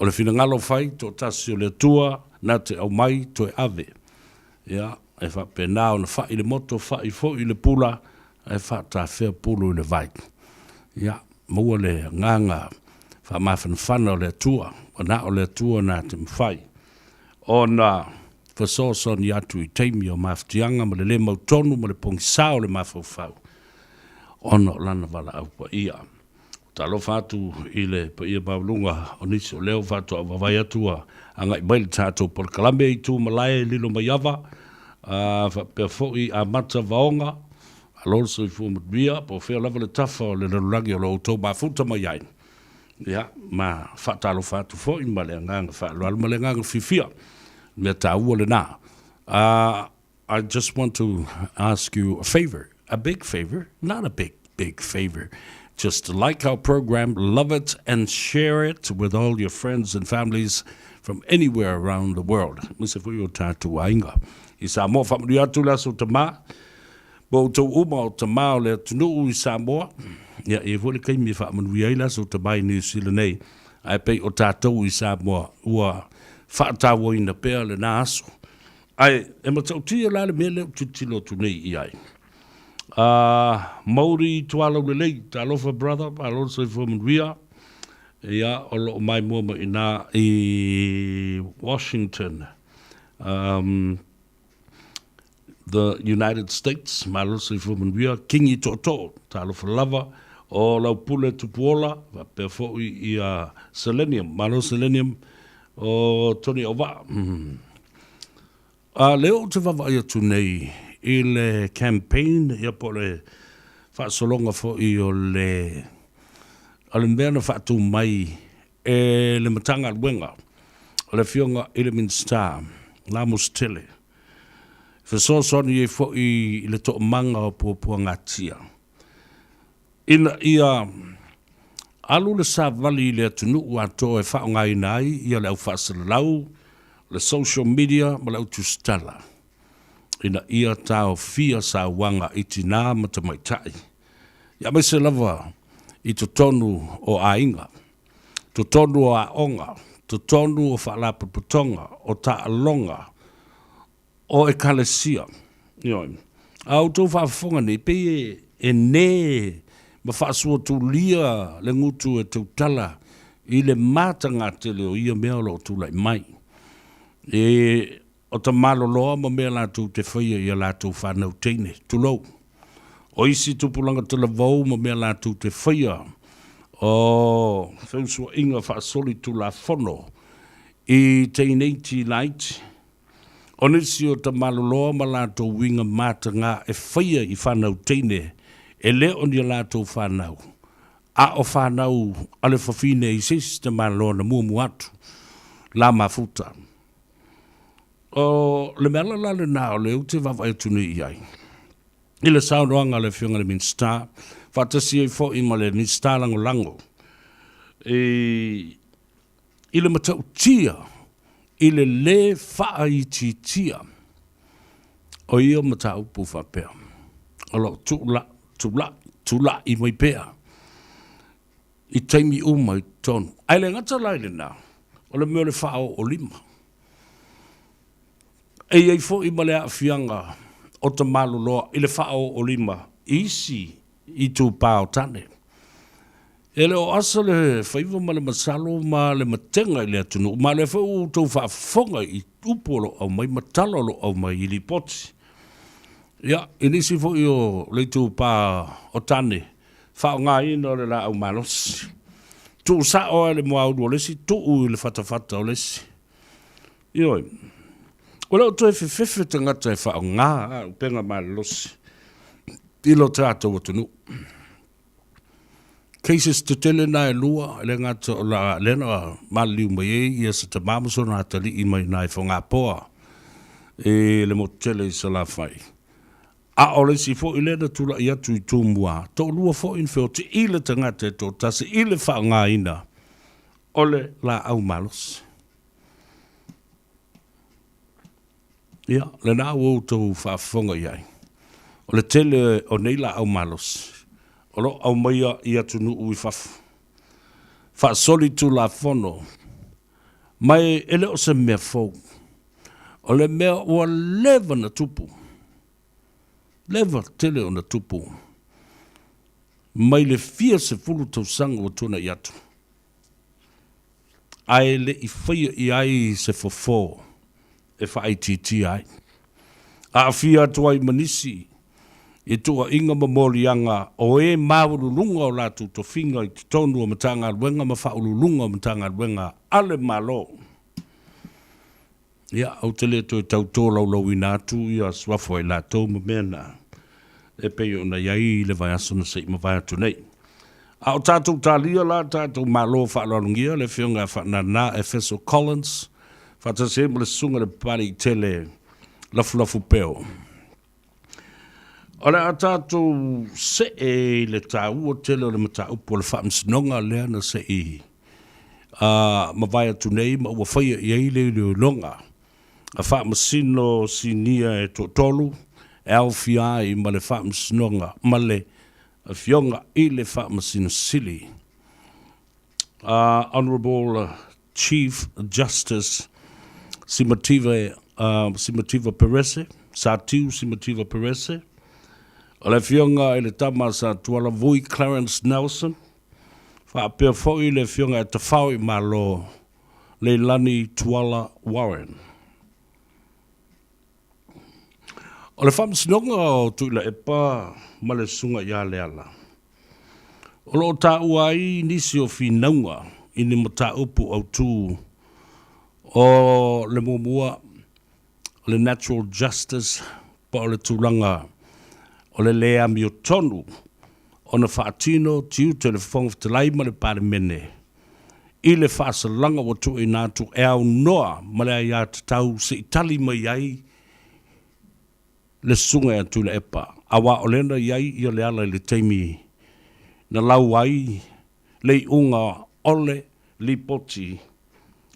O le finagalo fai toatasi o le Atua na te aumai toe ave. Ia, e faapena ona fai le moto, fai foi le pula, ae faatafea pulu i le vai. Ia, maua le agaga faamafanafana o le Atua, ua na o le Atua na te mafai ona fesoasoani atu i taimi o mafatiaga ma le le mautonu ma le pogisa o le mafaufau, ona o Lana valaau paia. Talofa atu i le paia maualuga o nisi o leo faatoa vaavaai atu ua agai mai le tatou polokalame i Tumalae lilo mai ava, a faapea foi Amata Vaoga, malo le soifua manuia, po o fea lava le tafa o le lalolagi o lo outou mafuta mai ai. Ia, ma faatalofa atu foi ma le agaga faaaloalo ma le agaga fiafia. Mea taua lena. A I just want to ask you a favor, a big favor, not a big, big favor. Just like our program, love it, and share it with all your friends and families from anywhere around the world. Aemaise foi o tatou aiga. I Samoa, faamanuia atu le aso Tamā, mo outou uma o tamā o le atunuu i Samoa. Ia, e i ai foi le taimi e faamanuia ai le aso Tamā i Niu Sila nei, ae pei o tatou i Samoa ua faatauaina pea lena aso. Ae e matautia la le mea lea ou tilotilo atu nei i ai. A Mauri Tualaulelei, talofa brother, malo le soifua manuia. Ia, o lo o maimoa mai i ina i Washington, um, the United States, malo le soifua manuia. Kingi Tootoo, talofa lava. O lau pule Tupuola, faapea foi ia Selenium, malo Selenium, o Tony Auvaa. Mm. A lea ou te vaavaai atu nei i le campaign ia po o le faasologa foi o le o le mea na faatu mai e le Matagaluega o le Afioga i le Minisita Lamositele, fesoasoani ai foi i le toomaga o puapuagatia ina ia alu le savali i le atunuu atoa e faaaogaina ai ia le au faasalalau. le social media ma le au tusitala ina ia taofia sauaga i tinā ma tamaitai, aemaise lava i totonu o aiga, totonu o aoga, totonu o faalapotopotoga, o taaloga, o ekalesia. Ioe. A outou faafofoga nei, pei e nē ma faasuatulia le gutu e tautala i le matagatele o ia mea o lo o tulai mai. E o tamaloloa ma mea latou te faia i a latou fanau teine, tulou. O isi tupulaga talavou ma mea latou te faia o feusuaiga faasolitulafono i teineiti laiti. O nisi o tamaloloa ma latou uiga mataga e faia i fanau teine e le o ni a latou fanau, a o fanau a le fafine i se isi tamaloa na muamua atu la mafuta. O le mea ala la lena o lea ou te vaavaai atu nei i ai i le saunoaga a le Afioga i le Minisita, faatasi ai foi ma le Minisita Lagolago i i le matautia i le lē faaitiitia o ia mataupu faapea o lo o tuula, tula, tula'i mai pea i taimi uma i totonu. Ae le gata la i lena, o le mea o le faaoolima. E i ai foi ma le aafiaga o tamaloloa i le faaoolima i isi itupa o tane. E le o asa le faiva ma le masalo ma le matega i le atunuu, ma o lea foi ua outou faafofoga i upu o lo o aumai ma tala o lo o aumai i lipoti. Ia, i nisi foi o le itupa o tane, faaaogaina o le laau malosi. Tuu sao lava i le muaulu o le isi, tuu i le fatafata o le isi. Ioe. Ua le o toe fefefe tagata e faaaoga auupega malolosi i lo tatou atunuu. Cases tetele na e lua, e le gata o la, lea na maliliu mai ai ia se tama ma sona atalii mai ina i Fogapoa i le motu tele i Salafai. A o le isi foi lea na tulai atu i Tumua, toalua foi na feoti i le tagata e toatasi i le faaaogaina o le laau malosi. Ia, lena ua outou faafofoga i ai, o le tele o nei laau malosi o lo o aumaia i atunuu i fafo, faasolitulafono, ma e le o se mea fou. O le mea ua leva ona tupu, leva tele ona tupu mai le fia sefulu tausaga ua tuanai atu. ae le i faia i ai se fofo e faaitiitia ai. Aafia atu ai ma nisi i tuuaiga ma moliaga o e maualuluga o latou tofiga i totonu o Matagaluega ma Faauluuluga o Matagaluega a le Malo. Ia, ou te le toe tau tolaulauina atu ia suafa o i latou ma mea na e pei ona i ai le vaiaso na se i mavae atu nei. A o tatou talia la tatou Malo faaaloalogia le Afioga ia Faanana Efeso Collins faatasi ai ma le Susuga i le Papali'i Tele Lafulafu Peo. O le a tatou see i le taua tele o le mataupu o le Faamasinoga lea na se i mavae atu nei ma ua faia i ai le iloiloga a Faamasino Sinia e toatolu e aofia ai ma le Faamasinoga ma le Afioga i le Faamasino Sili, Honourable Chief Justice Simativa, Simativa Perese, Satiu Simativa Perese, o le Afioga i le Tama Sa Tuala Vui Clarence Nelson, faapea foi le Afioga ia Tafao i Malo Leilani Tuala Warren. O le Faamasinoga o Tuilaepa ma le Susuga ia Leala, O lo o taua ai nisi o finauga i ni mataupu autu o le muamua, o le natural justice po o le tulaga o le le amiotonu ona faatino tiute o le Fofoga Fetalai ma le Palemene i le faasalaga ua tuuina atu e aunoa ma le aiatatau se i tali mai ai le Susuga ia Tuilaepa, aua o lea na i ai ia Leala i le taimi na lau ai le iuga o le lipoti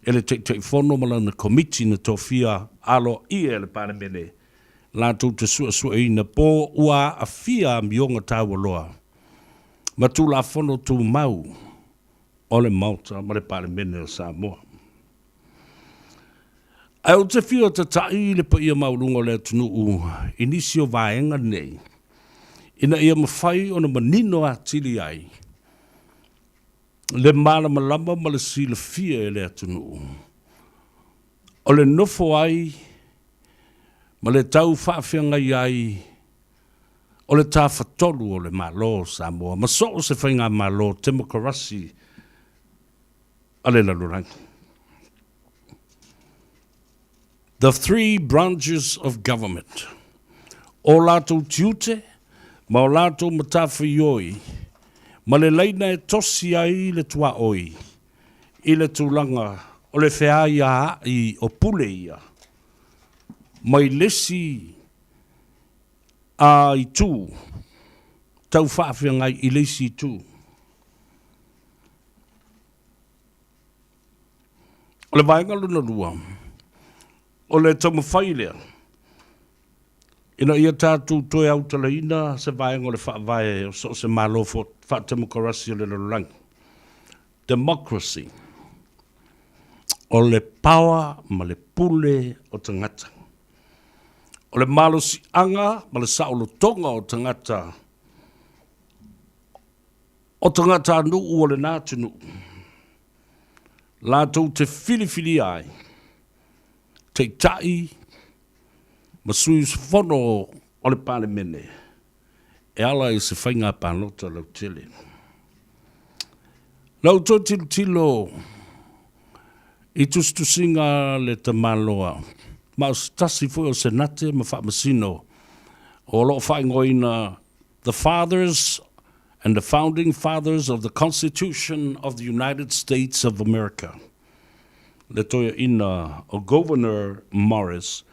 e le Taitaifono ma lana Komiti na tofia aloaia e le Palemene latou te suesueina po ua aafia amioga taualoa ma Tulafono Tumau o le Maota ma le Palemene o Samoa. Ae ou te fia tataʻi i le paia maualuga o le atunuu i nisi o vaega nei ina ia mafai ona manino atili ai le malamalama ma le silafia e le atunuu o le nofo ai ma le tau faafeagai ai o le Tafatolu o le Malo o Samoa ma so o se faigamalo temokarasi a le lalolagi. The three branches of government, ō latou tiute ma o latou matawhaioi ma le laina e tosi ai le tuaoi i le tulaga o le feaiaai o pule ia mai le isi a itu tau faafeagai i le isi itu. O le vaega lona lua, o le taumafai lea ina ia tatou toe autalaina se vaega o le faavae o so o se Malo faatemokarasi o le lalolagi, democracy, o le power ma le pule o tagata. O le malosiaga ma le saolotoga o tagata o tagatanuu o lena atunuu, latou te filifilia ai taitai ma sui usufono o le Palemene e ala i se faiga palota lautele. Na ou toe tilotilo i tusitusiga a le tamaloa ma o se tasi foi o Senate ma Faamasino o lo o faaigoaina The Fathers and the Founding Fathers of the Constitution of the United States of America, le toeaina o Gouverneur Morris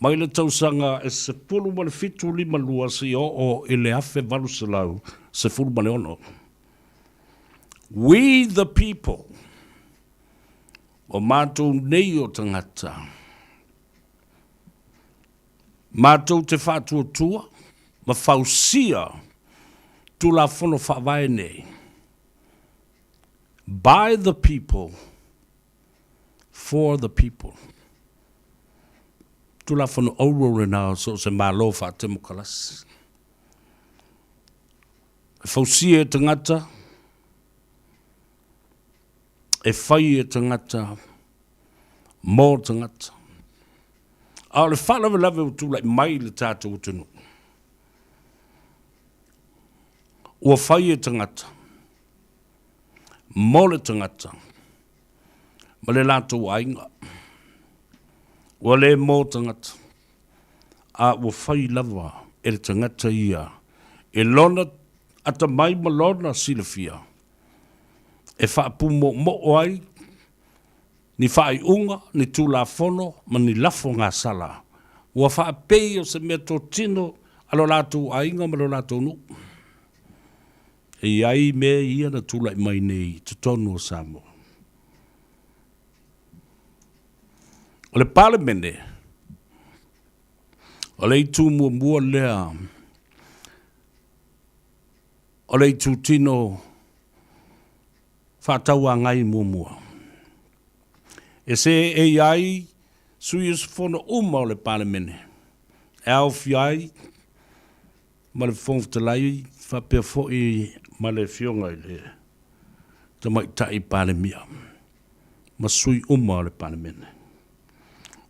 mai le tausaga e 1752 seia oo i le 1816. We the people, o matou nei o tagata, Matou te faatuatua ma fausia Tulafono Faavae nei, by the people, for the people. Tulafono auro lena o so o se Malo faatemokarasi. E fausia e tagata, e fai e tagata, mō tagata. A o le faalavelave ua tulai mai i le tatou atunuu, ua fai e tagata, mo le tagata, ma le latou aiga. Ua le mo tagata, a ua fai lava e le tagata ia i lona atamai ma lona silafia e faapumoomoo ai ni faaiuga, ni tulafono ma ni lafo gasala, ua faapei o se mea totino a lo latou aiga ma lo latou nuu. E i ai mea ia na tulai mai nei i totonu o Samoa. O le Palemene, o le itu muamua lea o le itutino faatauagai muamua. E seei ai sui usufono uma o le Palemene e aofia ai ma le Fofoga Fetalai faapea foi ma le Afioga i le Tamaitai Palemia ma sui uma o le Palemene.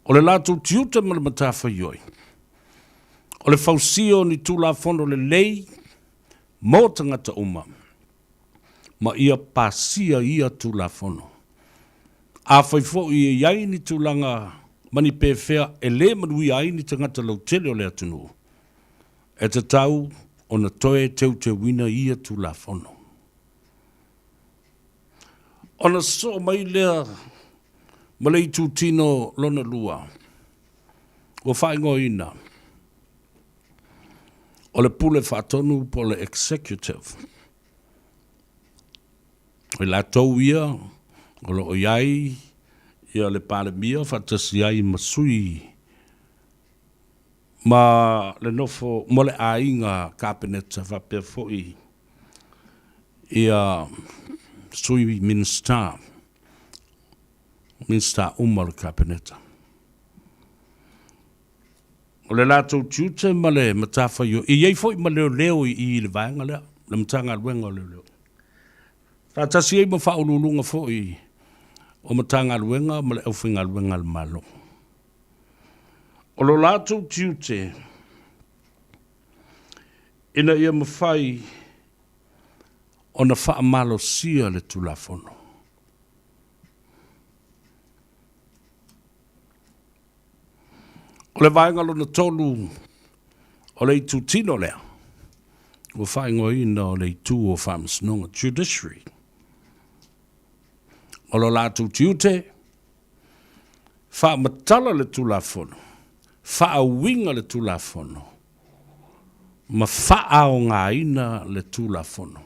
O le latou tiute ma le matafaioi, o le fausia o ni Tulafono lelei mo tagata uma, ma ia pasia ia Tulafono. Afai foi e i ai ni tulaga ma ni pefea e le manuia ai ni tagata lautele o le atunuu, e tatau ona toe teuteuina ia Tulafono. Ona sosoo mai lea ma le itutino lona lua, ua faaigoaina o le Pule Faatonu po o le Executive. O i latou ia o lo o i ai Ia le Palemia faatasi ai ma sui ma le nofo mo le aiga Kapeneta faapea foi ia sui Minisita, Minisita uma o le Kapeneta. O le latou tiute ma le matafaioi, e i ai foi ma leoleo i i i le vaega lea, le Matagaluega o Leoleo. Faatasi ai ma faauluuluga foi o Matagaluega ma le aufaigaluega a le Malo. O lo latou tiute ina ia mafai ona faamalosia le Tulafono. O le vaega lona 3 o le itutino lea, ua faaigoaina o le itu o Faamasinoga, Judiciary. O lo latou tiute, faamatala le Tulafono, faauiga le Tulafono, ma faaaogaina le Tulafono.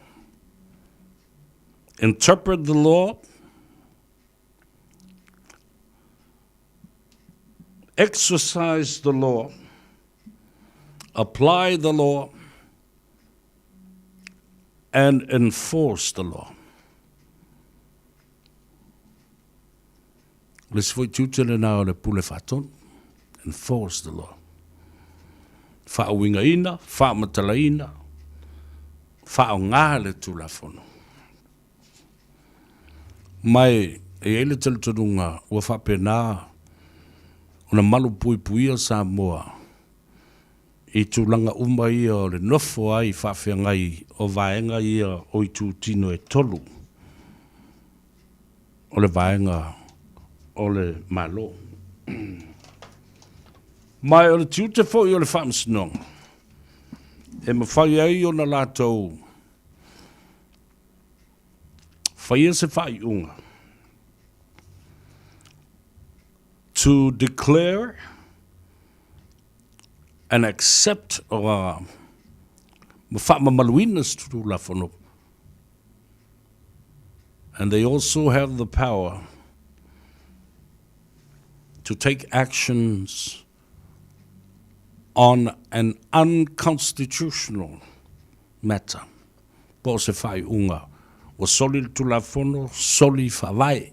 Interpret the law, exercise the law, apply the law, and enforce the law. O le isi foi tiute lena o le pule faatonu, enforce the law. Faauigaina, faamatalaina, faaaoga le Tulafono. Ma e i ai le talitonuga ua faapena ona malupuipuia Samoa i tulaga uma ia o le nofo ai faafeagai o vaega ia o itutino e 3 o le vaega o le Malo. Ma o le tiute foi o le Faamasinoga e mafai ai ona latou faia se faaiuga to declare and accept or ma faamamaluina se Tulafono and they also have the power to take actions on an unconstitutional matter, po o se faaiuga ua soli le Tulafono, soli faavae.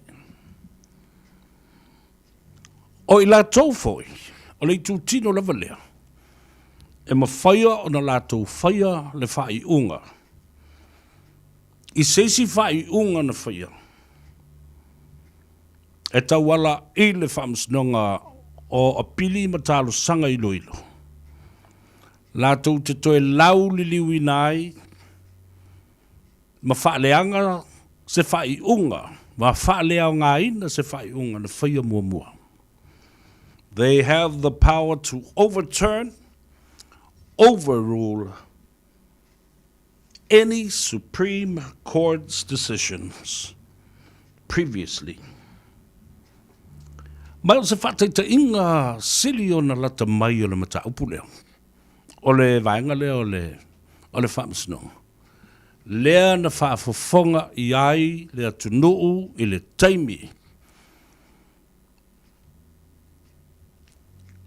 O i latou foi, o le itutino lava lea, e mafaia ona latou faia le faaiuga i se isi faaiuga na faia e tauala i le Faamasinoga o Apili ma Talosaga Iloilo, latou te toe lauliliuina ai ma faaleaga se faaiuga ma faaleaogaina se faaiuga na faia muamua. They have the power to overturn, overrule any Supreme Court's decisions previously. Ma o se faataitaiga sili ona lata mai o le mataupu lea, o le vaega lea o le, o le faamasinoga, lea na faafofoga i ai le atunuu i le taimi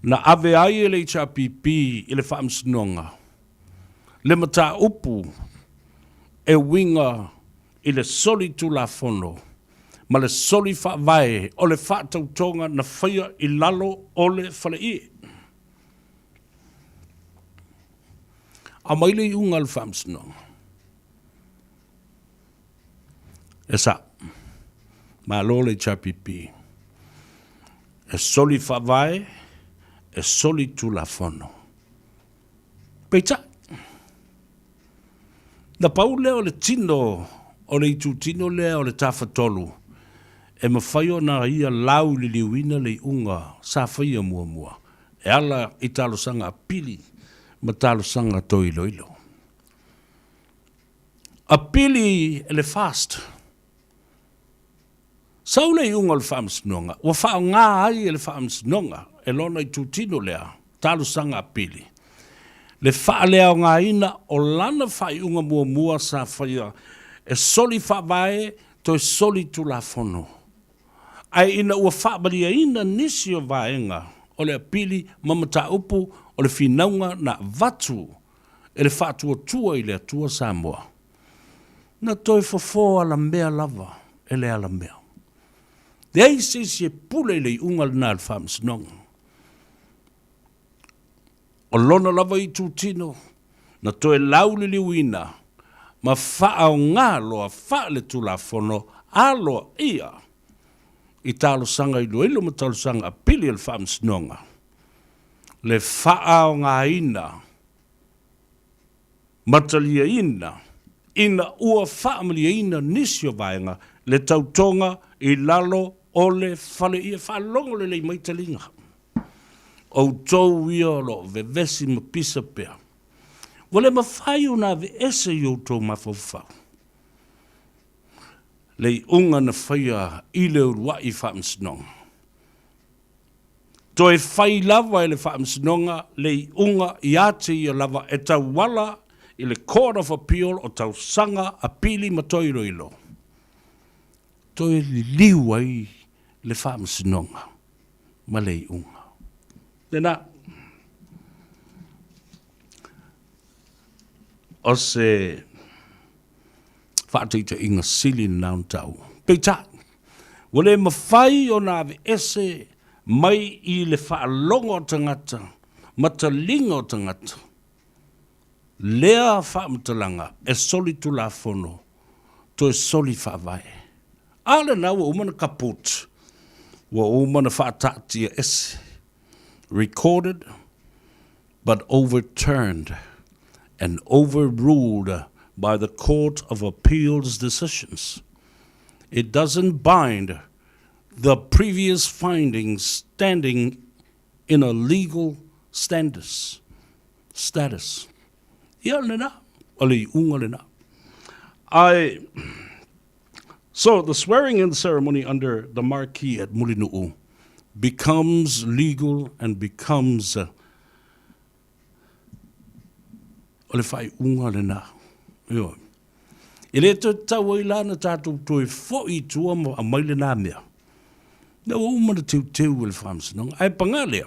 na ave ai e le HRPP i le faamasinoga le mataupu e uiga i le solitulafono ma le soli faavae o le faatautoga na faia i lalo o le faleie. Aumai le iuga a le faamasinoga. E sa'o. Malo le HRPP. E soli faavae, e soli tulafono. Peitai, na pau lea o le tino o le itutino lea o le Tafatolu e mafai ona ia lauliliuina le iuga sa faia muamua e ala i talosaga apili ma talosaga toe iloilo. Apili e le FAST. Sau le iuga o le Faamasinoga, ua faaaoga ai e le Faamasinoga e lona itutino lea talosaga apili, le faaleaogaina o lana faaiuga muamua sa faia e soli faavae toe soli tulafono. Ae ina ua faamalieina nisi o vaega o le apili ma mataupu o le finauga na avatu e le Faatuatua i le Atua Samoa, na toe fofo alamea lava e le alamea. Leai se isi e pule i le iuga lena a le Faamasinoga. O lona lava itutino na toe lauliliuina ma faaaoga loa faale-tulafono aloaia i talosaga iloilo ma talosaga apili a le Faamasinoga, le faaaogaina ma taliaina ina ua faamalieina nisi o vaega le tautoga i lalo o le fale ia faalogo lelei mai taliga. Outou ia o lo o vevesi ma pisa pea, ua le mafai ona aveese i outou mafaufau le iuga na faia i le uluai faamasinoga. Toe fai lava e le Faamasinoga le iuga ia te ia lava e tauala i le Court of Appeal o tausaga apili ma toe iloilo. Toe liliu ai le Faamasinoga ma le iuga. Lena. O se faataitaiga sili lena ona taua. Peitai, ua le mafai ona aveese mai i le faalogo a tagata ma taliga o tagata lea faamatalaga e solitulafono toe soli faavae. A lena ua uma ona kaput, ua uma ona faataatia ese, recorded but overturned and overruled by the Court of Appeal's decisions. It doesn't bind the previous findings standing in a legal standus, status. Ia lena, o le iuga lena. Ae, so the swearing-in ceremony under the marquee at Mulinu'u becomes legal and becomes o le faaiuga lena. Ioe. E le toe tatau ai la ona tatou toe foi i tua ma aumai lena mea. Lea ua uma ona teuteu e le Faamasinoga. Ae paga lea,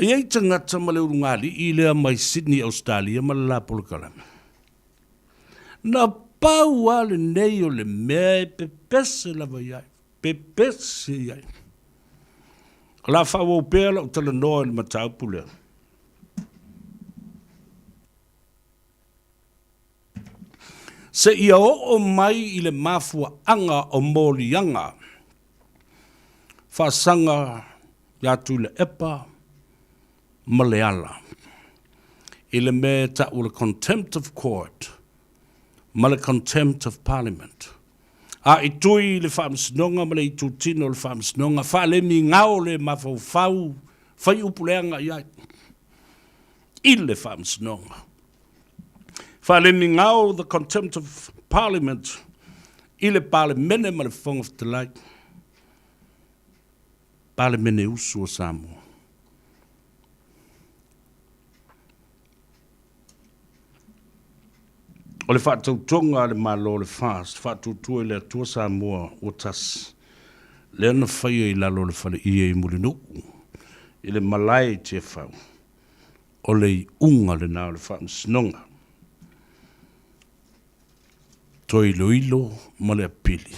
e i ai tagata ma le ulugalii lea mai Sydney, Ausetalia ma le la polokalame. Na pau lava lenei o le mea e pepese lava i ai, pepese i ai. O le a faaauau pea lau talanoa i le mataupu lea. Seia oo mai i le mafuaaga o moliaga faasaga ia Tuilaepa ma Leala i le mea e tau o le Contempt of Court ma le Contempt of Parliament. A i tui i le Faamasinoga ma le itutino o le Faamasinoga, faalemigao le mafaufau, fai upu leaga i ai i le Faamasinoga. Faalemigao the Contempt of Parliament i le Palemene ma le Fofoga Fetalai. Palemene usu o Samoa. O le faatautoga a le Malo o le FAST, Faatuatua i le Atua Samoa ua tasi, lea na faia i lalo o le faleie i Mulinuu, i le malae i Tiafau, o le iuga lena o le Faamasinoga. Toe iloilo ma le apili.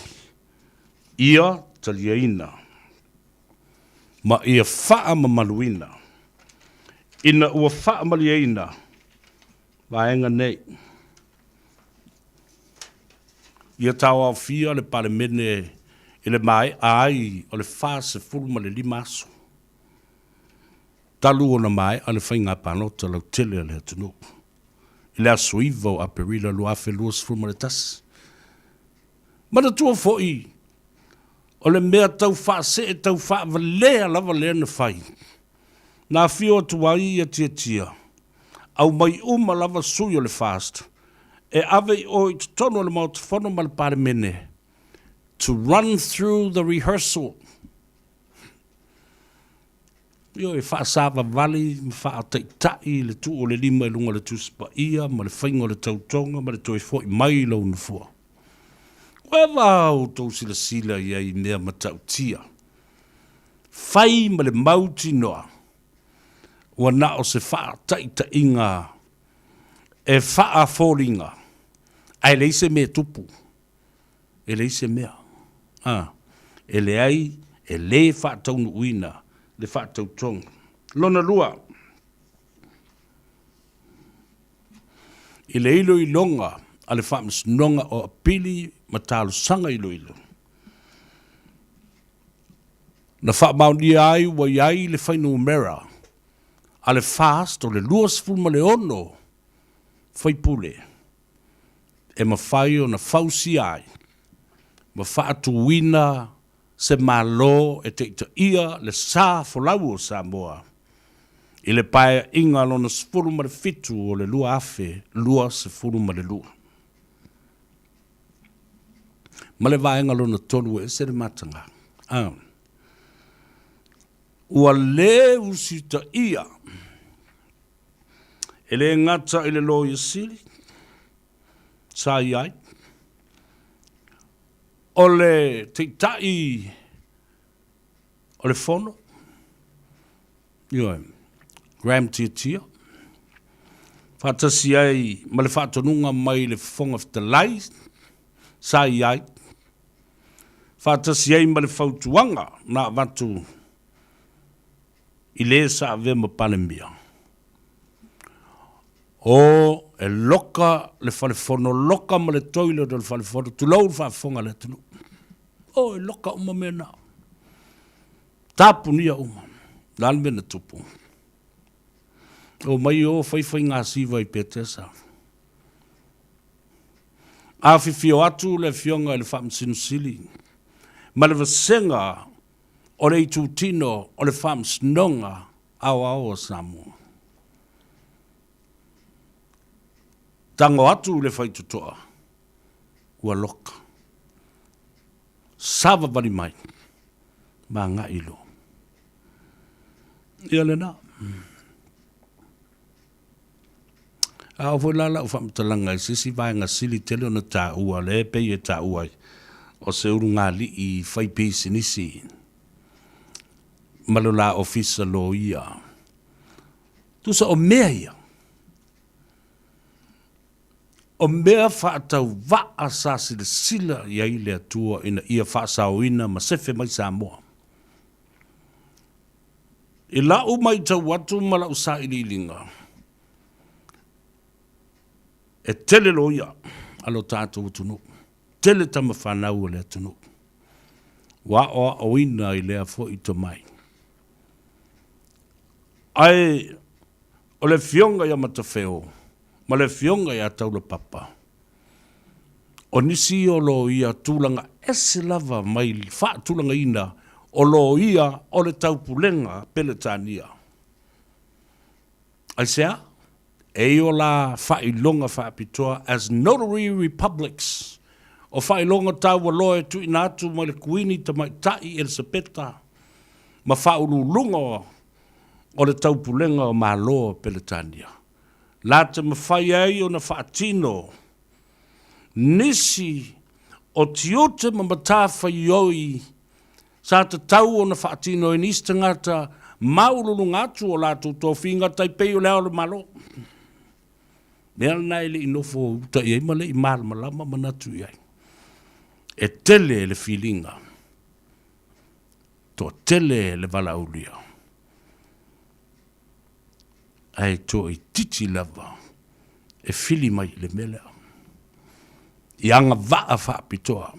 Ia taliaina ma ia faamamaluina ina ua faamalieina vaega nei. Ia taoaofia le Palemene i le maea ai o le 45 aso talu ona maea le faiga palota lautele a le atunuu i le aso 9 o Aperila 2021. Manatua foi, o le mea tau faasee tau faavalea lava lea na fai. Na afio atu ai ia Tiatia, aumai uma lava sui o le FAST e ave i o i totonu o le Maota Fono ma le Palemene to run through the rehearsal. Ioe, faasavavali ma faataitai le tuu o le lima i luga o le Tusi Paia ma le faiga o le tautoga ma le toe foi mai i lou nofoa. Eva outou silasila i ai i mea matautia, fai ma le mautinoa, ua na o se faataitaiga e faafoliga, ae leai se mea e tupu, e leai se mea, a, e leai, e lē faataunuuina le faatautoga. Lona lua, i le iloiloga a le Faamasinoga o Apili ma Talosaga Iloilo, na faamaonia ai ua i ai le fuainumera a le FAST o le 26 faipule e mafai ona fausia ai ma faatuina se Malo e taitaia le sa folau o Samoa i le Paeaiga lona 17 o le 2022. Ma le vaega lona tolu e ese le mataga. A. Ua lē usitaia e lē gata i le Loia Sili sa i ai, o le Taitai o le Fono, ioe, Graham Tiatia, faatasi ai ma le faatonuga mai le Fofoga Fetalai sa i ai, faatasi ai ma le fautuaga na avatu i le sa avea ma Palemia. O, e loka le fale fono, loka ma le toilet o le fale fono, tulou le faafofoga a le atunuu. O, e loka uma mea na. Tapunia uma. O le a le mea na tupu? Omai o fai faigasiva i Petesa. Afifio atu le Afioga i le Faamasino Sili ma le vasega o le itutino o le Faamasinoga Aoao o Samoa. Tago atu le faitotoa, ua loka. Savavali mai, ma agai loa. Ia lena. A oo foi la lau faamatalaga i se isi vaega sili tele ona taua, lea e pei e taua ai, o se ulugalii fai pisinisi ma lo la ofisa loia. Tusa o mea ia, o mea faatauvaa sa silasila i ai le Atua ina ia faasaoina ma sefe mai Samoa. I la'u maitau atu ma la'u sailiiliga, e tele loia a lo tatou atunuu, tele tama fanau a le atunuu ua aoaoina i lea foi tomai. Ae o le Afioga ia Matafeo ma le Afioga ia Taulapapa, O nisi o loia tulaga ese lava mai le faatulagaina o loia o le Taupulega Peretania. Aisea? E i o la faailoga faapitoa as Notary Republics, o faailoga taualoa e tuuina atu mai le Kuini Tamaitai Elisapeta ma faauluuluga o le Taupulega o Malo o Peretania. La te mafai ai ona faatino nisi o tiute ma matafaioi sa tatau ona faatino e nisi tagata maualuluga atu o latou tofiga tai pei o Le Ao o le Malo. Mea lena e le i nofo uta i ai ma le i malamalama manatu i ai. E tele le filiga, toatele le valaaulia. Ae toaitiiti lava e fili mai i le mea lea, i agavaa faapitoa.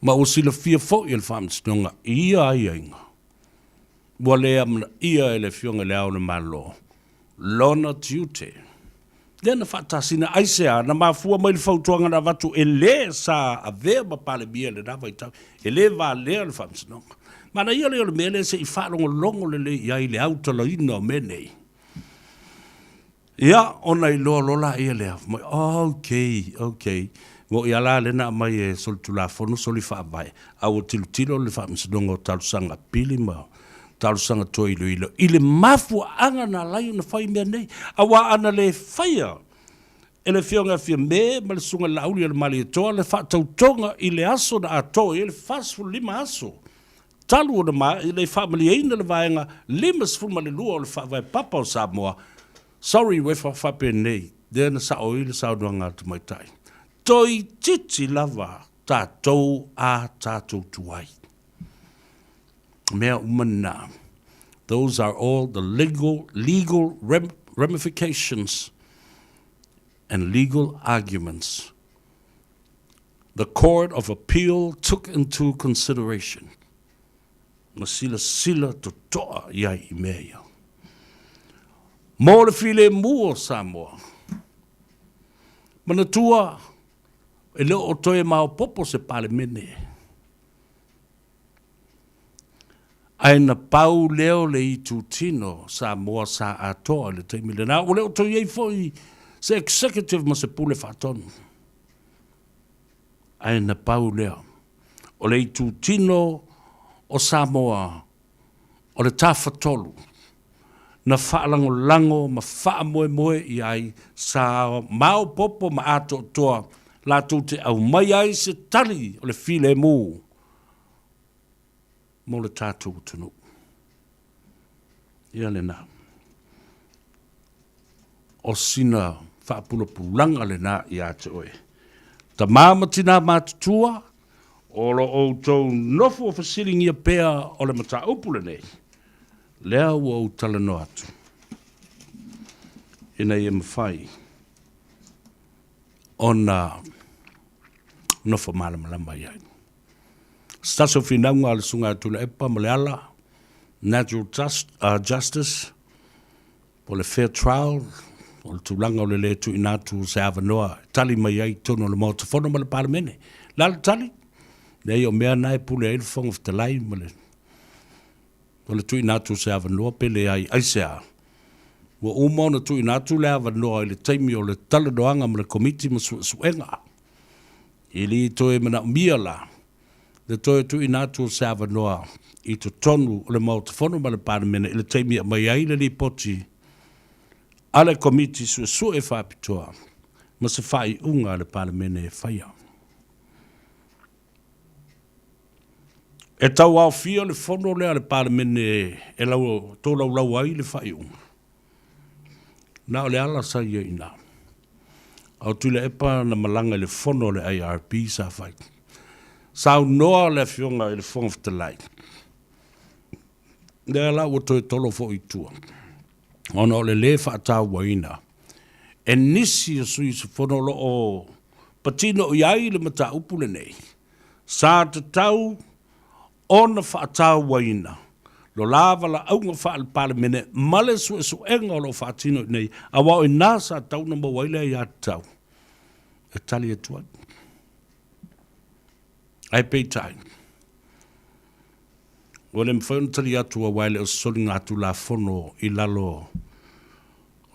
Ma ua silafia foi e le Faamasinoga i ia aiaiga, ua le amanaia e le Afioga i Le Ao o le Malo lona tiute. Lea na faatasina, aisea na mafua mai le fautuaga na avatu e le sa avea ma Palemia i lena vaitau, e le valea le Faamasinoga. Manaia lea o le mea lea se i faalogologo lelei i ai i le autalaina o mea nei. Ia, ona iloa loa laia lea, fai mai, okay, okay. Mo'i lava la lea na aumai e solitulafono, soli faavae, a ua tilotilo le Faamasinoga o Talosaga Apili ma talosaga toe iloilo i le mafuaaga na ala ai ona fai mea nei, aua ana le faia e le Afioga ia Fiame ma le Susuga i le Laauli o le Malietoa le faatautoga i le aso na atoa i ai le 45 aso talu ona maea le faamalieina le Vaega 52 o le Faavae Papa o Samoa. Sorry Uefa faapenei lea na sao ai le saunoaga a le tamaitai. Toeitiiti lava tatou a tatou tuai. Mea uma na. Those are all the legal, legal ramifications and legal arguments the Court of Appeal took into consideration. Na silasila totoa i ai i mea ia. Mo le filemu o Samoa, manatua e le o toe maopoopo se Palemene. Ae na pau lea o le itutino Samoa sa atoa i le taimi lena. Ua le o toe i ai foi se executive ma se pule faatonu. Ae na pau lea o le itutino o Samoa o le Tafatolu na faalagolago ma faamoemoe i ai sa maopoopo ma atoatoa latou te aumai ai se tali o le filemu mo le tatou atunuu. Ia lena. O sina faapulapulaga lena ia te oe. Tama ma tinā matutua, o lo outou nofo fesiligia pea o le mataupu lenei, lea ua ou talanoa atu, ina ia mafai ona nofo malamalama i ai. Se tasi o finauga a le Susuga ia Tuilaepa ma Leala, Natural Just, Justice, po o le Fair Trial, o le tulaga o le lē tuuina atu o se avanoa e tali mai ai i totonu o le Maota Fono ma le Palemene. O le a le tali? Leai, o mea na e pule ai le Fofoga Fetalai ma le o le tuuina atu o se avanoa pe leai. Aisea? Ua uma ona tuuina atu le avanoa i le taimi o le talanoaga ma le Komiti ma Suesuega. E le toe manaomia la le toe tuuina atu o se avanoa i totonu o le Maota Fono ma le Palemene i le taimi e aumai ai le Lipoti a le Komiti Suesue Faapitoa ma se faaiuga a le Palemene e faia. E tauaofia le fono lea a le Palemene e tolaulau ai le faaiuga. Na o Leala sa i ai i ina. A o Tuilaepa na malaga i le fono a le IRB sa fai. Saunoa le Afioga i le Fofoga Fetalai, lea la ua toe tolo foi i tua, ona o le lē faatauaina e nisi o sui usufono o lo o patino i ai le mataupu lenei, sa tatau ona faatauaina lo la valaauga faale-Palemene ma le suesuega o lo o faatino i inei, aua o i ina sa tatau ona maua ai le aiatatau e tali atu ai. Ae peitai, ua le mafai ona tali atu aua e le o se soligatulafono i lalo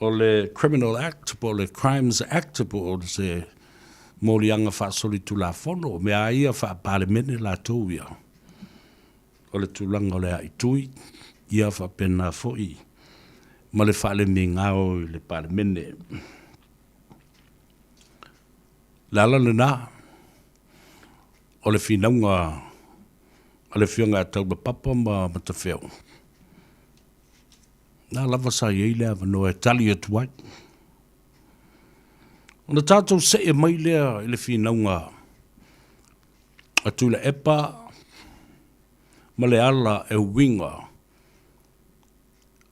o le Criminal Act po o le Crimes Act po o se moliaga faasolitulafono, o mea lava ia faa-Palemene latou ia, o le tulaga o le aaitui, ia faapena foi ma le faalemigao i le Palemene. O le ala lena o le finauga a le Afioga ia Taulapapa ma Matafeo, Na lava sa i ai le avanoa e tali atu ai. Ona tatou see mai lea i le finauga a Tuilaepa ma Leala e uiga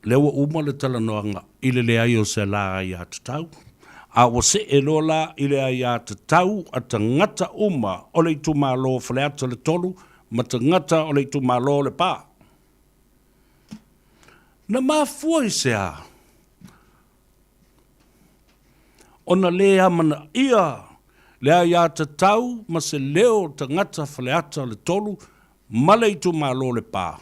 lea ua uma le talanoaga i le leai o se la aiatatau, a ua see loa la i le aiatatau a tagata uma o le itumalo o Faleata le 3 ma tagata o le itumalo o Lepa. Na mafua i se a? Ona lē amanaia le aiatatau ma se leo o tagata Faleata le 3 ma le itumalo Lepa,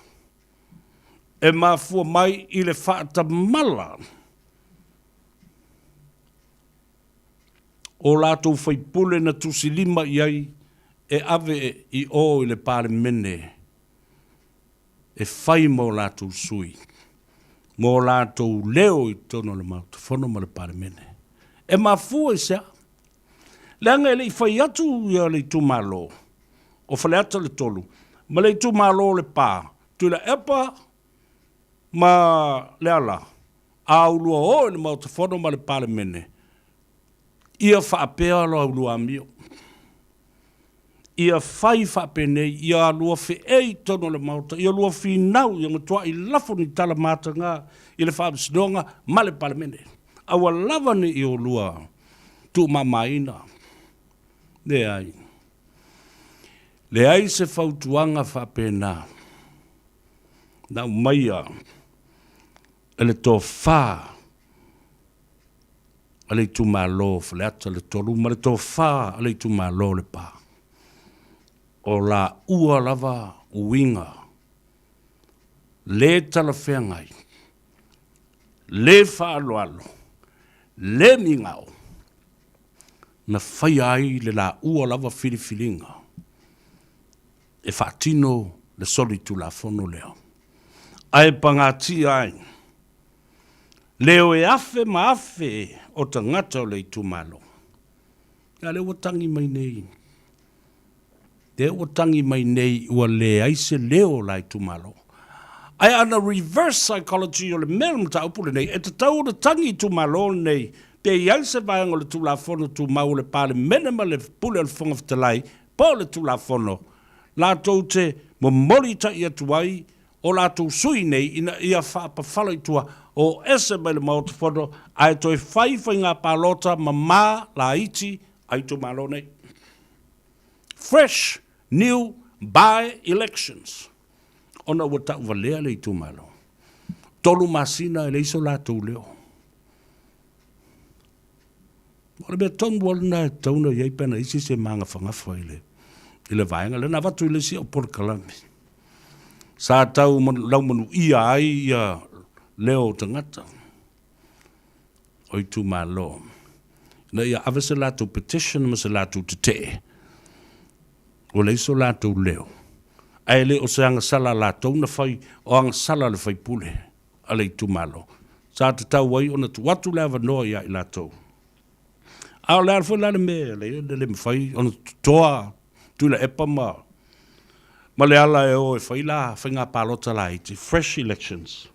e mafua mai i le faatamala o latou faipule na tusilima i ai e ave i o i le Palemene e fai ma o latou sui, ma o latou leo i totonu o le Maota Fono ma le Palemene. E mafua i se a? Leaga e le i fai atu ia le itumalo o Faleata le 3 ma le itumalo o Lepa, Tuilaepa ma Leala, a ulua o i le Maota Fono ma le Palemene, ia faapea la ulua amio. Ia fai faapenei, ia lua feei i totonu o le Maota, ia lua finau, ia matuai lafo ni tala mataga i le Faamasinoga ma le Palemene. Aua lava ne i oulua tuumamaina. Leai. Leai se fautuaga faapena na aumaia e le tofa a le itumalo o Faleata le 3 ma le tofa a le itumalo o Lepa. O laua lava uiga le talafeagai, le faaaloalo, le migao na faia ai le laua lava filifiliga e faatino le solitulafono lea. Ae pagatia ai leo e afe ma afe o tagata o le itumalo. A lea ua tagi mai nei, lea ua tagi mai nei ua leai se leo o la itumalo. Ae ana reverse psychology o le mea o le mataupu lenei, e tatau ona tagi itumalo lenei pe i ai se vaega o le Tulafono Tumau o le Palemene ma le Pule o le Fofoga Fetalai po o le Tulafono latou te momoli tai atu ai o latou sui nei ina ia faapafala i tua, o ese mai le Maota Fono ae toe fai faiga palota mama laiti a itumalo nei. Fresh new by elections ona ua tauvalea le itumalo. 3 masina e leai so latou leo. O le mea tonu lava lena e tatau ona i ai pe ana isi se magafagafa i le, i le vaega lea. Na avatu i le isi au polokalame. Sa tau laumanuia ai ia leo o tagata o itumalo ina ia ave se latou petition ma se latou tetee ua leai so latou leo, ae le o se agasala a latou na fai, o agasala a le faipule a le itumalo. Sa tatau ai ona tuu atu le avanoa ia i latou. A o le a foi la le mea e le mafai ona totoa Tuilaepa ma ma Leala e o e fai la faiga palota laiti, fresh elections.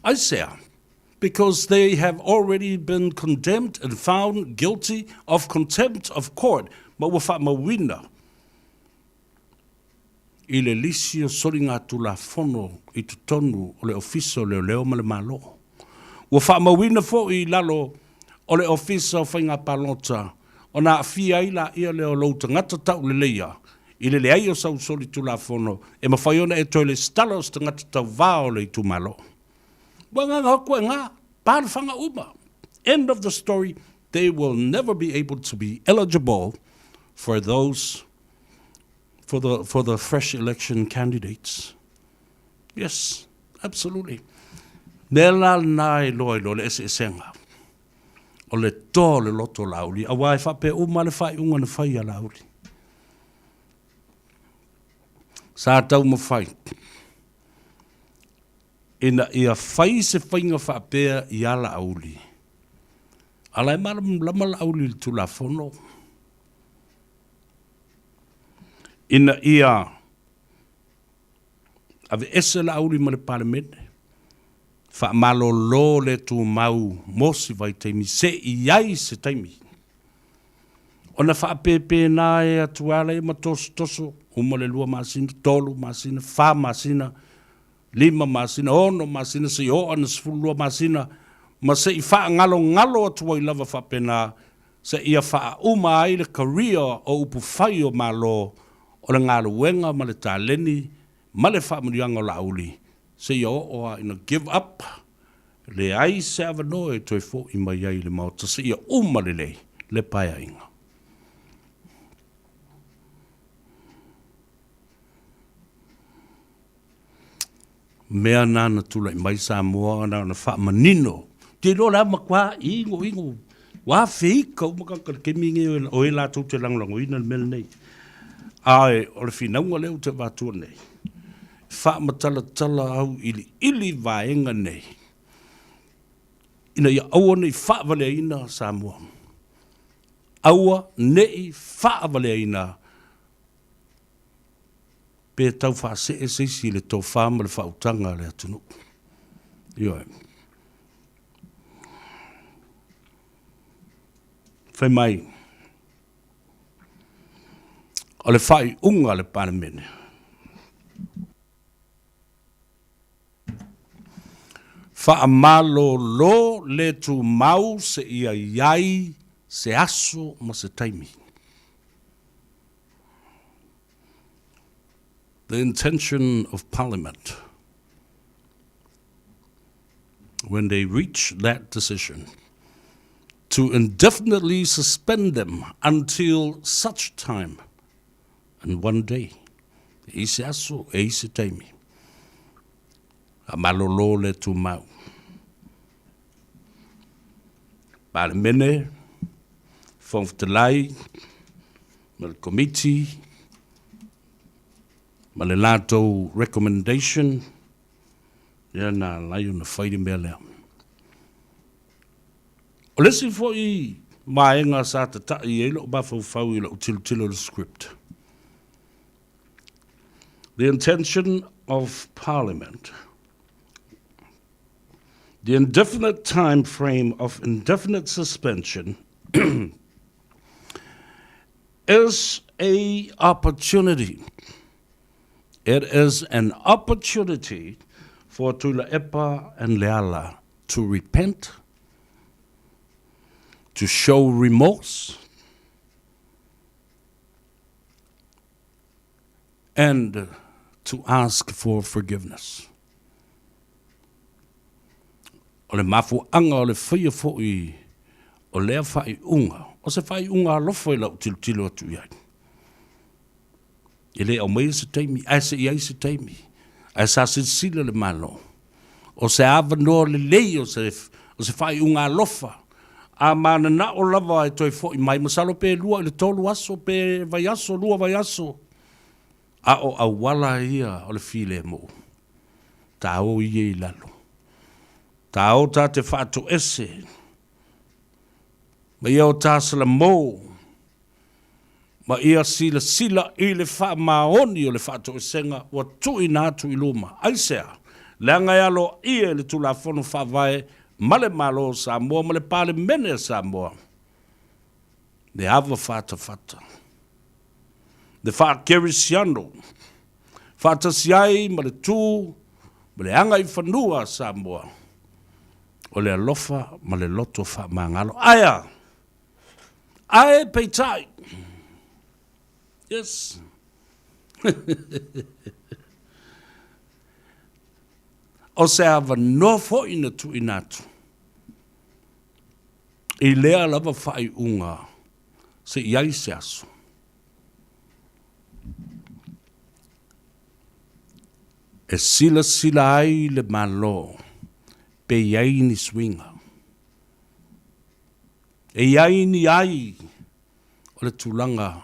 Aisea? Because they have already been condemned and found guilty of contempt of court ma ua faamauina i le lisi o soligatulafono i totonu o le Ofisa o Leoleo ma le Malo. Ua faamauina foi i lalo o le Ofisa o Faiga Palota ona aafia ai laia lea o lou tagata tauleleia i le leai o sau solitulafono e mafai ona e toe lesitala o se tagata tauva o le itumalo. Ua agaga atu e ga, pa le faga uma. End of the story, they will never be able to be eligible for those for the for the fresh election candidates. Yes, absolutely. Mea la lena e iloa i loa le eseesega o le toa o le loto o Laauli, aua e faapea uma le faaiuga na fai a Laauli. Sa taumafai ina ia fai se faiga faapea ia Laauli, a la e malamalama Laauli i le Tulafono, ina ia aveese Laauli ma le Palemene, faamalolo le tumau mo si vaitaimi se i ai se taimi. Ona faapepeena e atu ala ia ma tosotoso, uma le 2 masina, 3 masina, 4 masina, 5 masina, 6 masina, seia oo ana 12 masina, ma se i faagalogalo atu ai lava faapena, seia faauma ai le career o upufai o Malo o le galuega ma le taleni ma le faamanuiaga o Laauli, seia oo lava ina give up, leai se avanoa e toe fo'i mai ai i le Maota seia uma lelei le Paeaiga. Mea na na tulai mai Samoa na ona faamanino. Te iloa le a matua igoigo ua feika uma tagata i le taimi lenei o e latou te lagolagoina le mea lenei. Ae o le finauga lea ou te avatua nei, faamatalatala auiliili vaega nei. Ina ia aua ne i faavaleaina Samoa. Aua ne i faavaleaina pe tau faasee se isi i le tofa ma le faautaga a le atunuu. Ioe. Fai mai, o le faaiuga a le Palemene, Faamalolo le tumau seia i ai se aso ma se taimi. The intention of Parliament when they reach that decision to indefinitely suspend them until such time and one day, e i se aso, e i se taimi. A malolo le tumau. Palemene, Fofoga Fetalai, ma le Komiti, ma le latou recommendation, lea na ala ai ona fai le mea lea. O le isi foi vaega sa tata'i ai lou mafaufau i lou tilotilo i le script, The intention of Parliament, the indefinite time frame of indefinite suspension is a opportunity. It is an opportunity for Tuilaepa and Leala to repent, to show remorse, and to ask for forgiveness. O le mafuaaga o le faia foi o lea faaiuga, o se faaiuga alofa i lau tilotilo atu i ai. E le aumaia se taimi, ae se i ai se taimi, ae sa silasila le Malo, o se avanoa lelei o se, o se faaiuga alofa, a mananao lava e toe foi mai, masalo pe lua i le tolu aso, pe vaiaso, lua vaiaso, a o auala ia o le filemu, tao ia i lalo. Tao ta te faatoese, ma ia o ta salamo, ma ia silasila i le faamaoni o le faatoesega ua tuuina atu i luma. Aisea? Leaga e aloaia e le Tulafono Faavae ma le Malo o Samoa ma le Palemene a Samoa le ava fatafata, le faakerisiano, faatasi ai ma le tu ma le agaifanua a Samoa o le alofa ma le loto faamagalo. Aea! Ae peitai. Yes. o se avanoa foi na tuuina atu i lea lava faaiuga se i ai se aso. E silasila ai le Malo pe i ai ni suiga. E i ai ni ai o le tulaga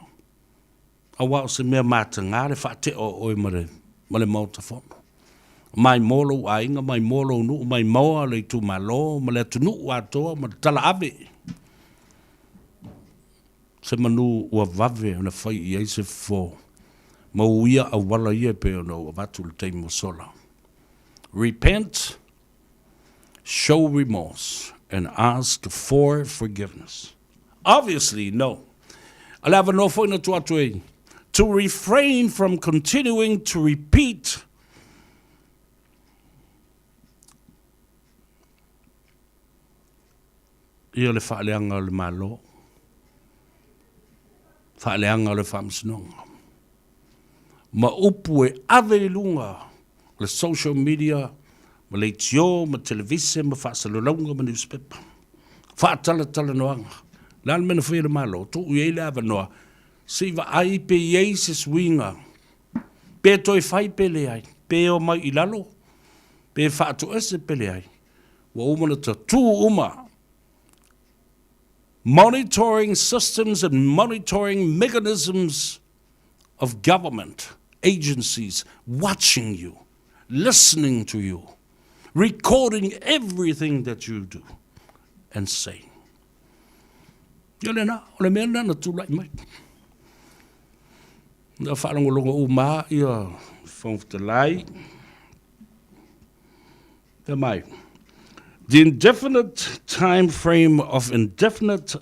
aua o se mea mataga le faatea o oe ma le, ma le Maota Fono. Maimoa lou aiga, maimoa lou nuu, maimoa le itumalo ma le atunuu atoa ma le talaave. Se manu ua vave ona fai i ai se fofo ma uia auala ia e pei ona ou avatu i le taimi ua sola. Repent show remorse and ask for forgiveness. Obviously, no. A le avanoa foi na tuu atu e to refrain from continuing to repeat ia le faaleaga o le Malo, faaleaga o le Faamasinoga, ma upu e ave i luga o le social media ma leitio ma televise ma faasalalauga ma newspaper. Faatalatalanoaga. O le a le mea na faia e le Malo? Tuu i ai le avanoa se i vaai pe i ai se suiga, pe toe fai pe leai, pe omai i lalo, pe faatoese pe leai. Ua uma ona tatū uma monitoring systems and monitoring mechanisms of government agencies watching you, listening to you, recording everything that you do. and sane. Ia lena, o le mea lena na tulai mai. Na faalogologo uma ia Fofoga Fetalai. Fai mai, The indefinite time frame of indefinite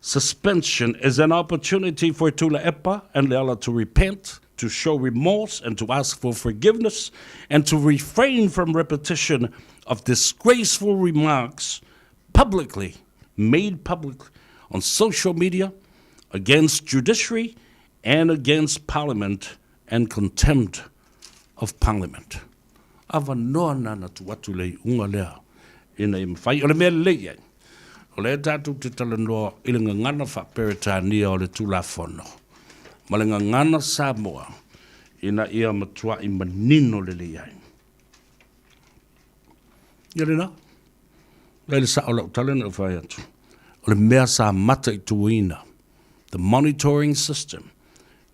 suspension is an opportunity for Tuilaepa and Leala to repent, to show remorse and to ask for forgiveness and to refrain from repetition of disgraceful remarks publicly made public on social media against judiciary and against parliament and contempt of parliament. Avanoa na na tuu atu le iuga lea ina ia mafai. O le mea lelei ai, o lea tatou te talanoa i le gagana faa-Peretania o le Tulafono ma le gagana Samoa ina ia matuai manino lelei ai. Ia lena, lea le sao o lau tala na ou fai atu. O le mea sa mataituina, the monitoring system.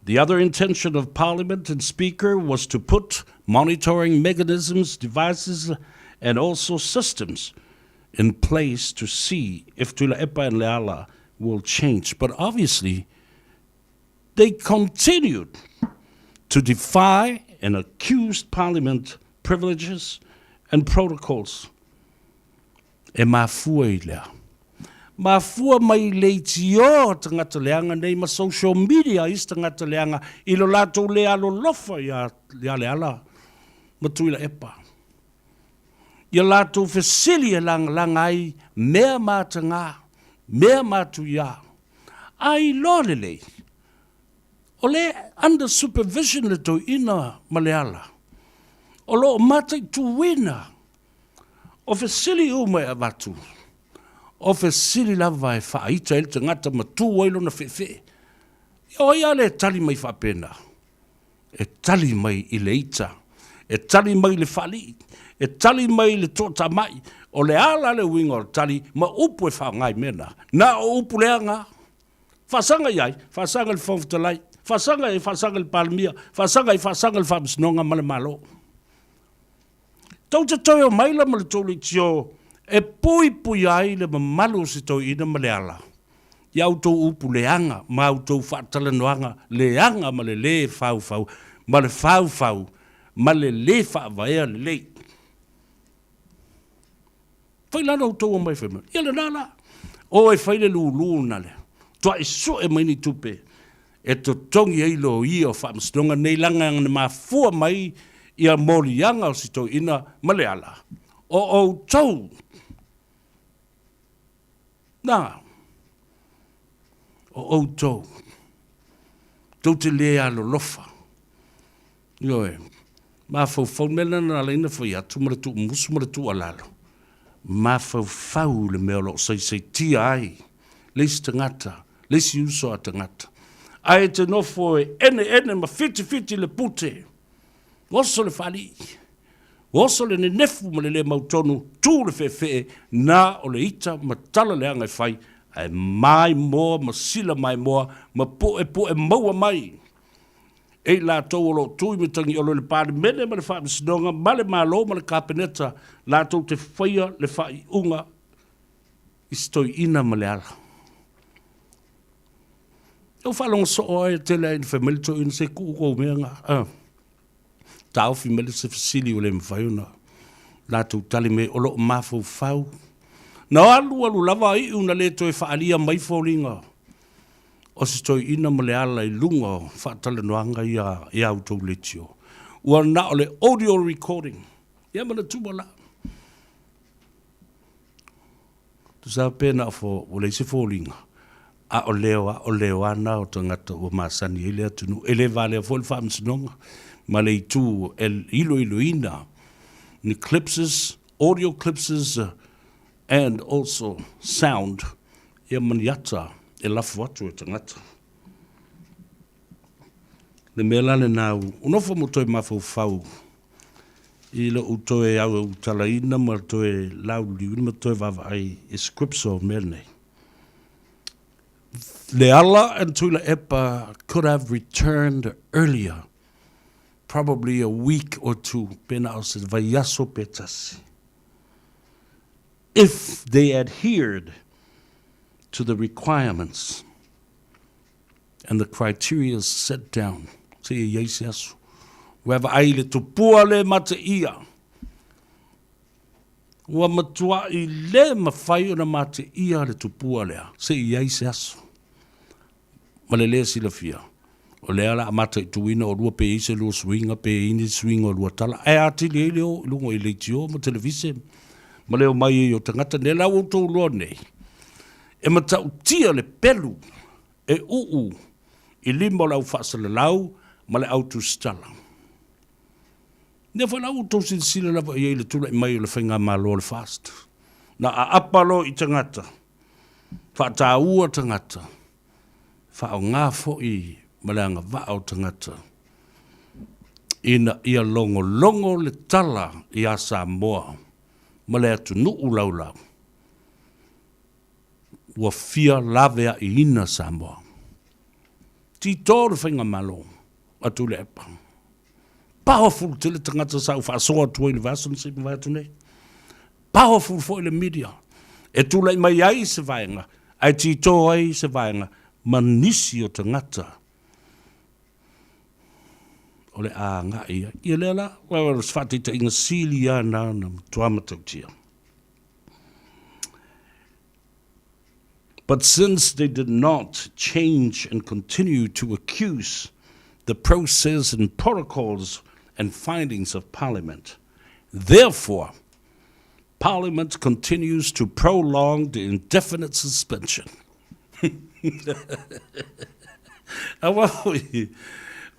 The other intention of Parliament and Speaker was to put monitoring mechanisms, devices and also systems in place to see if Tuilaepa and Leala will change. But obviously, they continued to defy and accuse Parliament privileges and protocols. E mafua i lea. Mafua mai i le itio tagata leaga nei ma social media isi tagata leaga i lo latou le alolofa ia ia Leala ma Tuilaepa. Ia latou fesili e lagalaga ai mea mataga, mea matuia. A iloa lelei, o lea under supervision le toeaina ma Leala, o lo o mataituina O fesili uma e avatu, o fesili lava e faaita ai le tagata ma tu ai lona feefee. Ia o ai a le tali mai faapena? E tali mai i le ita, e tali mai i le faalii, e tali mai i le toatamai. O le a la le uiga o le tali ma upu e faaaoga i mea na? Na o upu leaga. Faasaga i ai? Faasaga i le Fofoga Fetalai, faasaga i ai? Faasaga i le Palemia, faasaga i ai? Faasaga i le Faamasinoga ma le Malo. Tou te toe omai la ma le tou leitio e puipuia ai le mamalu o se toeaina ma le ala i a outou upu leaga ma a outou faatalanoaga leaga ma le lē faufau ma le faufau ma le lē faavaea lelei. Fai la la outou omai fai mai, ia lena la, o e fai le lulu na lea, tuai sue mai ni tupe e totogi ai loia o faamasinoga nei laga na mafua mai ia moliaga o si toeaina ma Leala, o outou na, o outou, tou te le alolofa. Ioe, mafaufau le mea lena na ala ai ona fai atu ma le tuumusu ma le tuualalo, mafaufau le mea o lo o saisaitia ai le isi tagata, le isi uso a tagata. Ae e te nofo e eneene ma fitifiti le pute, oso le faalii, oso le nenefu ma le le mautonu, tu le feefee, na o le ita ma tala leaga e fai, ae maimoa ma sila maimoa ma puepue maua mai e i latou o lo o tu i Matagiolo i le Palemene ma le Faamasinoga ma le Malo ma le Kapeneta latou te faia le faaiuga i se toeaina ma Leala. Ua faalogo soo ai e tele ai ina fai mai le toeaina se tuu kou mea nga. Ah. Taofi mai le se fesili ua le mafai ona latou tali mai o lo o mafaufau. Na alu alu lava iu na le toe faaalia mai foliga o se toeaina ma Leala i luga o faatalanoaga ia i a outou leitio. Ua na o le audio recording. Ia manatua la. Tusa pe na o fo, ua leai se foliga, a o leo a o leo a na o tagata ua masani ai le atunuu. E le valea foi le faamasinoga ma le itu e iloiloina ni clipses, audio clipses and also sound ia ma ni ata e lafo atu e tagata. Le mea la lena ua nofo ma toe mafaufau i lou toe autaulaina ma toe lauliliuina ma toe vaavaai i scripts o mea nei. Leala and Tuilaepa could have returned earlier, probably a week or two, pena o se vaiaso pe tasi. If they adhered to the requirements and the criteria set down, seia i ai se aso ua vaai i le tupua le mateia, ua matuai le mafai ona mateia le tupua lea, seia i ai se aso. Ma le lē silafia, o lea o le a mataituina oulua pe i ai se lua suiga, pe i ai ni suiga o lua tala, ae atili ai le o i luga i leitio ma televise ma le omai ai o tagata nei. La ua outou iloa nei, e matautia le pelu e uu i lima o le au faasalalau ma le au tusitala. Lea foi la ua outou silasila lava i ai i le tulai mai o le faigamalo a le FAST. Na aapa loa i tagata, faataua tagata, faaaoga foi ma le agavaa o tagata ina ia logologo le tala ia Samoa ma le atunuu laulau ua fia laveaiina Samoa. Tito le faigamalo a Tuilaepa. Powerful tele tagata sa ou faasoa atu ai i le vaiaso na se i mavae atu nei. Powerful foi le media e tulai mai ai se vaega ae tito ai se vaega ma nisi o tagata o le a agai i ai. Ia lea la, o se faataitaiga sili lava na na matua matautia. But since they did not change and continue to accuse the process and protocols and findings of Parliament, therefore, Parliament continues to prolong the indefinite suspension. Aua foi,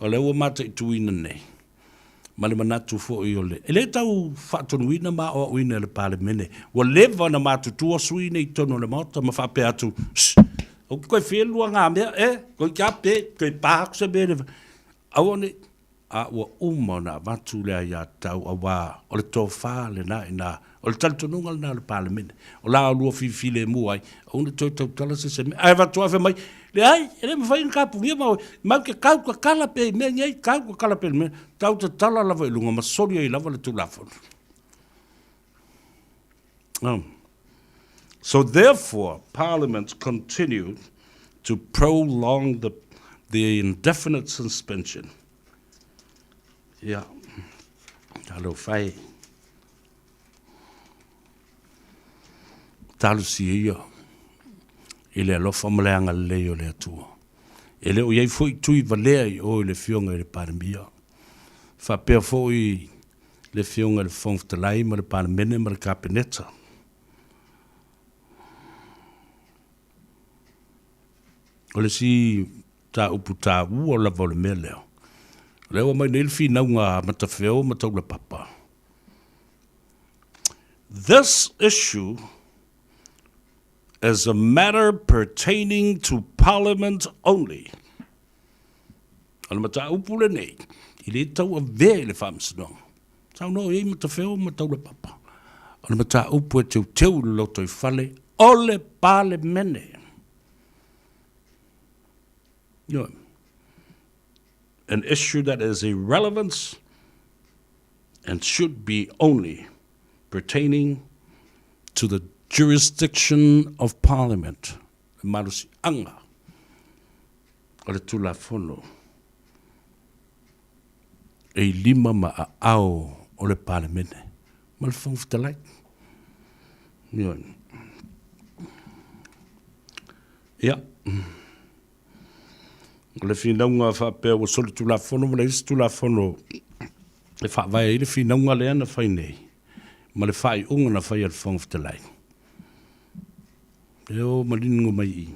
o lea ua mataituina nei, ma le manatu foi o le, e le tau faatonuina ma aoaoina e le Palemene, ua leva ona matutua sui nei i totonu o le Maota ma faapea atu, Shh, ou te toe fia lua ngā mea, e, koe kia pe, toe pā atu se mea le, aua ne i, a ua uma ona avatu le aiatatau auā o le tofa lena i ina, o le talitonuga lena o le Palemene, o la oulua filifilemu ai, aua ne i toe tautala se isi mea. Ae avatu lava fai mai, leai, e le mafai ona tapunia ma oe, matou te tau tatala pea i mea nei, tau tatala pea i mea, tau tatala lava i luga ma soli ai lava le Tulafono. Oh. So therefore, Parliament continued to prolong the, the indefinite suspension. Ia, talofa e. Talosia ia i le alofa ma le agalelei o le Atua. E le o i ai foi tui valea i o i le Afioga i le Palemia. Faapea foi le Afioga i le Fofoga Fetalai ma le Palemene ma le Kapeneta. O le isi mataupu taua lava o le mea lea, o lea ua aumai nei le finauga a Matafeo ma Taulapapa. This issue is a matter pertaining to Parliament only. O le mataupu lenei, e le tau avea i le Faamasinoga. Saunoa i ai Matafeo ma Taulapapa. O le mataupu e teuteu i le lotoifale o le Palemene. Ioe. An issue that is irrelevant and should be only pertaining to the jurisdiction of Parliament. Le malosiaga o le Tulafono e i lima ma aao o le Palemene ma le Fofoga Fetalai. Ioe. Ia. O le finauga faapea ua solitulafono ma leai se Tulafono e faavae ai le finauga lea na fai nei ma le faaiuga na fai e le Fofoga Fetalai. E o manino mai i.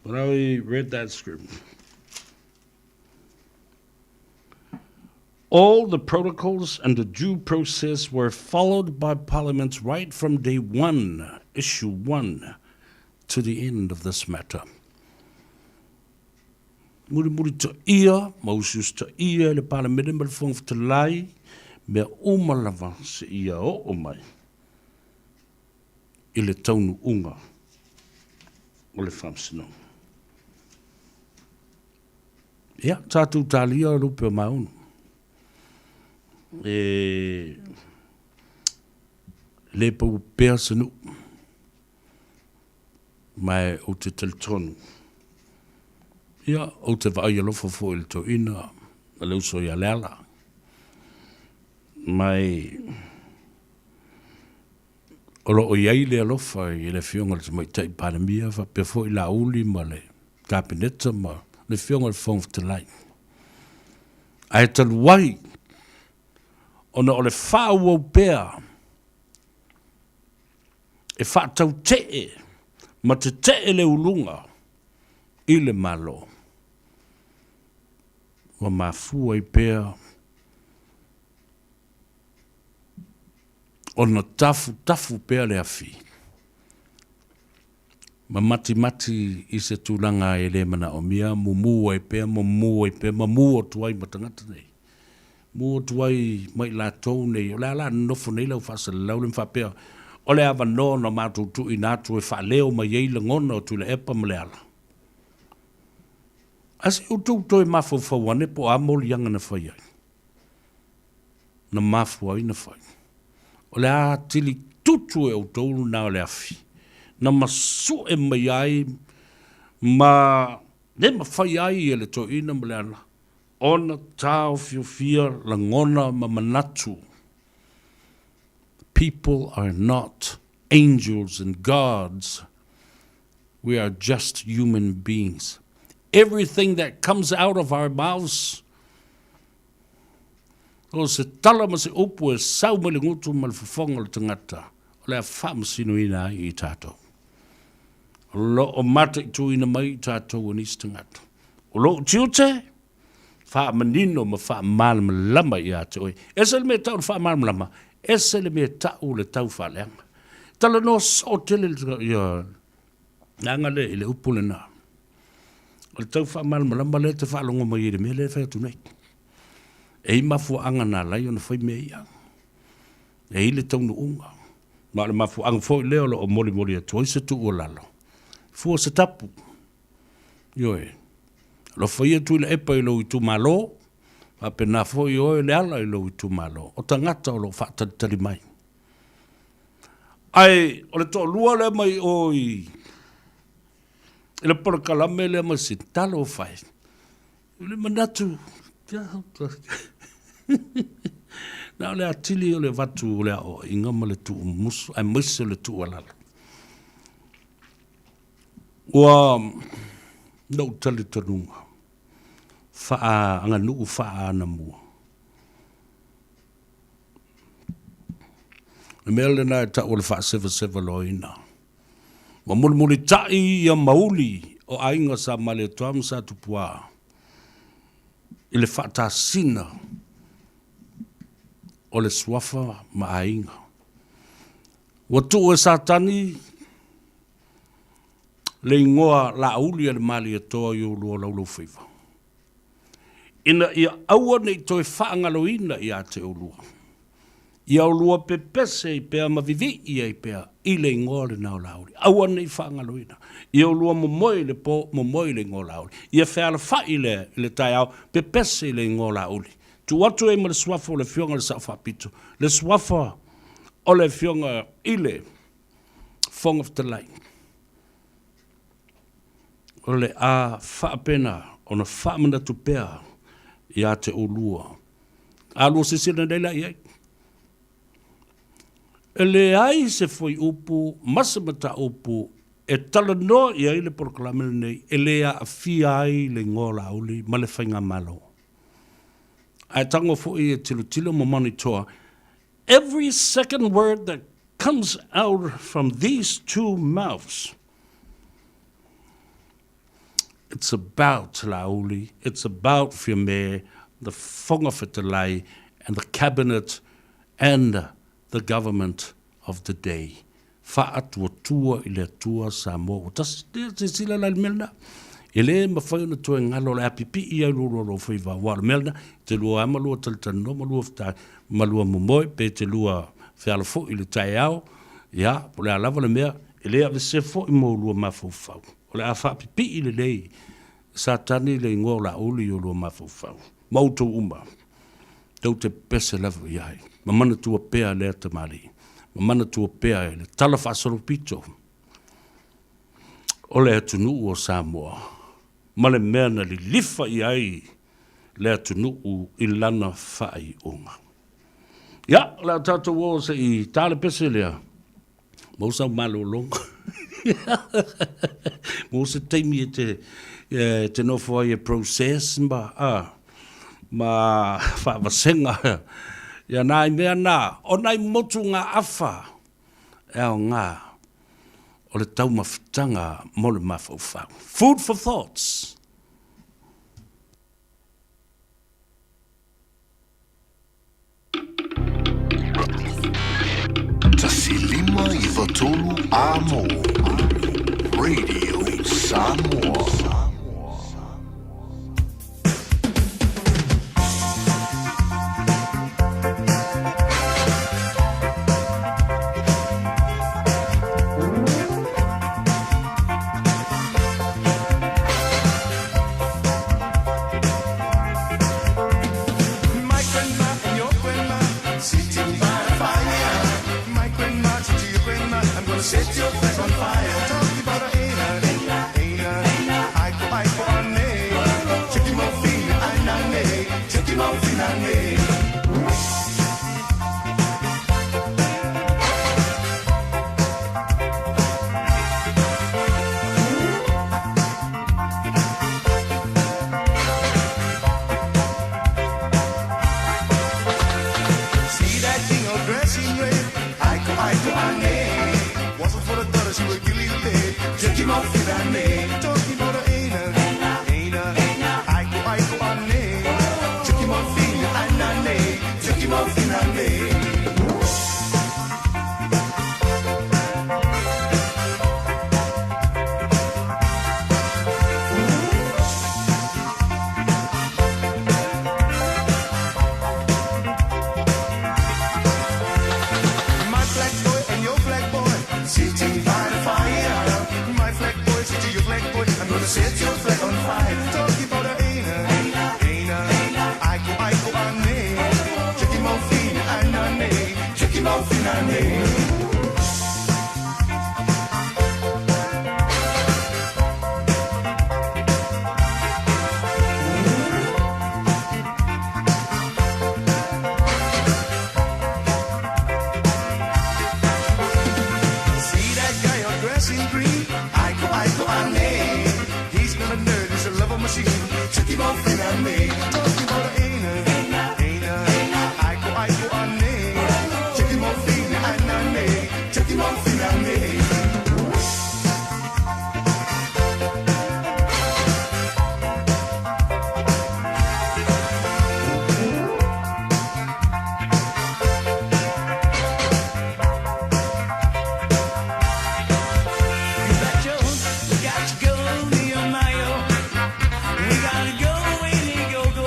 But I read that script. All the protocols and the due process were followed by Parliament right from day one, issue one, to the end of this matter. Mulimuli taia, ma usiusi taia e le Palemene ma le Fofoga Fetalai, mea uma lava seia oo mai i le taunuuga o le Faamasinoga. Ia, tatou talia lupe o maunu. E, Le pau pea se nuu. Ma ou te talitonu. Ia, ou te vaai alofa foi i le toeaina ma le uso ia Leala. Ma e o lo o i ai le alofa i le Afioga i le Tamaitai Palemia faapea foi Laauli ma le Kapeneta ma le Afioga i le Fofoga Fetalai. Ae talu ai ona o le faaauau pea e faatautee ma tetee le uluga i le Malo, ua mafua ai pea ona tafutafu pea le afi ma matimati i se tulaga e le manaomia, mumu ai pea, mumu ai pea, ma mu atu ai ma tagata nei. Mu atu ai ma i latou nei, o le a la nonofo nei lau faasalalau le ma faapea, o le avanoa na matou tuuina atu e faaleo mai ai lagona o Tuilaepa ma Leala. Ae se i outou toe mafaufau ane po o a moliaga na fai ai. Na mafua ai na fai. O le a atili tutu e outou lena o le afi, na masue mai ai ma le mafai ai e le toeaina ma Leala ona taofiofia lagona ma manatu. People are not angels and gods. We are just human beings. Everything that comes out of our mouths, o se tala ma se upu e sau mai le gutu ma le fofoga o le tagata, o le a faamasinoina ai i tatou. O lo o mataituina mai i tatou e nisi tagata. O lou tiute, faamanino ma faamalamalama ia te oe. Ese le mea e tau le faamalamalama, ese le mea e tau le tau faaleaga. Talanoa soo tele ia leaga le i le upu lena. O le tau faamalamalama lea e te faalogo mai ai i le mea lea e fai atu nei. E i ai mafuaaga na ala ai ona fai mea ia. E i ai le taunuuga. Ma o le mafuaaga foi lea o lo o molimoli atu ai se tuualalo. Fua se tapu. Ioe. Alofa ia Tuilaepa i lou itumalo, faapena foi oe Leala i lou itumalo. O tagata o lo o faatalitali mai. Ae o le toalua lea mai o i le polokalame lea ma se talofa e. O le manatu, na o le atili o le avatu o le aoaiga ma le tuumusu, aemaise o le tuualalo. Ua lou talitonuga faaaganuu faaanamua. O le mea lena e tau o le faasevasevaloaina. Ua mulimulitai ia mauli o aiga sa Malietoa ma sa Tupuā i le faatasina o le suafa ma aiga. Ua tuu e Satani le igoa Laauli a le Malietoa i oulua laulaufaiva, ina ia aua ne i toe faagaloina ia te oulua, ia oulua pepese ai pea ma vivii ai pea i le igoa lena o Laauli. Aua ne i faagaloina. Ia oulua momoe i le po, momoe i le igoa o Laauli. Ia fealafai i le, i le taeao, pepese i le igoa o Laauli. Tuu atu ai ma le suafa o le Afioga i le Sao Faapito, le suafa o le Afioga i le Fofoga Fetalai, o le a faapena ona faamanatu pea ia te oulua. A lua silasila nei la i ai, e leai se fuaiupu ma se mataupu e talanoa i ai le polokalame lenei e le aafia ai le igoa o Laauli ma le Faigamalo. Ae tago foi e tilotilo ma monitor every second word that comes out from these two mouths. It's about Laauli, it's about Fiame, the Fofoga Fetalai and the Cabinet and the Government of the day. Faatuatua i le Atua Samoa ua tasi. Lea silasila la i le mea lena. E le mafai ona toe galo o le a pipii ai lua lua faiva aua o le mea lena, e te lua lava ma lua talatalanoa ma lua fetai ma lua momoe pe te lua fealafo'i i le taeao, ia, po o le a lava le mea, e le aveesea foi ma oulua mafaufau. O le a faapipii lelei e Satani le igoa o Laauli i oulua mafaufau ma outou uma. Tou te pepese lava i ai ma manatua pea lea tamalii. Ma manatua pea e le tala faasolopito o le atunuu o Samoa ma le mea na lilifa i ai le atunuu i lana faaiuga. Ia, o le a tatou o se i ta le pese lea, maua sau malologa. Maua se taimi e te, e te nofo ai e process ma, a, ma faavasega ia nai mea na, o nai motugaafa e aoga o le taumafataga mo le mafaufau. Food for thoughts. 1 5 9 3 Amo Radio Samoa. My grandma and your grandma sitting by the fire. My grandma to your grandma, I'm gonna set your flag on fire. Talking about a aina, aina, aiko aiko ane. Check him out, fina anane. Check him out, fina ane. See that thing all dressed in red? Aiko aiko ane. Wasn't for the daughter, she would kill you dead. Check him out, fina ane. Talking about a aina, aina, aiko aiko ane. Check him out, fina anane. Check him out, fina ane. My black boy and your black boy sitting by the fire. My flag boy, sit to your flag boy. I'm gonna set your flag on fire. Talking about a aina, aina, aiko aiko ane. Check him out, fina anane. Check him out, fina ane. See that guy all dressed in green? Aiko, aiko, ane. He's not a nerd, he's a lover machine. Check him out, finale. Talking about a aina, aina, aiko, aiko, ane. Check him out, finale. Check him out, finale. You got your, we got to go, Nehemiah. We gotta go, we go, go,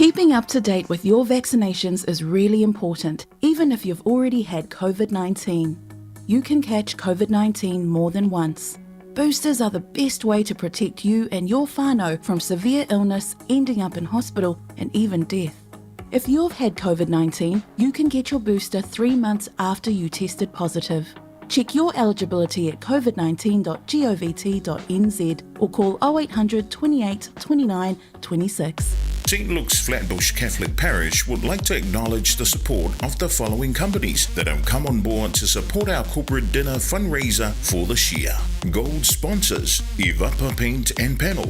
Keeping up to date with your vaccinations is really important, even if you've already had COVID 19. You can catch COVID 19 more than once. Boosters are the best way to protect you and your whānau from severe illness, ending up in hospital, and even death. If you've had COVID 19, you can get your booster three months after you tested positive. Check your eligibility at covid19.govt.nz or call 0800 28 29 26. St. Luke's Flatbush Catholic Parish would like to acknowledge the support of the following companies that have come on board to support our corporate dinner fundraiser for this year. Gold sponsors Ivapa Paint and Panel,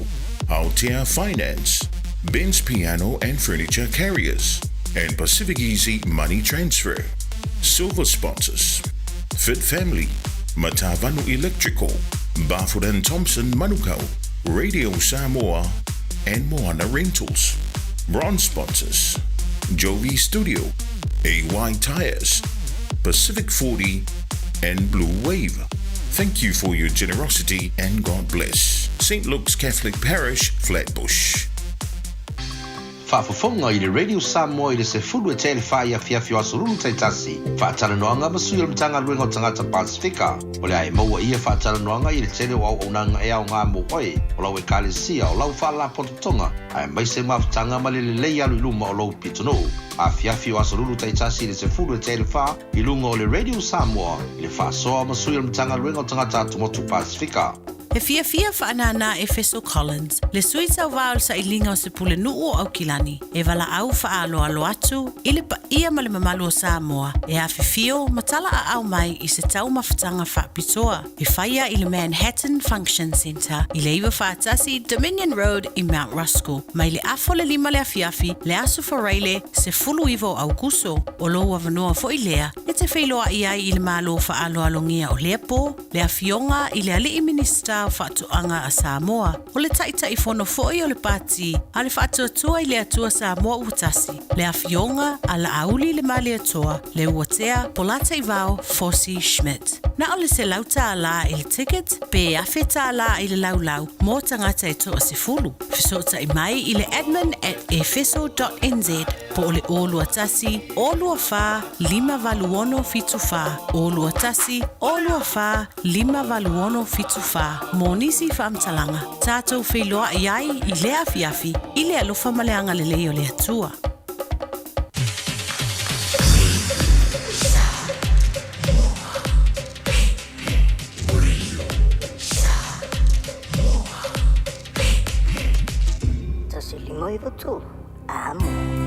Aotea Finance, Ben's Piano and Furniture Carriers, and Pacific Easy Money Transfer. Silver sponsors Fit Family, Matavanu Electrical, Barfoot and Thompson Manukau, Radio Samoa, and Moana Rentals. Bronze sponsors Jovi Studio, AY Tires, Pacific 40, and Blue Wave. Thank you for your generosity and God bless. St. Luke's Catholic Parish, Flatbush. Faafofoga i le Radio Samoa i le 10:15 afiafi o Aso Lulu taitasi, faatalanoaga ma sui o le Matagaluega o Tagata Pasefika. O le a e maua ia faatalanoaga i le tele o auaunaga e aoga mo oe, o lau ekalesia, o lau faalapotopotoga, aemaise mafutaga ma le lelei alu i luma o lou pitonuu. Afiafi o Aso Lulu taitasi i le 10:15 i luga o le Radio Samoa i le faasoa ma sui o le Matagaluega o Tagata Atumotu Pasefika. E fiafia faanānā Efeso Collins, le sui sauvā o le sailiga o se pulenuu o Aukilani, e valaau faaaloalo atu i le paia ma le mamalu o Samoa e afifio ma tala aao mai i se taumafataga faapitoa e faia i le Manhattan Function Centre i le 91 Dominion Road i Mount Roskill mai le 4:30 le afiafi le Aso Faraile 19 o Aukuso. O lou avanoa foi lea e te feiloai ai i le Malo faaaloalogia o lea po le Afioga i le Alii Minisita o Faatoaga a Samoa, o le Taitaifono foi o le Pati a le Faatuatua i le Atua Samoa Ua Tasi, le Afioga a Laauli le Malietoa, Leuatea Polataivao Fosi Schmidt. Na o le $100 i le ticket pe $1,000 i le laulau mo tagata e toasefulu. Fesootai mai i le admin at efeso dot nz po o le 0 21 0 24 586 74 0 21 0 24 586 74 mo nisi faamatalaga tatou feiloai ai i lea afiafi i le alofa ma le agalelei o le Atua. 1 5 9 3. Amo.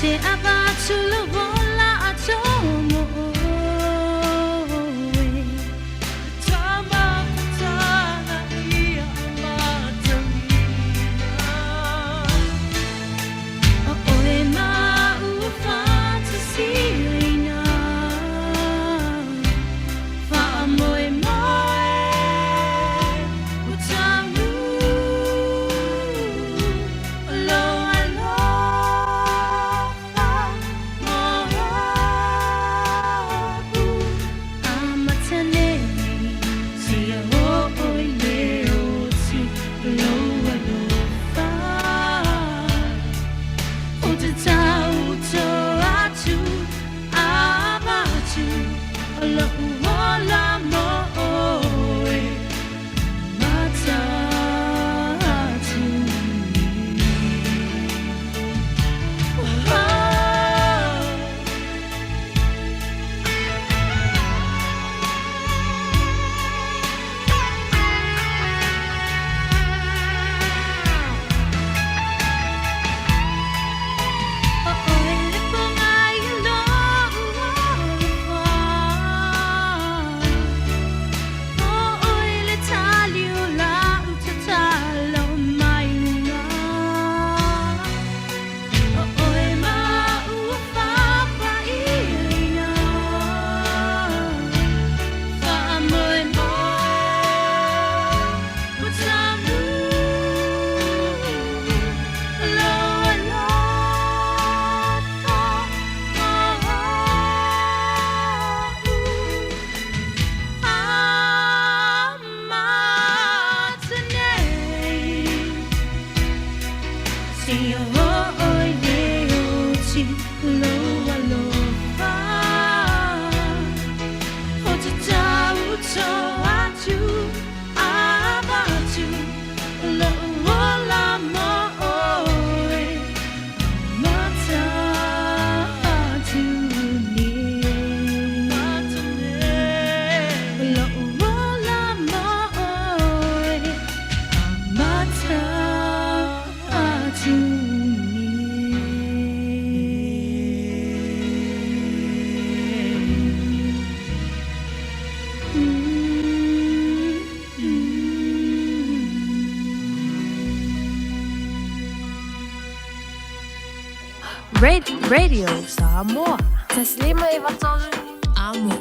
te avatu lou ola atoa mo oe. O oe ma ua faatasina. Faamoemoe ua taunuu o lou alofa mo a'u. Amata nei seia oo i le oti lou alofa. Ou te tauto atu, avatu lo'u ola mo oe. Amata atu nei. Oh. O oe le fogai o lo'u alofa. O oe le tali o la'u tatalo mai luga. O oe ma'u ua faapaiaina. Faamoemoe ua taunuu lou alofa mo a'u. Amata nei seia oo i le oti lou alofa. Ou te tauto atu, avatu lo'u ola mo oe. Amata atu nei. Lo'u ola mo oe. Amata atu nei. Radio Samoa. 159 Amo.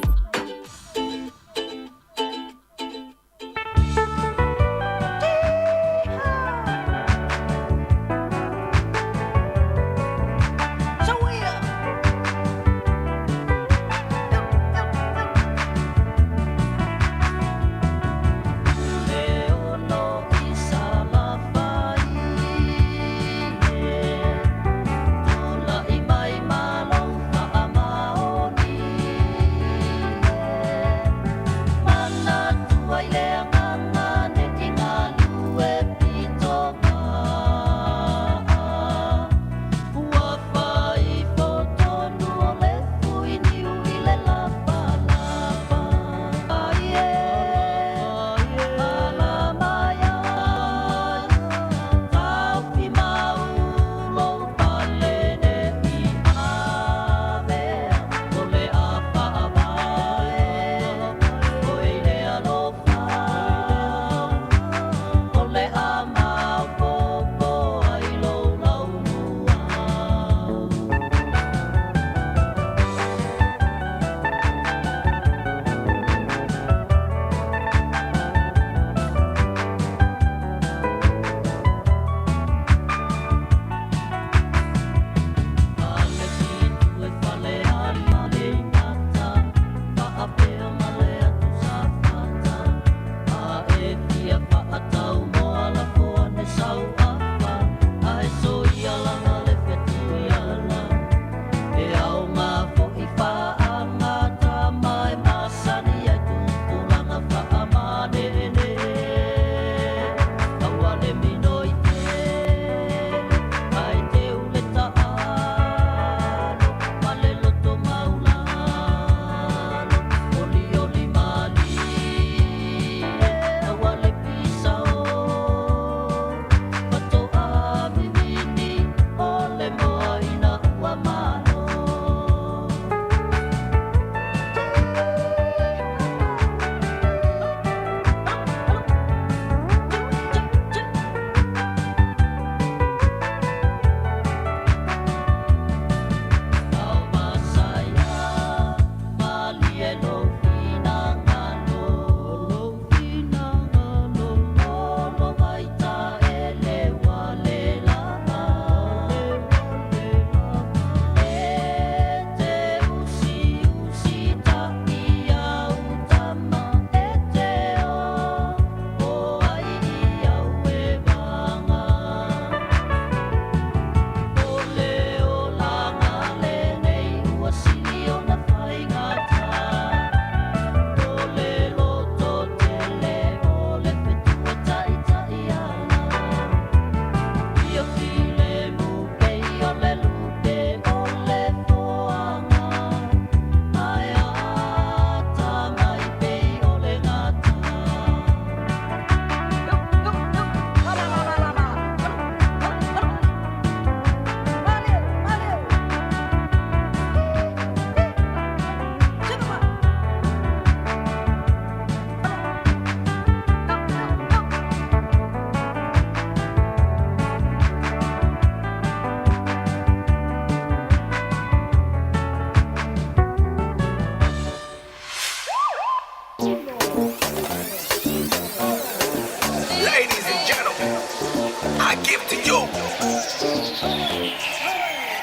Le ono i Salafai e Tula'i mai ma lou faamaoni.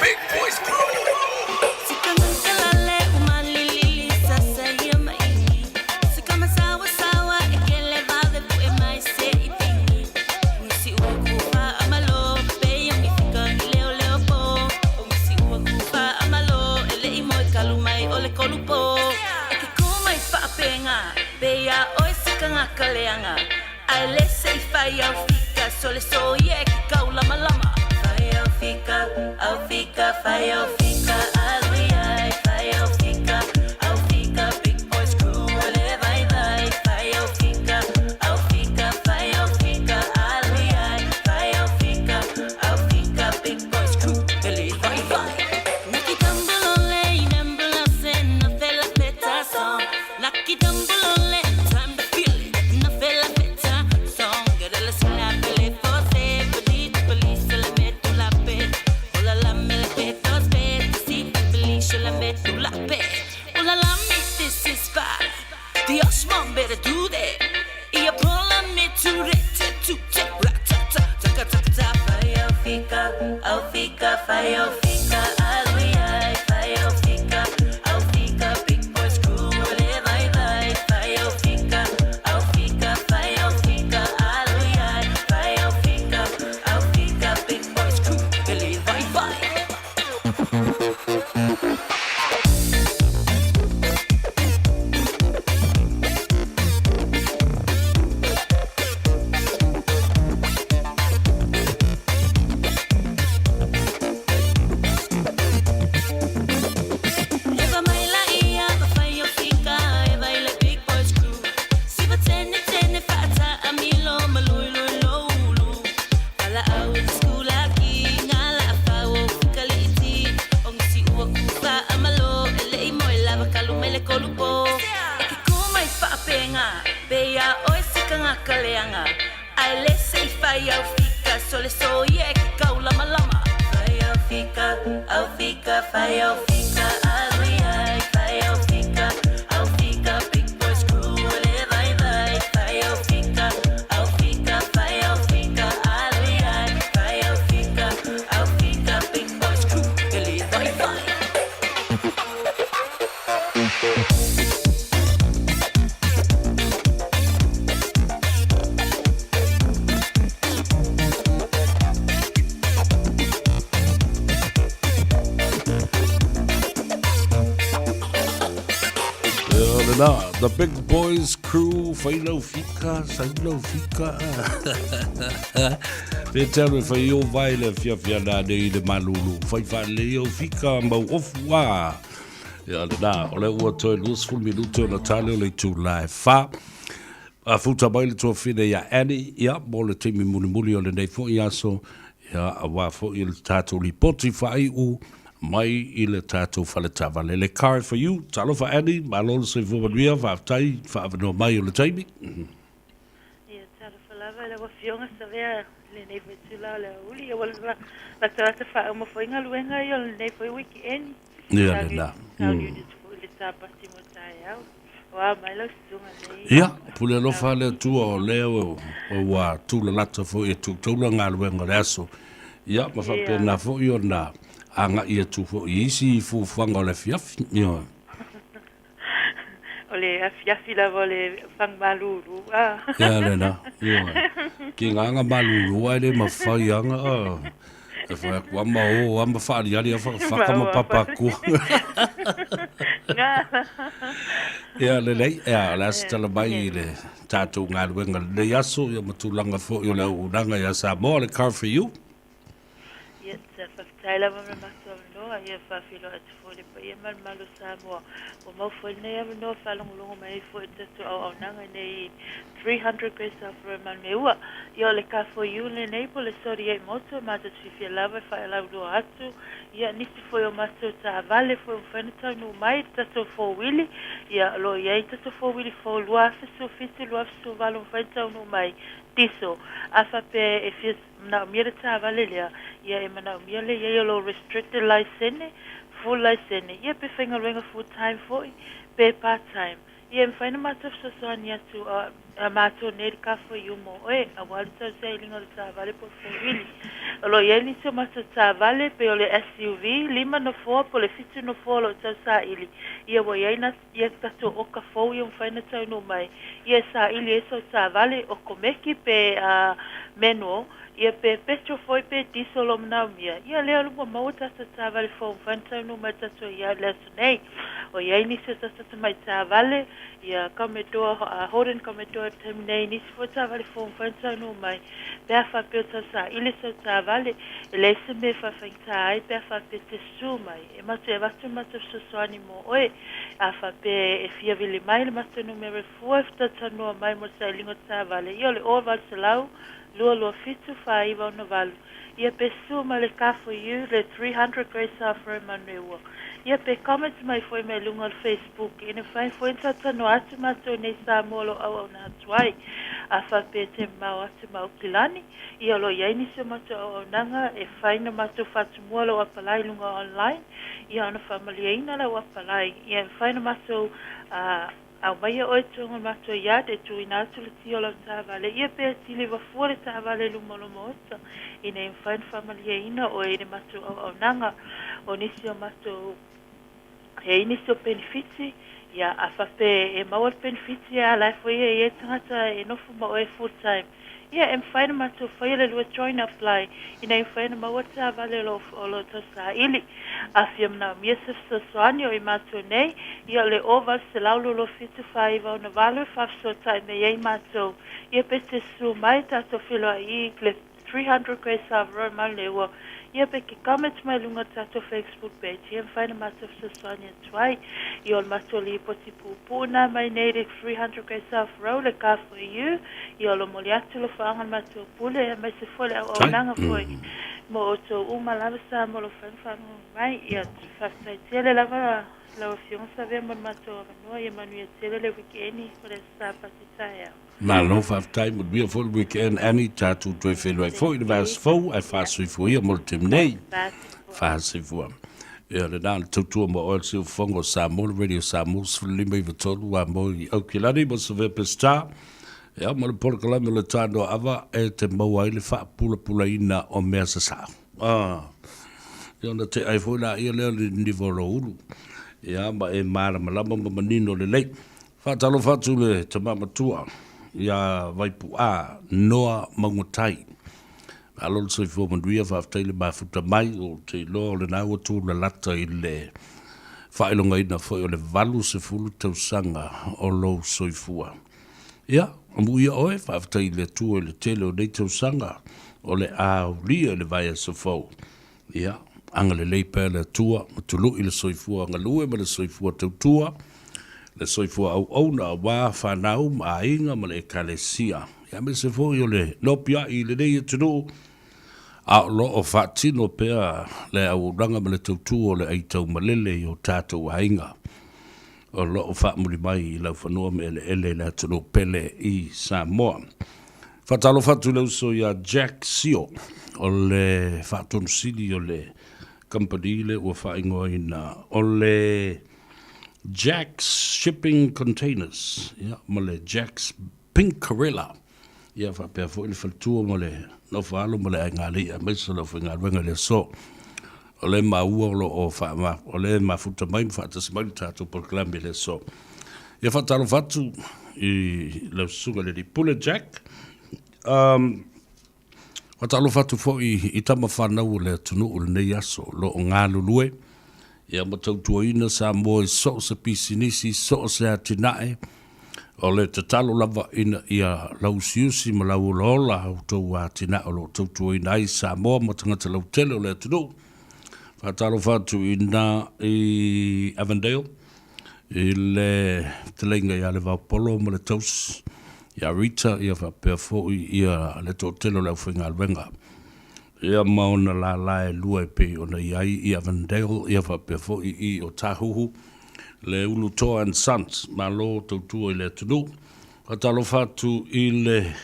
Big Boys Crew. Lena, The Big Boys Crew, whailau fika, sailau fika. Pe te alu e whai o vai le fia fia nā nei le malulu. Whai wha le o fika mau ofu a. Ia lena, o le ua toe 20 minuto o na tale o le itu la e wha. A futa mai le tuafine ia Annie, ia, mo le taimi mulimuli o lenei foi aso, ia, auā foi le tatou lipoti faaiu mai i le tatou faletaavale, le Car for You. Talofa Annie, malo le soifua manuia, faafetai faaavanoa mai o le taimi. Ia, talofa lava i lau Afioga Savea i lenei foi itula o le aoauli. Ia, ua latalata faauma foi galuega ia o lenei foi weekend. Ia lena. Tau liuliu foi le tapasi mo taeao. Ua mai lau susuga nei. Ia, pule alofa le Atua o lea ua tulalata foi e tutaula galuega o le aso. Ia, ma faapena foi ona agai atu foi i isi fuafuaga o le afiafi. Ioe. O le afiafi lava o le fang malulu. Ah. Ia lena. Ioe. Ki nganga malulu ai le mawhai anga. Ah. E whai aku ama o, ama whaariari, a whaka ma papa kua. Ia lelei, ia, o le a se tala mai i le tātou galuega lenei aso, ia ma tulaga foi o le auaunaga ia Samoa, le Car for You. Ia, sa faafetai lava ma le matou avanoa, ia faafeiloai atu foi i le paia ma le malo o Samoa. Ua mau foi lenei avanoa faalogologo mai ai foi i le tatou auaunaga nei i 300 Grace Alpha Romano Meua. Ia o le Car for You lenei po o le Sodiate Moto, matou te fiafia lava e faalaulua atu ia nisi foi o matou taavale foi ua mafai ona taunuu mai i le tatou fouwili. Ia o lo o i ai tatou fouwili fou 2017, 2018 ua mafai ona taunuu mai diesel. A faapea e fia manaomia le taavale lea, ia e manaomia le i ai o lou restricted laisene, full laisene, ia pe faigaluega full time foi pe part time. Ia e mafai ona matou fesoasoani atu a. matou nei le Car4U mo oe, aua le tausailiga o le taavale po o le four-wheelie. O lo o i ai nisi o matou taavale, pei o le SUV, lima nofoa po o le fitu nofoa o lo o tausaili, ia ua i ai na, ia tatou oka fou ia ua mafai ona taunuu mai, ia e saili ai sau taavale, okomeki pe manual, ia pe petrol foi pe diesel o lo o manaomia, ia lea ua maua tatou taavale fou ua mafai ona taunuu mai i le tatou yard i le aso nei. O i ai nisi o tatou tamai taavale, ia Commodore, Holden Commodore i le taimi nei, nisi foi taavale fou ua mafai ona taunuu mai, pe a faapea o tausaili sau taavale, e leai se mea e faafaigata ai pe a faapea e te susu mai, e matou e avatu le matou fesoasoani mo oe. A faapea e fia vili mai le matou numera e fua e talatalanoa mai mo le sailiga o taavale, ia o le 0800 227 4968. Ia pe susu mai le Car4U le 300 Grey South Road Manueua. Ia pe comment mai foi mai luga o le Facebook ina mafai foi ona talatalanoa atu matou nei Samoa o lo o auauna atu ai. A faapea e te mamao atu ma Aukilani, ia o lo o i ai nisi o matou auaunaga e fai na matou faatumua lou apalai i luga o online, ia ona faamalieina lau apalai. Ia e mafai ona matou Aumaia oe i totonu o le matou yard e tuuina atu le ti o lau taavale ia pe kiliva fua le taavale i luma o lou maota ina ia mafai ona faamalieina oe i le matou auaunaga. O nisi o matou e i ai nisi o penefiti, ia a faapea e maua le penefiti a la e foi e i ai le tagata e nofo ma oe full time. Ia, e mafai ona matou faia le lua join apply ina ia mafai ona maua le taavale o lo o lo o tausaili. A fia manaomia se fesoasoani o i matou nei, ia o le 0800 227 496 e faafesootai mai ai matou. Ia pe te susu mai tatou feiloai i le 300 Grey South Road Manuleua, ia pe ke comment mai luga o le tatou Facebook page, ia mafai ona matou fesoasoani atu ai. Ia o le matou lipoti puupuu na mai nei le 300 Grey South Road le Car4U, ia o lo momoli atu alofaaga i le matou pule aemaise foi le auaunaga foi mo outou uma lava Samoa o lo o fai ma faalogologo mai. Ia faafetai tele lava lau Afioga Savea mo le matou avanoa, ia manuia tele le weekend o le Aso Sapati taeao. Malo faafetai, manuia foi le weekend Annie, tatou toe feiloai foi i le vaiaso fou ae faasoifua ia mo le taimi nei. Faasoifua. Ia lena le tautua mo oe le siufofoga o Samoa, le Radio Samoa 15 93 ua mo i Aukilani mo Savea Peseta. Ia ma le polokalame o le Tanoa Ava e te maua ai le faapulapulaina o mea sasao. Ah. Ia ona te ai foi la ia lea o le niniva o lou ulu. Ia ma e malamalama ma manino lelei. Faatalofa atu le tama matua ia Vaipu'a Noa Maugatai. Malo le soifua manuia, faafetai le mafuta mai, ou te iloa o lena ua tulalata i le faailogaina foi o le 80 tausaga o lou soifua. Ia, amuia oe, faafetai i le Atua i le tele o nei tausaga o le a aulia i le vaiaso fou. Ia, agalelei pea le Atua ma tului le soifua galue ma le soifua tautua, le soifua auauna aua fanau ma aiga ma le Ekalesia, ia aemaise foi o le nopiai i lenei atunuu, a o lo o faatino pea le auaunaga ma le tautua o le aitaumalele i o tatou aiga o lo o faamuli mai i laufanua ma eleele i le atunuu pele i Samoa. Faatalofa atu i le uso ia Jack Sio, o le faatonusili o le kamupani lea ua faaigoaina o le Jack's Shipping Containers, ia, ma le Jack's Pinkarella, ia faapea foi le faletua ma le nofoalo ma le aigalii aemaise o le aufaigaluega i le aso. O lea e maua o lo o faa, o lea e mafuta mai ma faatasi mai le tatou polokalame i le aso. Ia faatalofa atu i lau susuga i le Alii Pule Jack. Um, faatalofa atu foi i tama fanau o le atunuu i lenei aso o lo o galulue ia ma tautuaina Samoa i so o se pisinisi, so o se atinae, o le tatalo lava ina ia lauusiusi ma lauolaola a outou atinae o lo o tautuaina ai Samoa ma tagata lautele o le atunuu. Faatalofa atu i na i Avondale, i le fetalaiga ia Levaopolo ma le tausi, ia Rita, ia faapea foi ia le toatele o le aufaigaluega. Ia ma ona lala e lua e pei ona i ai i Avondale ia faapea foi i Otahuhu, le Ulutoa and Sons, malo tautua i le atunuu. Faatalofa atu i le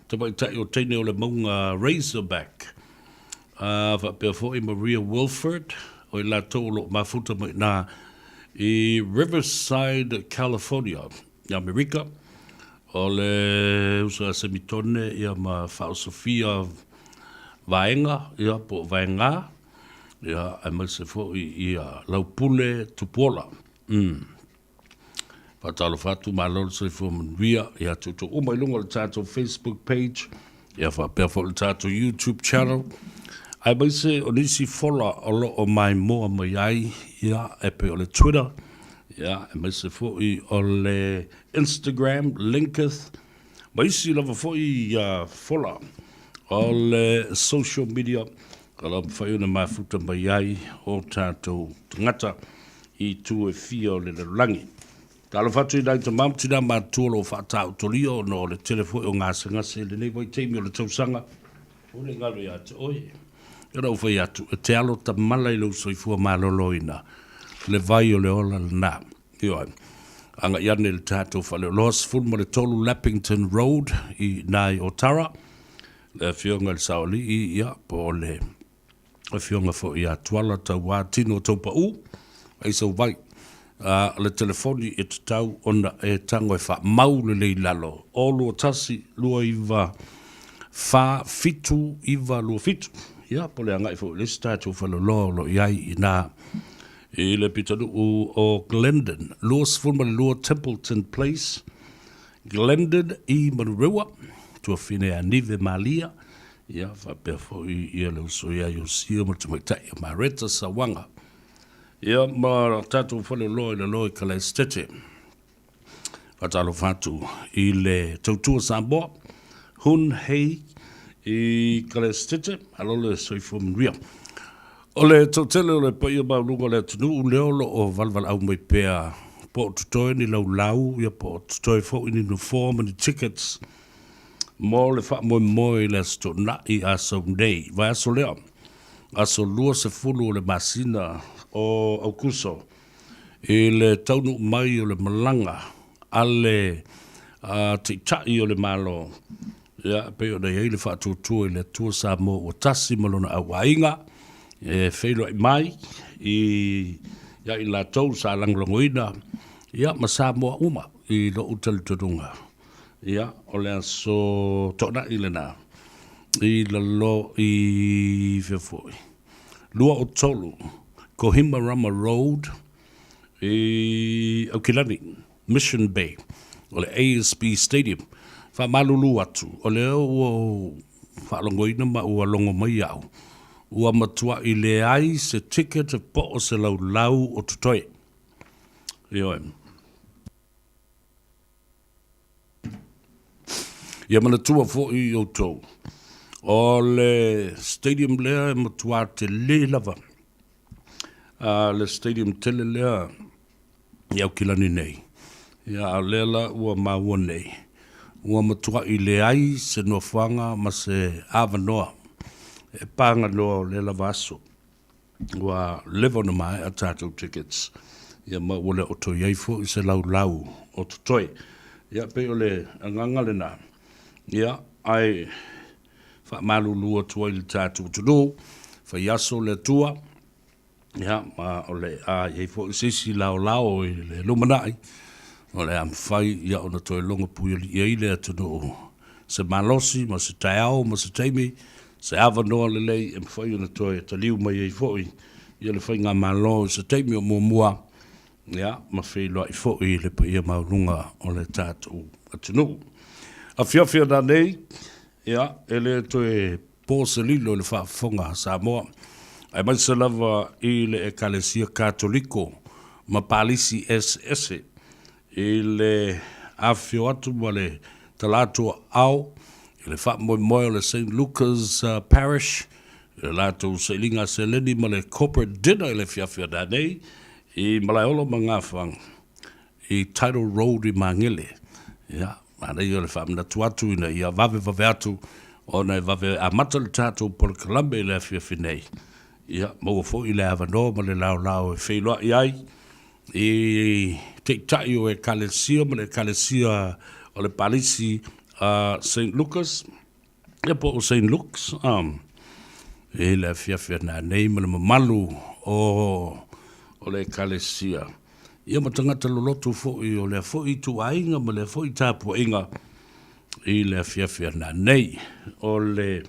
tamaitai o teine o le mauga Razorback, a faapea foi Maria Wilford, o i latou o lo o mafuta mai i ina i Riverside, California, i Amerika. O le uso ia Semitone ia ma Faaosofia Vaega ia po o Vaega ia aemaise foi ia Laupule Tupuola. Mm. Faatalofa atu, malo le soifua manuia ia te outou uma i luga o le tatou Facebook page ia faapea foi le tatou YouTube channel aemaise o nisi fola o lo o maimoa mai ai ia e pei o le Twitter ia aemaise foi o le Instagram, Linketh ma isi lava foi ia fola o le social media o lo o mafai ona mafuta mai ai o tatou tagata i itu e fia o le lalolagi. Talofa atu i nai tama ma tinā matutua o lo o faataotolia ona o le tele foi o gasegase i lenei vaitaimi o le tausaga. Ua le galo ia te oe. Ia ona ou fai atu, e te alo tamala i lou soifua maloloina, le vai o le ola lena. Ioe. Agai ane i le tatou faleoloa 13 Leppington Road i ina i Otara, le Afioga i le Saoalii, ia, po o le Afioga foi ia Tuala Tauā Tino Taupaū, ai sau vai. A, o le telefoni e tatau ona e tago e faamau lelei i lalo, 0 2 1 2 9 4 7 9 2 7. Ia, po o le agai foi i le isi tatou faleoloa o lo o i ai i ina i le pitonuu o Glendon, 22 Templeton Place, Glendon i Manurewa, tuafine ia Nive Malia, ia faapea foi ia le uso ia Iosia ma le tamaitai ia Mareta Sauaga. Ia ma tatou faleoloa i lalo i Kalaestete. Faatalofa atu i le Tautua Samoa, Hun Hei i Kalaestete, malo le soifua manuia. O le toatele o le paia maualuga o le atunuu lea o lo o valevaleau mai pea po o totoe ni laulau ia po o totoe foi ni nofoa ma ni tickets mo le faamoemoe i le Aso Toonai a sau nei, vaiaso lea, aso 20 o le masina o Aukuso, i le taunuu mai o le malaga a le Taitai o le Malo, ia, e pei ona i ai le faatuatua i le Atua Samoa ua tasi ma lona auaiga, e feiloai mai i ia i latou sa lagolagoina, ia, ma Samoa uma i lou talitonuga. Ia, o le aso Toonai lena i lalo i fea foi? 23 Kohimarama Road i Aukilani, Mission Bay, o le ASB Stadium. Faamalulu atu, o lea ua ou faalogoina ma ua logo mai iaʻu, ua matuaʻi leai se ticket po o se laulau o totoe. Ioe. Ia manatua foi outou, o le stadium lea e matua tele lava, le stadium tele lea i Aukilani nei. Ia, a o lea la ua maua nei, ua matuaʻi leai se nofoaga ma se avanoa e paganoa o lea lava aso. Ua leva ona maea tatou tickets, ia ma ua le o toe i ai foi se laulau o totoe. Ia, pei o le agaga lena, ia, ae faamalulu atu ai i le tatou atunuu, faiaso le Atua, ia, ma o le a i ai foi se isi laolao i le lumanai, o le a mafai ia ona toe logo puialii ai le atunuu se malosi ma se taeao ma se taimi, se avanoa lelei e mafai ona toe taliu mai ai foi ia le Faigamalo i se taimi o muamua, ia, ma feiloai foi i le paia maualuga o le tatou atunuu. Afiafi ana nei, ia, e le toe po se lilo i le faafofoga a Samoa, aemaise lava i le Ekalesia Katoliko ma Palisi Eseese I le afifio atu ma le talaatu ao i le faamoemoe o le Saint Luca's Parish i le latou sailiga seleni ma le corporate dinner i le afiafi a nanei i Malaeola ma Gafaga i Tidal Road i Magele. Ia, manaia o le faamanatu atu ina ia vavevave atu ona e vave amata le tatou polokalame i le afiafi nei. Ia, maua foi le avanoa ma le laolao e feiloai ai i Taitai o Ekalesia ma le Ekalesia o le Palisi a Saint Lucas, ia po o Saint Luke's, i le afiafi a nanei ma le mamalu o le Ekalesia. ia ma tagata loloto foi o lea foi ituaiga ma lea foi tapuaiga i le afiafi a nanei. O le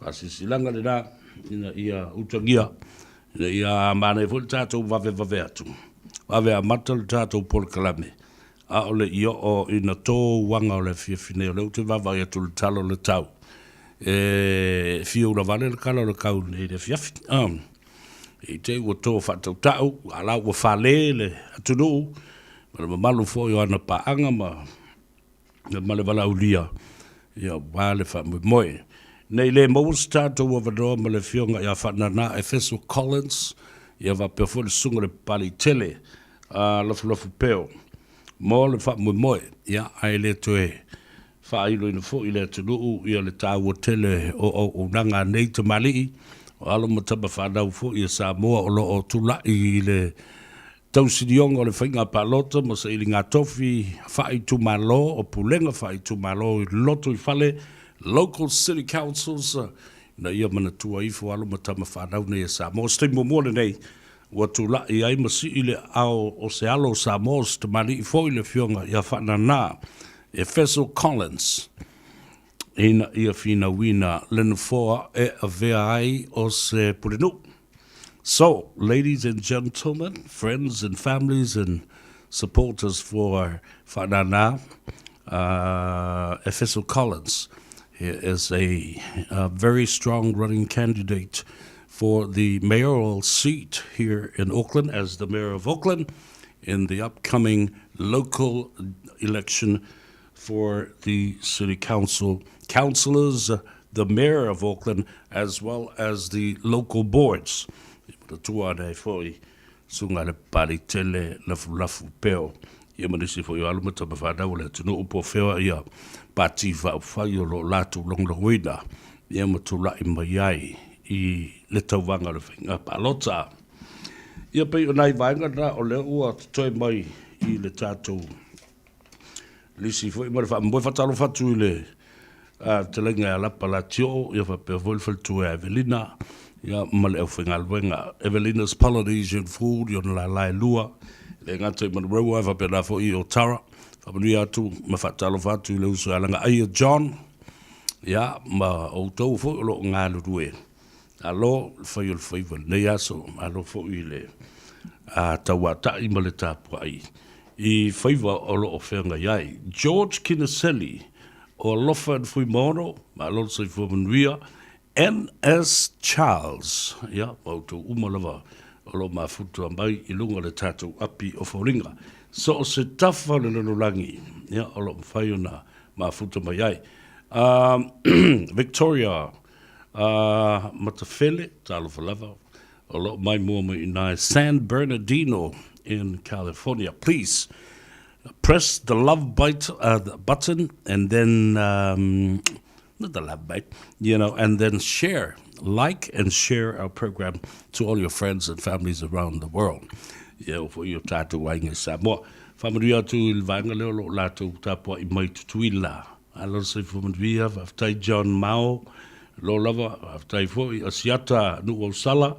faasilasilaga lena ina ia utagia, ina ia manaia foi le tatou vavevave atu, vave amata le tatou polokalame, a o le i oo ina to uaga o le afiafi nei, o lea ou te vaavaai atu i le tala o le tau, e fia ula vale le tala o le tau nei i le afiafi. I te i ua to faatautau, a la ua fale le atunuu, ma le mamalu foi o ana paaga ma ma le valaaulia, ia aua le faamoemoe. Nei le maua se tatou avanoa ma le Afioga ia Faanana Efeso Collins, ia faapea foi le Susuga i le Papaliitele a Lafulafu Peo mo le faamoemoe, ia ae le toe faailoina foi i le atunuu ia le taua tele o auaunaga a nei tamalii, o alo ma tama fanau foi a Samoa o lo o tulai i le Tausilioga o le Faiga Palota ma Sailiga Tofi Faaitumalo o Pulega Faaitumalo i Lotoifale, Local City Councils, ina ia manatua ifo alo ma tama fanau nei a Samoa. O se taimi muamua lenei ua tulai ai ma sii le aao o se alo o Samoa, o se tamalii foi le Afioga ia Faanana Efeso Collins ina ia finauina le nofoa e avea ai o se Pulenuu. So, ladies and gentlemen, friends and families and supporters for Faanana, Efeso Collins he is a, a very strong running candidate for the mayoral seat here in Auckland as the mayor of Auckland in the upcoming local election for the city council councillors, the mayor of Auckland, as well as the local boards. E manatua ana e foi susuga le Papaliitele Lafulafu Peo ia ma nisi foi o alo ma tama fanau o le atunuu po o fea ia pati faaupufai o lo o latou lagolagoina ia ma tulai mai ai i le tauvaga o le faiga palota. Ia pei o nai vaega na o lea ua totoe mai i le tatou lisi foi ma le faamoemoe. Faatalofa atu i le fetalaiga ia Lapa Latioo, ia faapea foi le faletua ia Evelina, ia ma le aufaigaluega Evelina's Polynesian Food i ona lala e lua, e le gata i Manurewa ae faapena foi i Otara. Faamanuia atu ma faatalofa atu i le uso ia Lagaaia John, ia ma outou foi o lo o galulue. Malo le fai o le faiva i lenei aso, malo foi i le tauatai ma le tapuai i faiva o lo o feagai ai. George Kiniseli o Alofa and Fuimaono, malo le soifua manuia. NS Charles, ia, ma outou uma lava o lo o mafuta mai i luga o le tatou api o Foliga. So o se tafa o le lalolagi, ia, o lo o mafai ona mafuta mai ai. Victoria Matafele, talofa lava, o lo o maimoa mai i ina i San Bernardino in California. Please press the love bite, the button and then, not the love bite, you know, and then share, like and share our program to all your friends and families around the world. Ia, o foi o tātou aiga i Samoa. Whamanuia atu i le vaega lea o lo o latou tapuai mai Tutuila. Malo le soifua manuia, faafetai John Mao, lo lava, faafetai foi Asiata Nuuausala,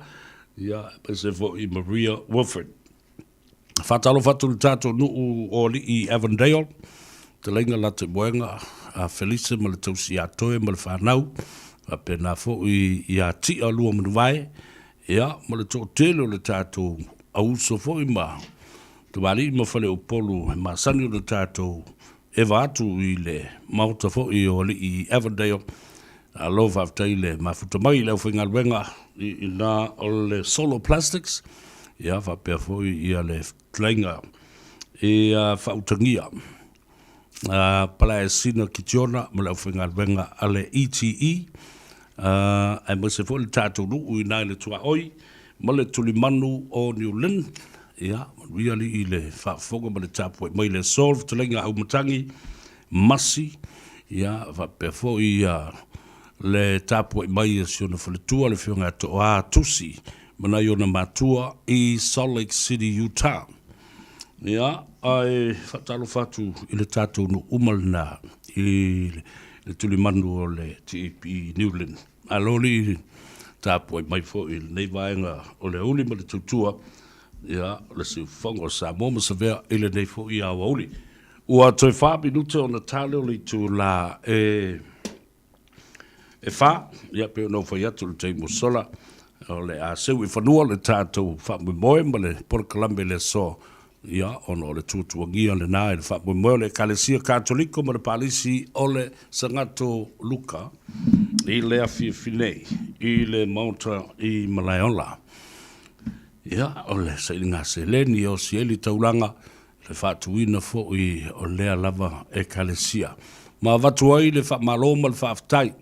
ia, aemaise foi Maria Wilfred. Faatalofa atu i le tatou nuu o Alii Avondale, Fetalaiga Latemoega, a Felice ma le tausi ia Toe ma le fanau, faapena foi ia Tia Luamanuvae, ia, ma le toatele o le tatou auuso foi ma tamalii ma faleupolu e masani ona tatou Eva atu i le Maota foi o Alii Avondale. Malo faafetai le mafuta mai i le aufaigaluega i ina o le Solo Plastics, ia faapea foi ia le fetalaiga i Faautagia Palaesina Kitiona ma le aufaigaluega a le ETE, aemaise foi le tatou nuu i ina i le tuaoi ma le tulimanu o Niu Lin. Ia, manuia alii i le faafofoga ma le tapuai mai le aso, le fetalaiga Aumatagi Masi, ia, faapea foi ia le tapuai mai a si ona faletua, le Afioga ia Toa Tusi, ma nai ona matua i Salt Lake City, Utah. Ia, ae faatalofa atu i le tatou nuu uma lena i le tulimanu o le TEP Newland. Malo alii tapuai mai foi i lenei vaega o le aoauli ma le tautua. Ia, o le siufofoga o Samoa ma Savea i lenei foi aoauli. Ua toe 4 minute ona tale o le itulā e e 4, ia pei ona ou fai atu i le taimi ua sola, o le a seu i fanua le tatou faamoemoe ma le polokalame i le aso, ia, ona o le tuatuagia lena i le faamoemoe o le Ekalesia Katoliko ma le Palisi o le Sagato Luka i le afiafi nei i le Maota i Malaeola. Ia, o le sailiga seleni e osi ai le taulaga, le faatuina foi o lea lava Ekalesia. Ma avatu ai le faamalo ma le faafetai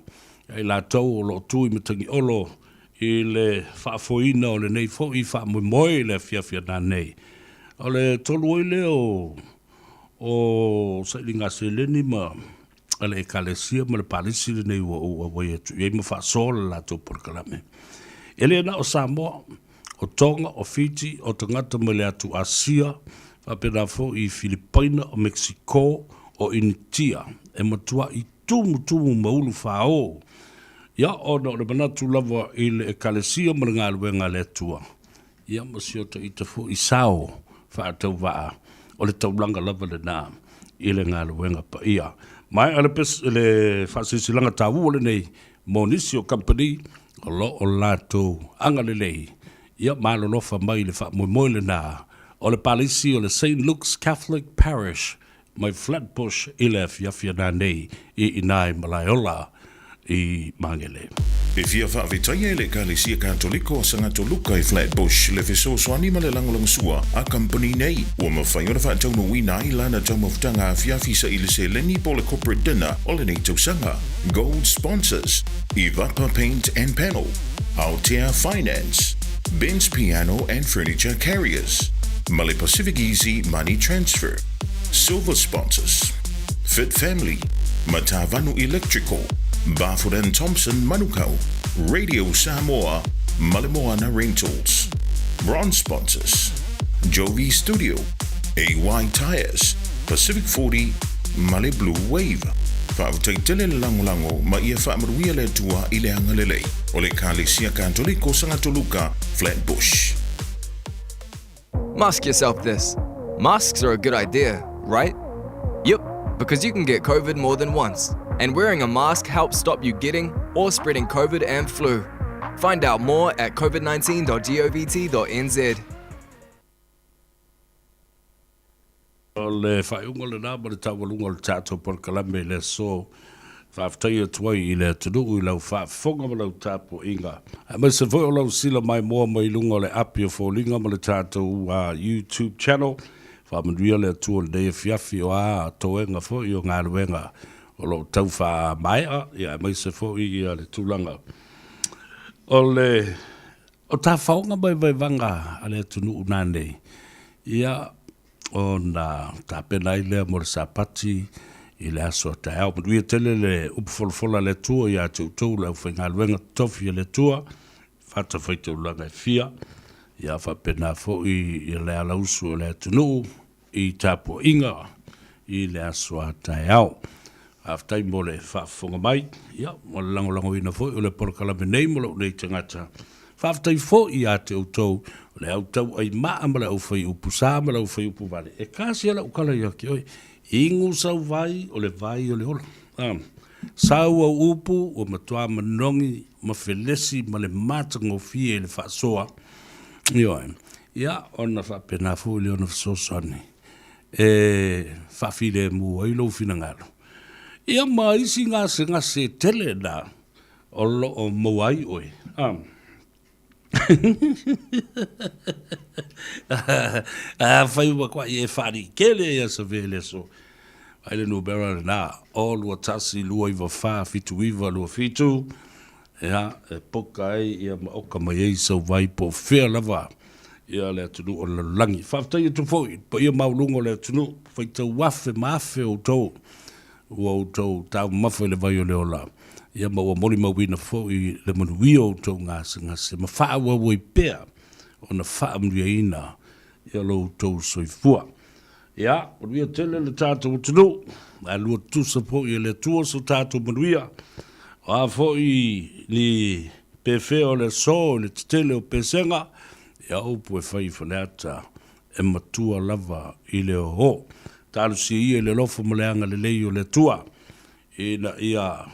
ia i latou o lo o tu i Matagiolo i le faafoeina o lenei foi faamoemoe i le afiafi a nanei. O le tolu ai lea o o sailiga seleni ma a le Ekalesia ma le Palisi lenei ua ou auai atu i ai ma faasoa le latou polokalame. E le na o Samoa, o Tonga, o Fiti, o tagata mai le atu Asia, faapena foi i Filipaina, o Mexico, o Initia, e matuai tumutumu ma ulu faaoo. Ia, ona o le manatu lava i le Ekalesia ma le galuega a le Atua, Ia ma si o ta ita foi sao faatauvaa, o le taulaga lava lena i le galuega paia. Maea le, le faasilasilaga taua lenei mo nisi o kamupani o lo o latou agalelei, ia ma alolofa mai i le faamoemoe lena o le palisi o le Saint Luke's Catholic Parish mai Flatbush i le afiafi ana nei i ina i Malaeola i Magele. E fia faafetaia e le Ekalesia Katoliko a Sagato Luka i Flatbush le fesoasoani ma le lagolagosua a kamupani nei. Ua mafai ona faataunuuina ai lana taumafataga afiafi saili seleni po o le corporate dinner o lenei tausaga. Gold Sponsors, Ivapa Paint and Panel, Aotea Finance, Ben's Piano and Furniture Carriers, ma le Pacific Easy Money Transfer. Silver Sponsors, Fit Family, Matavanu Electrical, Barfoot and Thompson Manukau, Radio Samoa, ma le Moana Rentals. Bronze Sponsors, Jovi Studio, AY Tyres, Pacific 40 ma le Blue Wave. Faafetai tele le lagolago ma ia faamanuia le Atua i le agalelei o le Ekalesia Katoliko Sagatoluka, Flatbush. Mask yourself this. Masks are a good idea, right? Yep, because you can get COVID more than once. And wearing a mask helps stop you getting or spreading COVID and flu. Find out more at covid19.govt.nz. O le faaiuga lena ma le taualuga o le tatou polokalame i le aso. Faafetai atu ai i le atunuu i lau faafofoga ma lau tapuaiga, aemaise foi o lau sila maimoa mai luga o le api o foliga ma le tatou YouTube channel. Faamanuia le Atua i lenei afiafi o a toega foi o galuega o lo o tau faamaea, aemaise foi le tulaga o le o tafaoga ma vaevaega a le atunuu nanei. Ia, ona tapena ai lea mo le Sapati i le aso a taeao. Manuia tele le upu folafola a le Atua ia te outou le aufaigaluega totofi a le Atua, fatafaitaulaga e fia, ia faapena foi i le alausu o le atunuu i tapuaiga i le aso a taeao. Faafetai mo le faafofoga mai, ia, mo le lagolagoina foi o le polokalame nei mo lou nei tagata. Faafetai foi ia te outou, o le au tauai maa ma le au fai upu sa ma le au fai upu vale. E kasi a lau kala ia te oe, inu sau vai o le vai o le ola. A, sau au upu ua matua manogi ma felesi ma le matagofie i le faasoa. Ioe. Ia, ona faapena foi lea ona fesoasoani. e faafilemu ai lou finagalo, ia ma isi gasegase tele na o lo o maua ai oe. Afai ua kuai e faalikele ia Savea i le aso, ai le numera lena, 0 2 1 2 9 4 7 9 2 7, ia, e poka ai ia ma oka mai ai sau vai po o fea lava ia le atunuu o le lalolagi. Faafetai atu foi i le paia maualuga o le atunuu, faitau afe ma afe o outou ua outou taumamafa i le vai o le ola, ia ma ua molimauina foi le manuia o outou gasegase ma faaauau ai pea ona faamanuiaina ia lo outou soifua. Ia, manuia tele le tatou atunuu, ae lua tutusa foi e le Atua so tatou manuia. O a foi ni pefea o le aso i le tetele o pesega, Ia upu e fai i Faleata, e matua lava i le oo. Talosia ia i le alofa ma le agalelei o le Atua, ina ia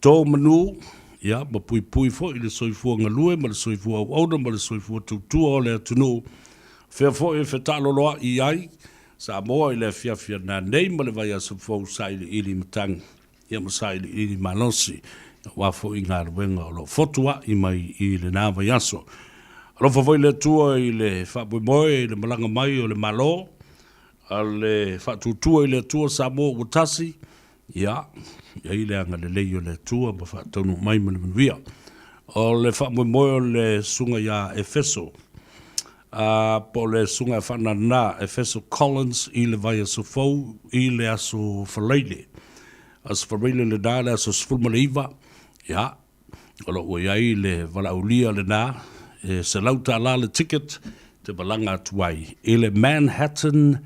to manu, ia, ma puipui foi i le soifua galue ma le soifua auauna ma le soifua tautua o le atunuu, fea foi e fetaaloloai ai Samoa i le afiafi a nanei ma le vaiaso fou sailiili matagi, ia ma sailiili malosi, aua foi galuega o lo o fotuai mai i lena vaiaso. Alofa foi le Atua i le faamoemoe i le malaga mai o le Malo a le Faatuatua i le Atua Samoa ua tasi, ia, i ai le agalelei o le Atua ma faataunuu mai ma le manuia. O le faamoemoe o le susuga ia Efeso, a, po o le susuga ia Faanana Efeso Collins i le vaiaso fou i le aso Faraile. Aso Faraile lena le aso 19, ia, o lo o ua i ai le valaaulia lena, e $100 le ticket te malaga atu ai i le Manhattan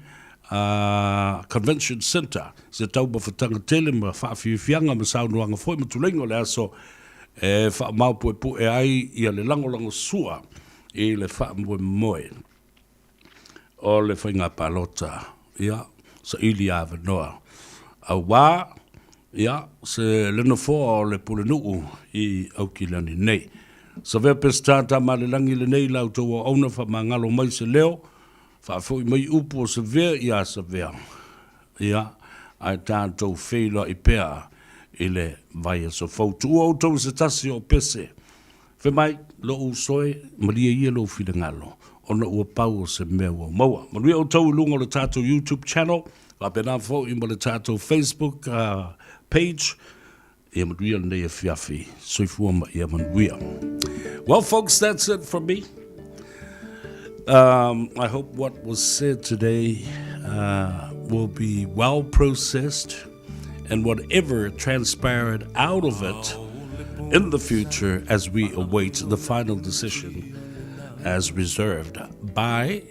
Convention Centre, se taumafataga tele ma faafiafiaga ma saunoaga foi ma tuleiga o le aso e faamaopuepue ai ia le lagolagosua i le faamoemoe o le faiga palota, ia, saili avanoa aua, ia, se le nofoa o le Pulenuu i Aukilani nei. Savea Peseta Tamalelagi lenei la outou auauna faamagalo mai se leo, faafoi mai upu o Savea ia Savea, ia, ae tatou feiloai pea i le vaiaso fou. Tuua outou i se tasi o pese. Fai mai, lou uso e, malie ia lou finagalo, ona ua pau o se mea ua maua. Manuia outou i luga o le tatou YouTube channel, faapena foi ma le tatou Facebook page. Ia manuia lenei afiafi. Soifua ma ia manuia. Well, folks, that's it from me. I hope what was said today will be well processed and whatever transpired out of it in the future as we await the final decision as reserved by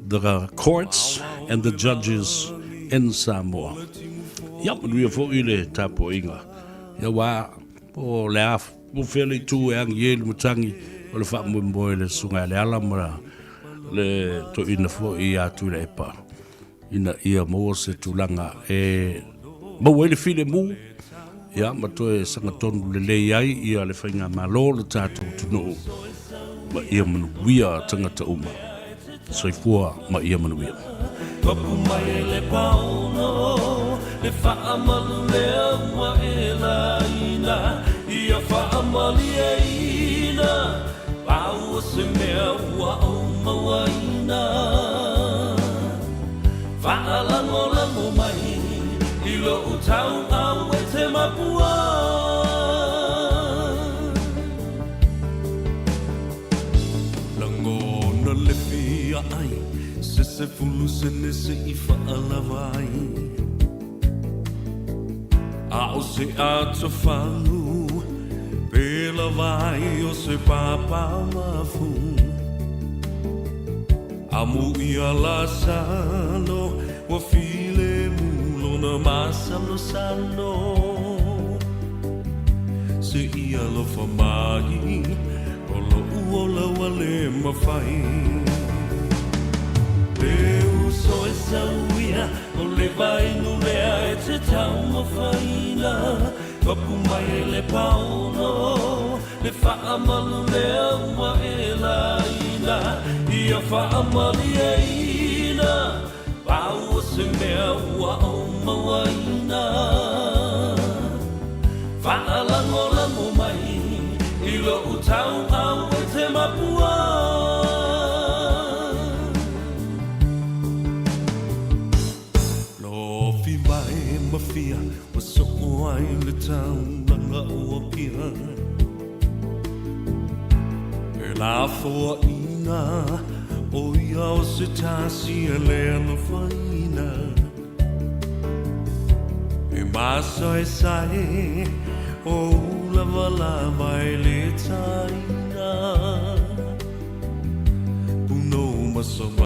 the courts and the judges in Samoa. Ia, manuia foi le tapuaiga. Ia wā, po le a, po fea le itu e angi e le matangi, o le faamoemoe le susuga ia Leala ma le toeaina foi ia Tuilaepa. Ina ia maua se tulaga e maua ai le filemu, ia, ma toe sagatonu lelei ai ia le faigamalo o le tatou atunuu, ma ia manuia tagata uma. Soifua ma ia manuia. Papu mai le paono, le faamalu lea ua e laina, ia faamalieina, pau o se mea ua ou mauaina. Faalagolago mai i lou tauau e te mapua. Lagona le fia ai, se 10 sene se i faalava ai. A o se atofalu, pe lava ai o se papa mafu. Amu ia Lasalo, ua filemu lona masalosalo. Se i alofa mai, o loʻu ola ua le mafai. Le uso e sau ia, o le vainu lea e te taumafaina. Papu mai le paono, le faamalu lea ua e laina. Ia faamalieina, pau o se mea ua ou mauaina. Faalagolago mai i lou tauau e te mapua. Lofi mai ma fia ua soo ai le taulaga o Apia. E lafoaiina o ia o se tasi e le alofaina. E masaesae o ulavalava e le taina. Punou ma Savaii.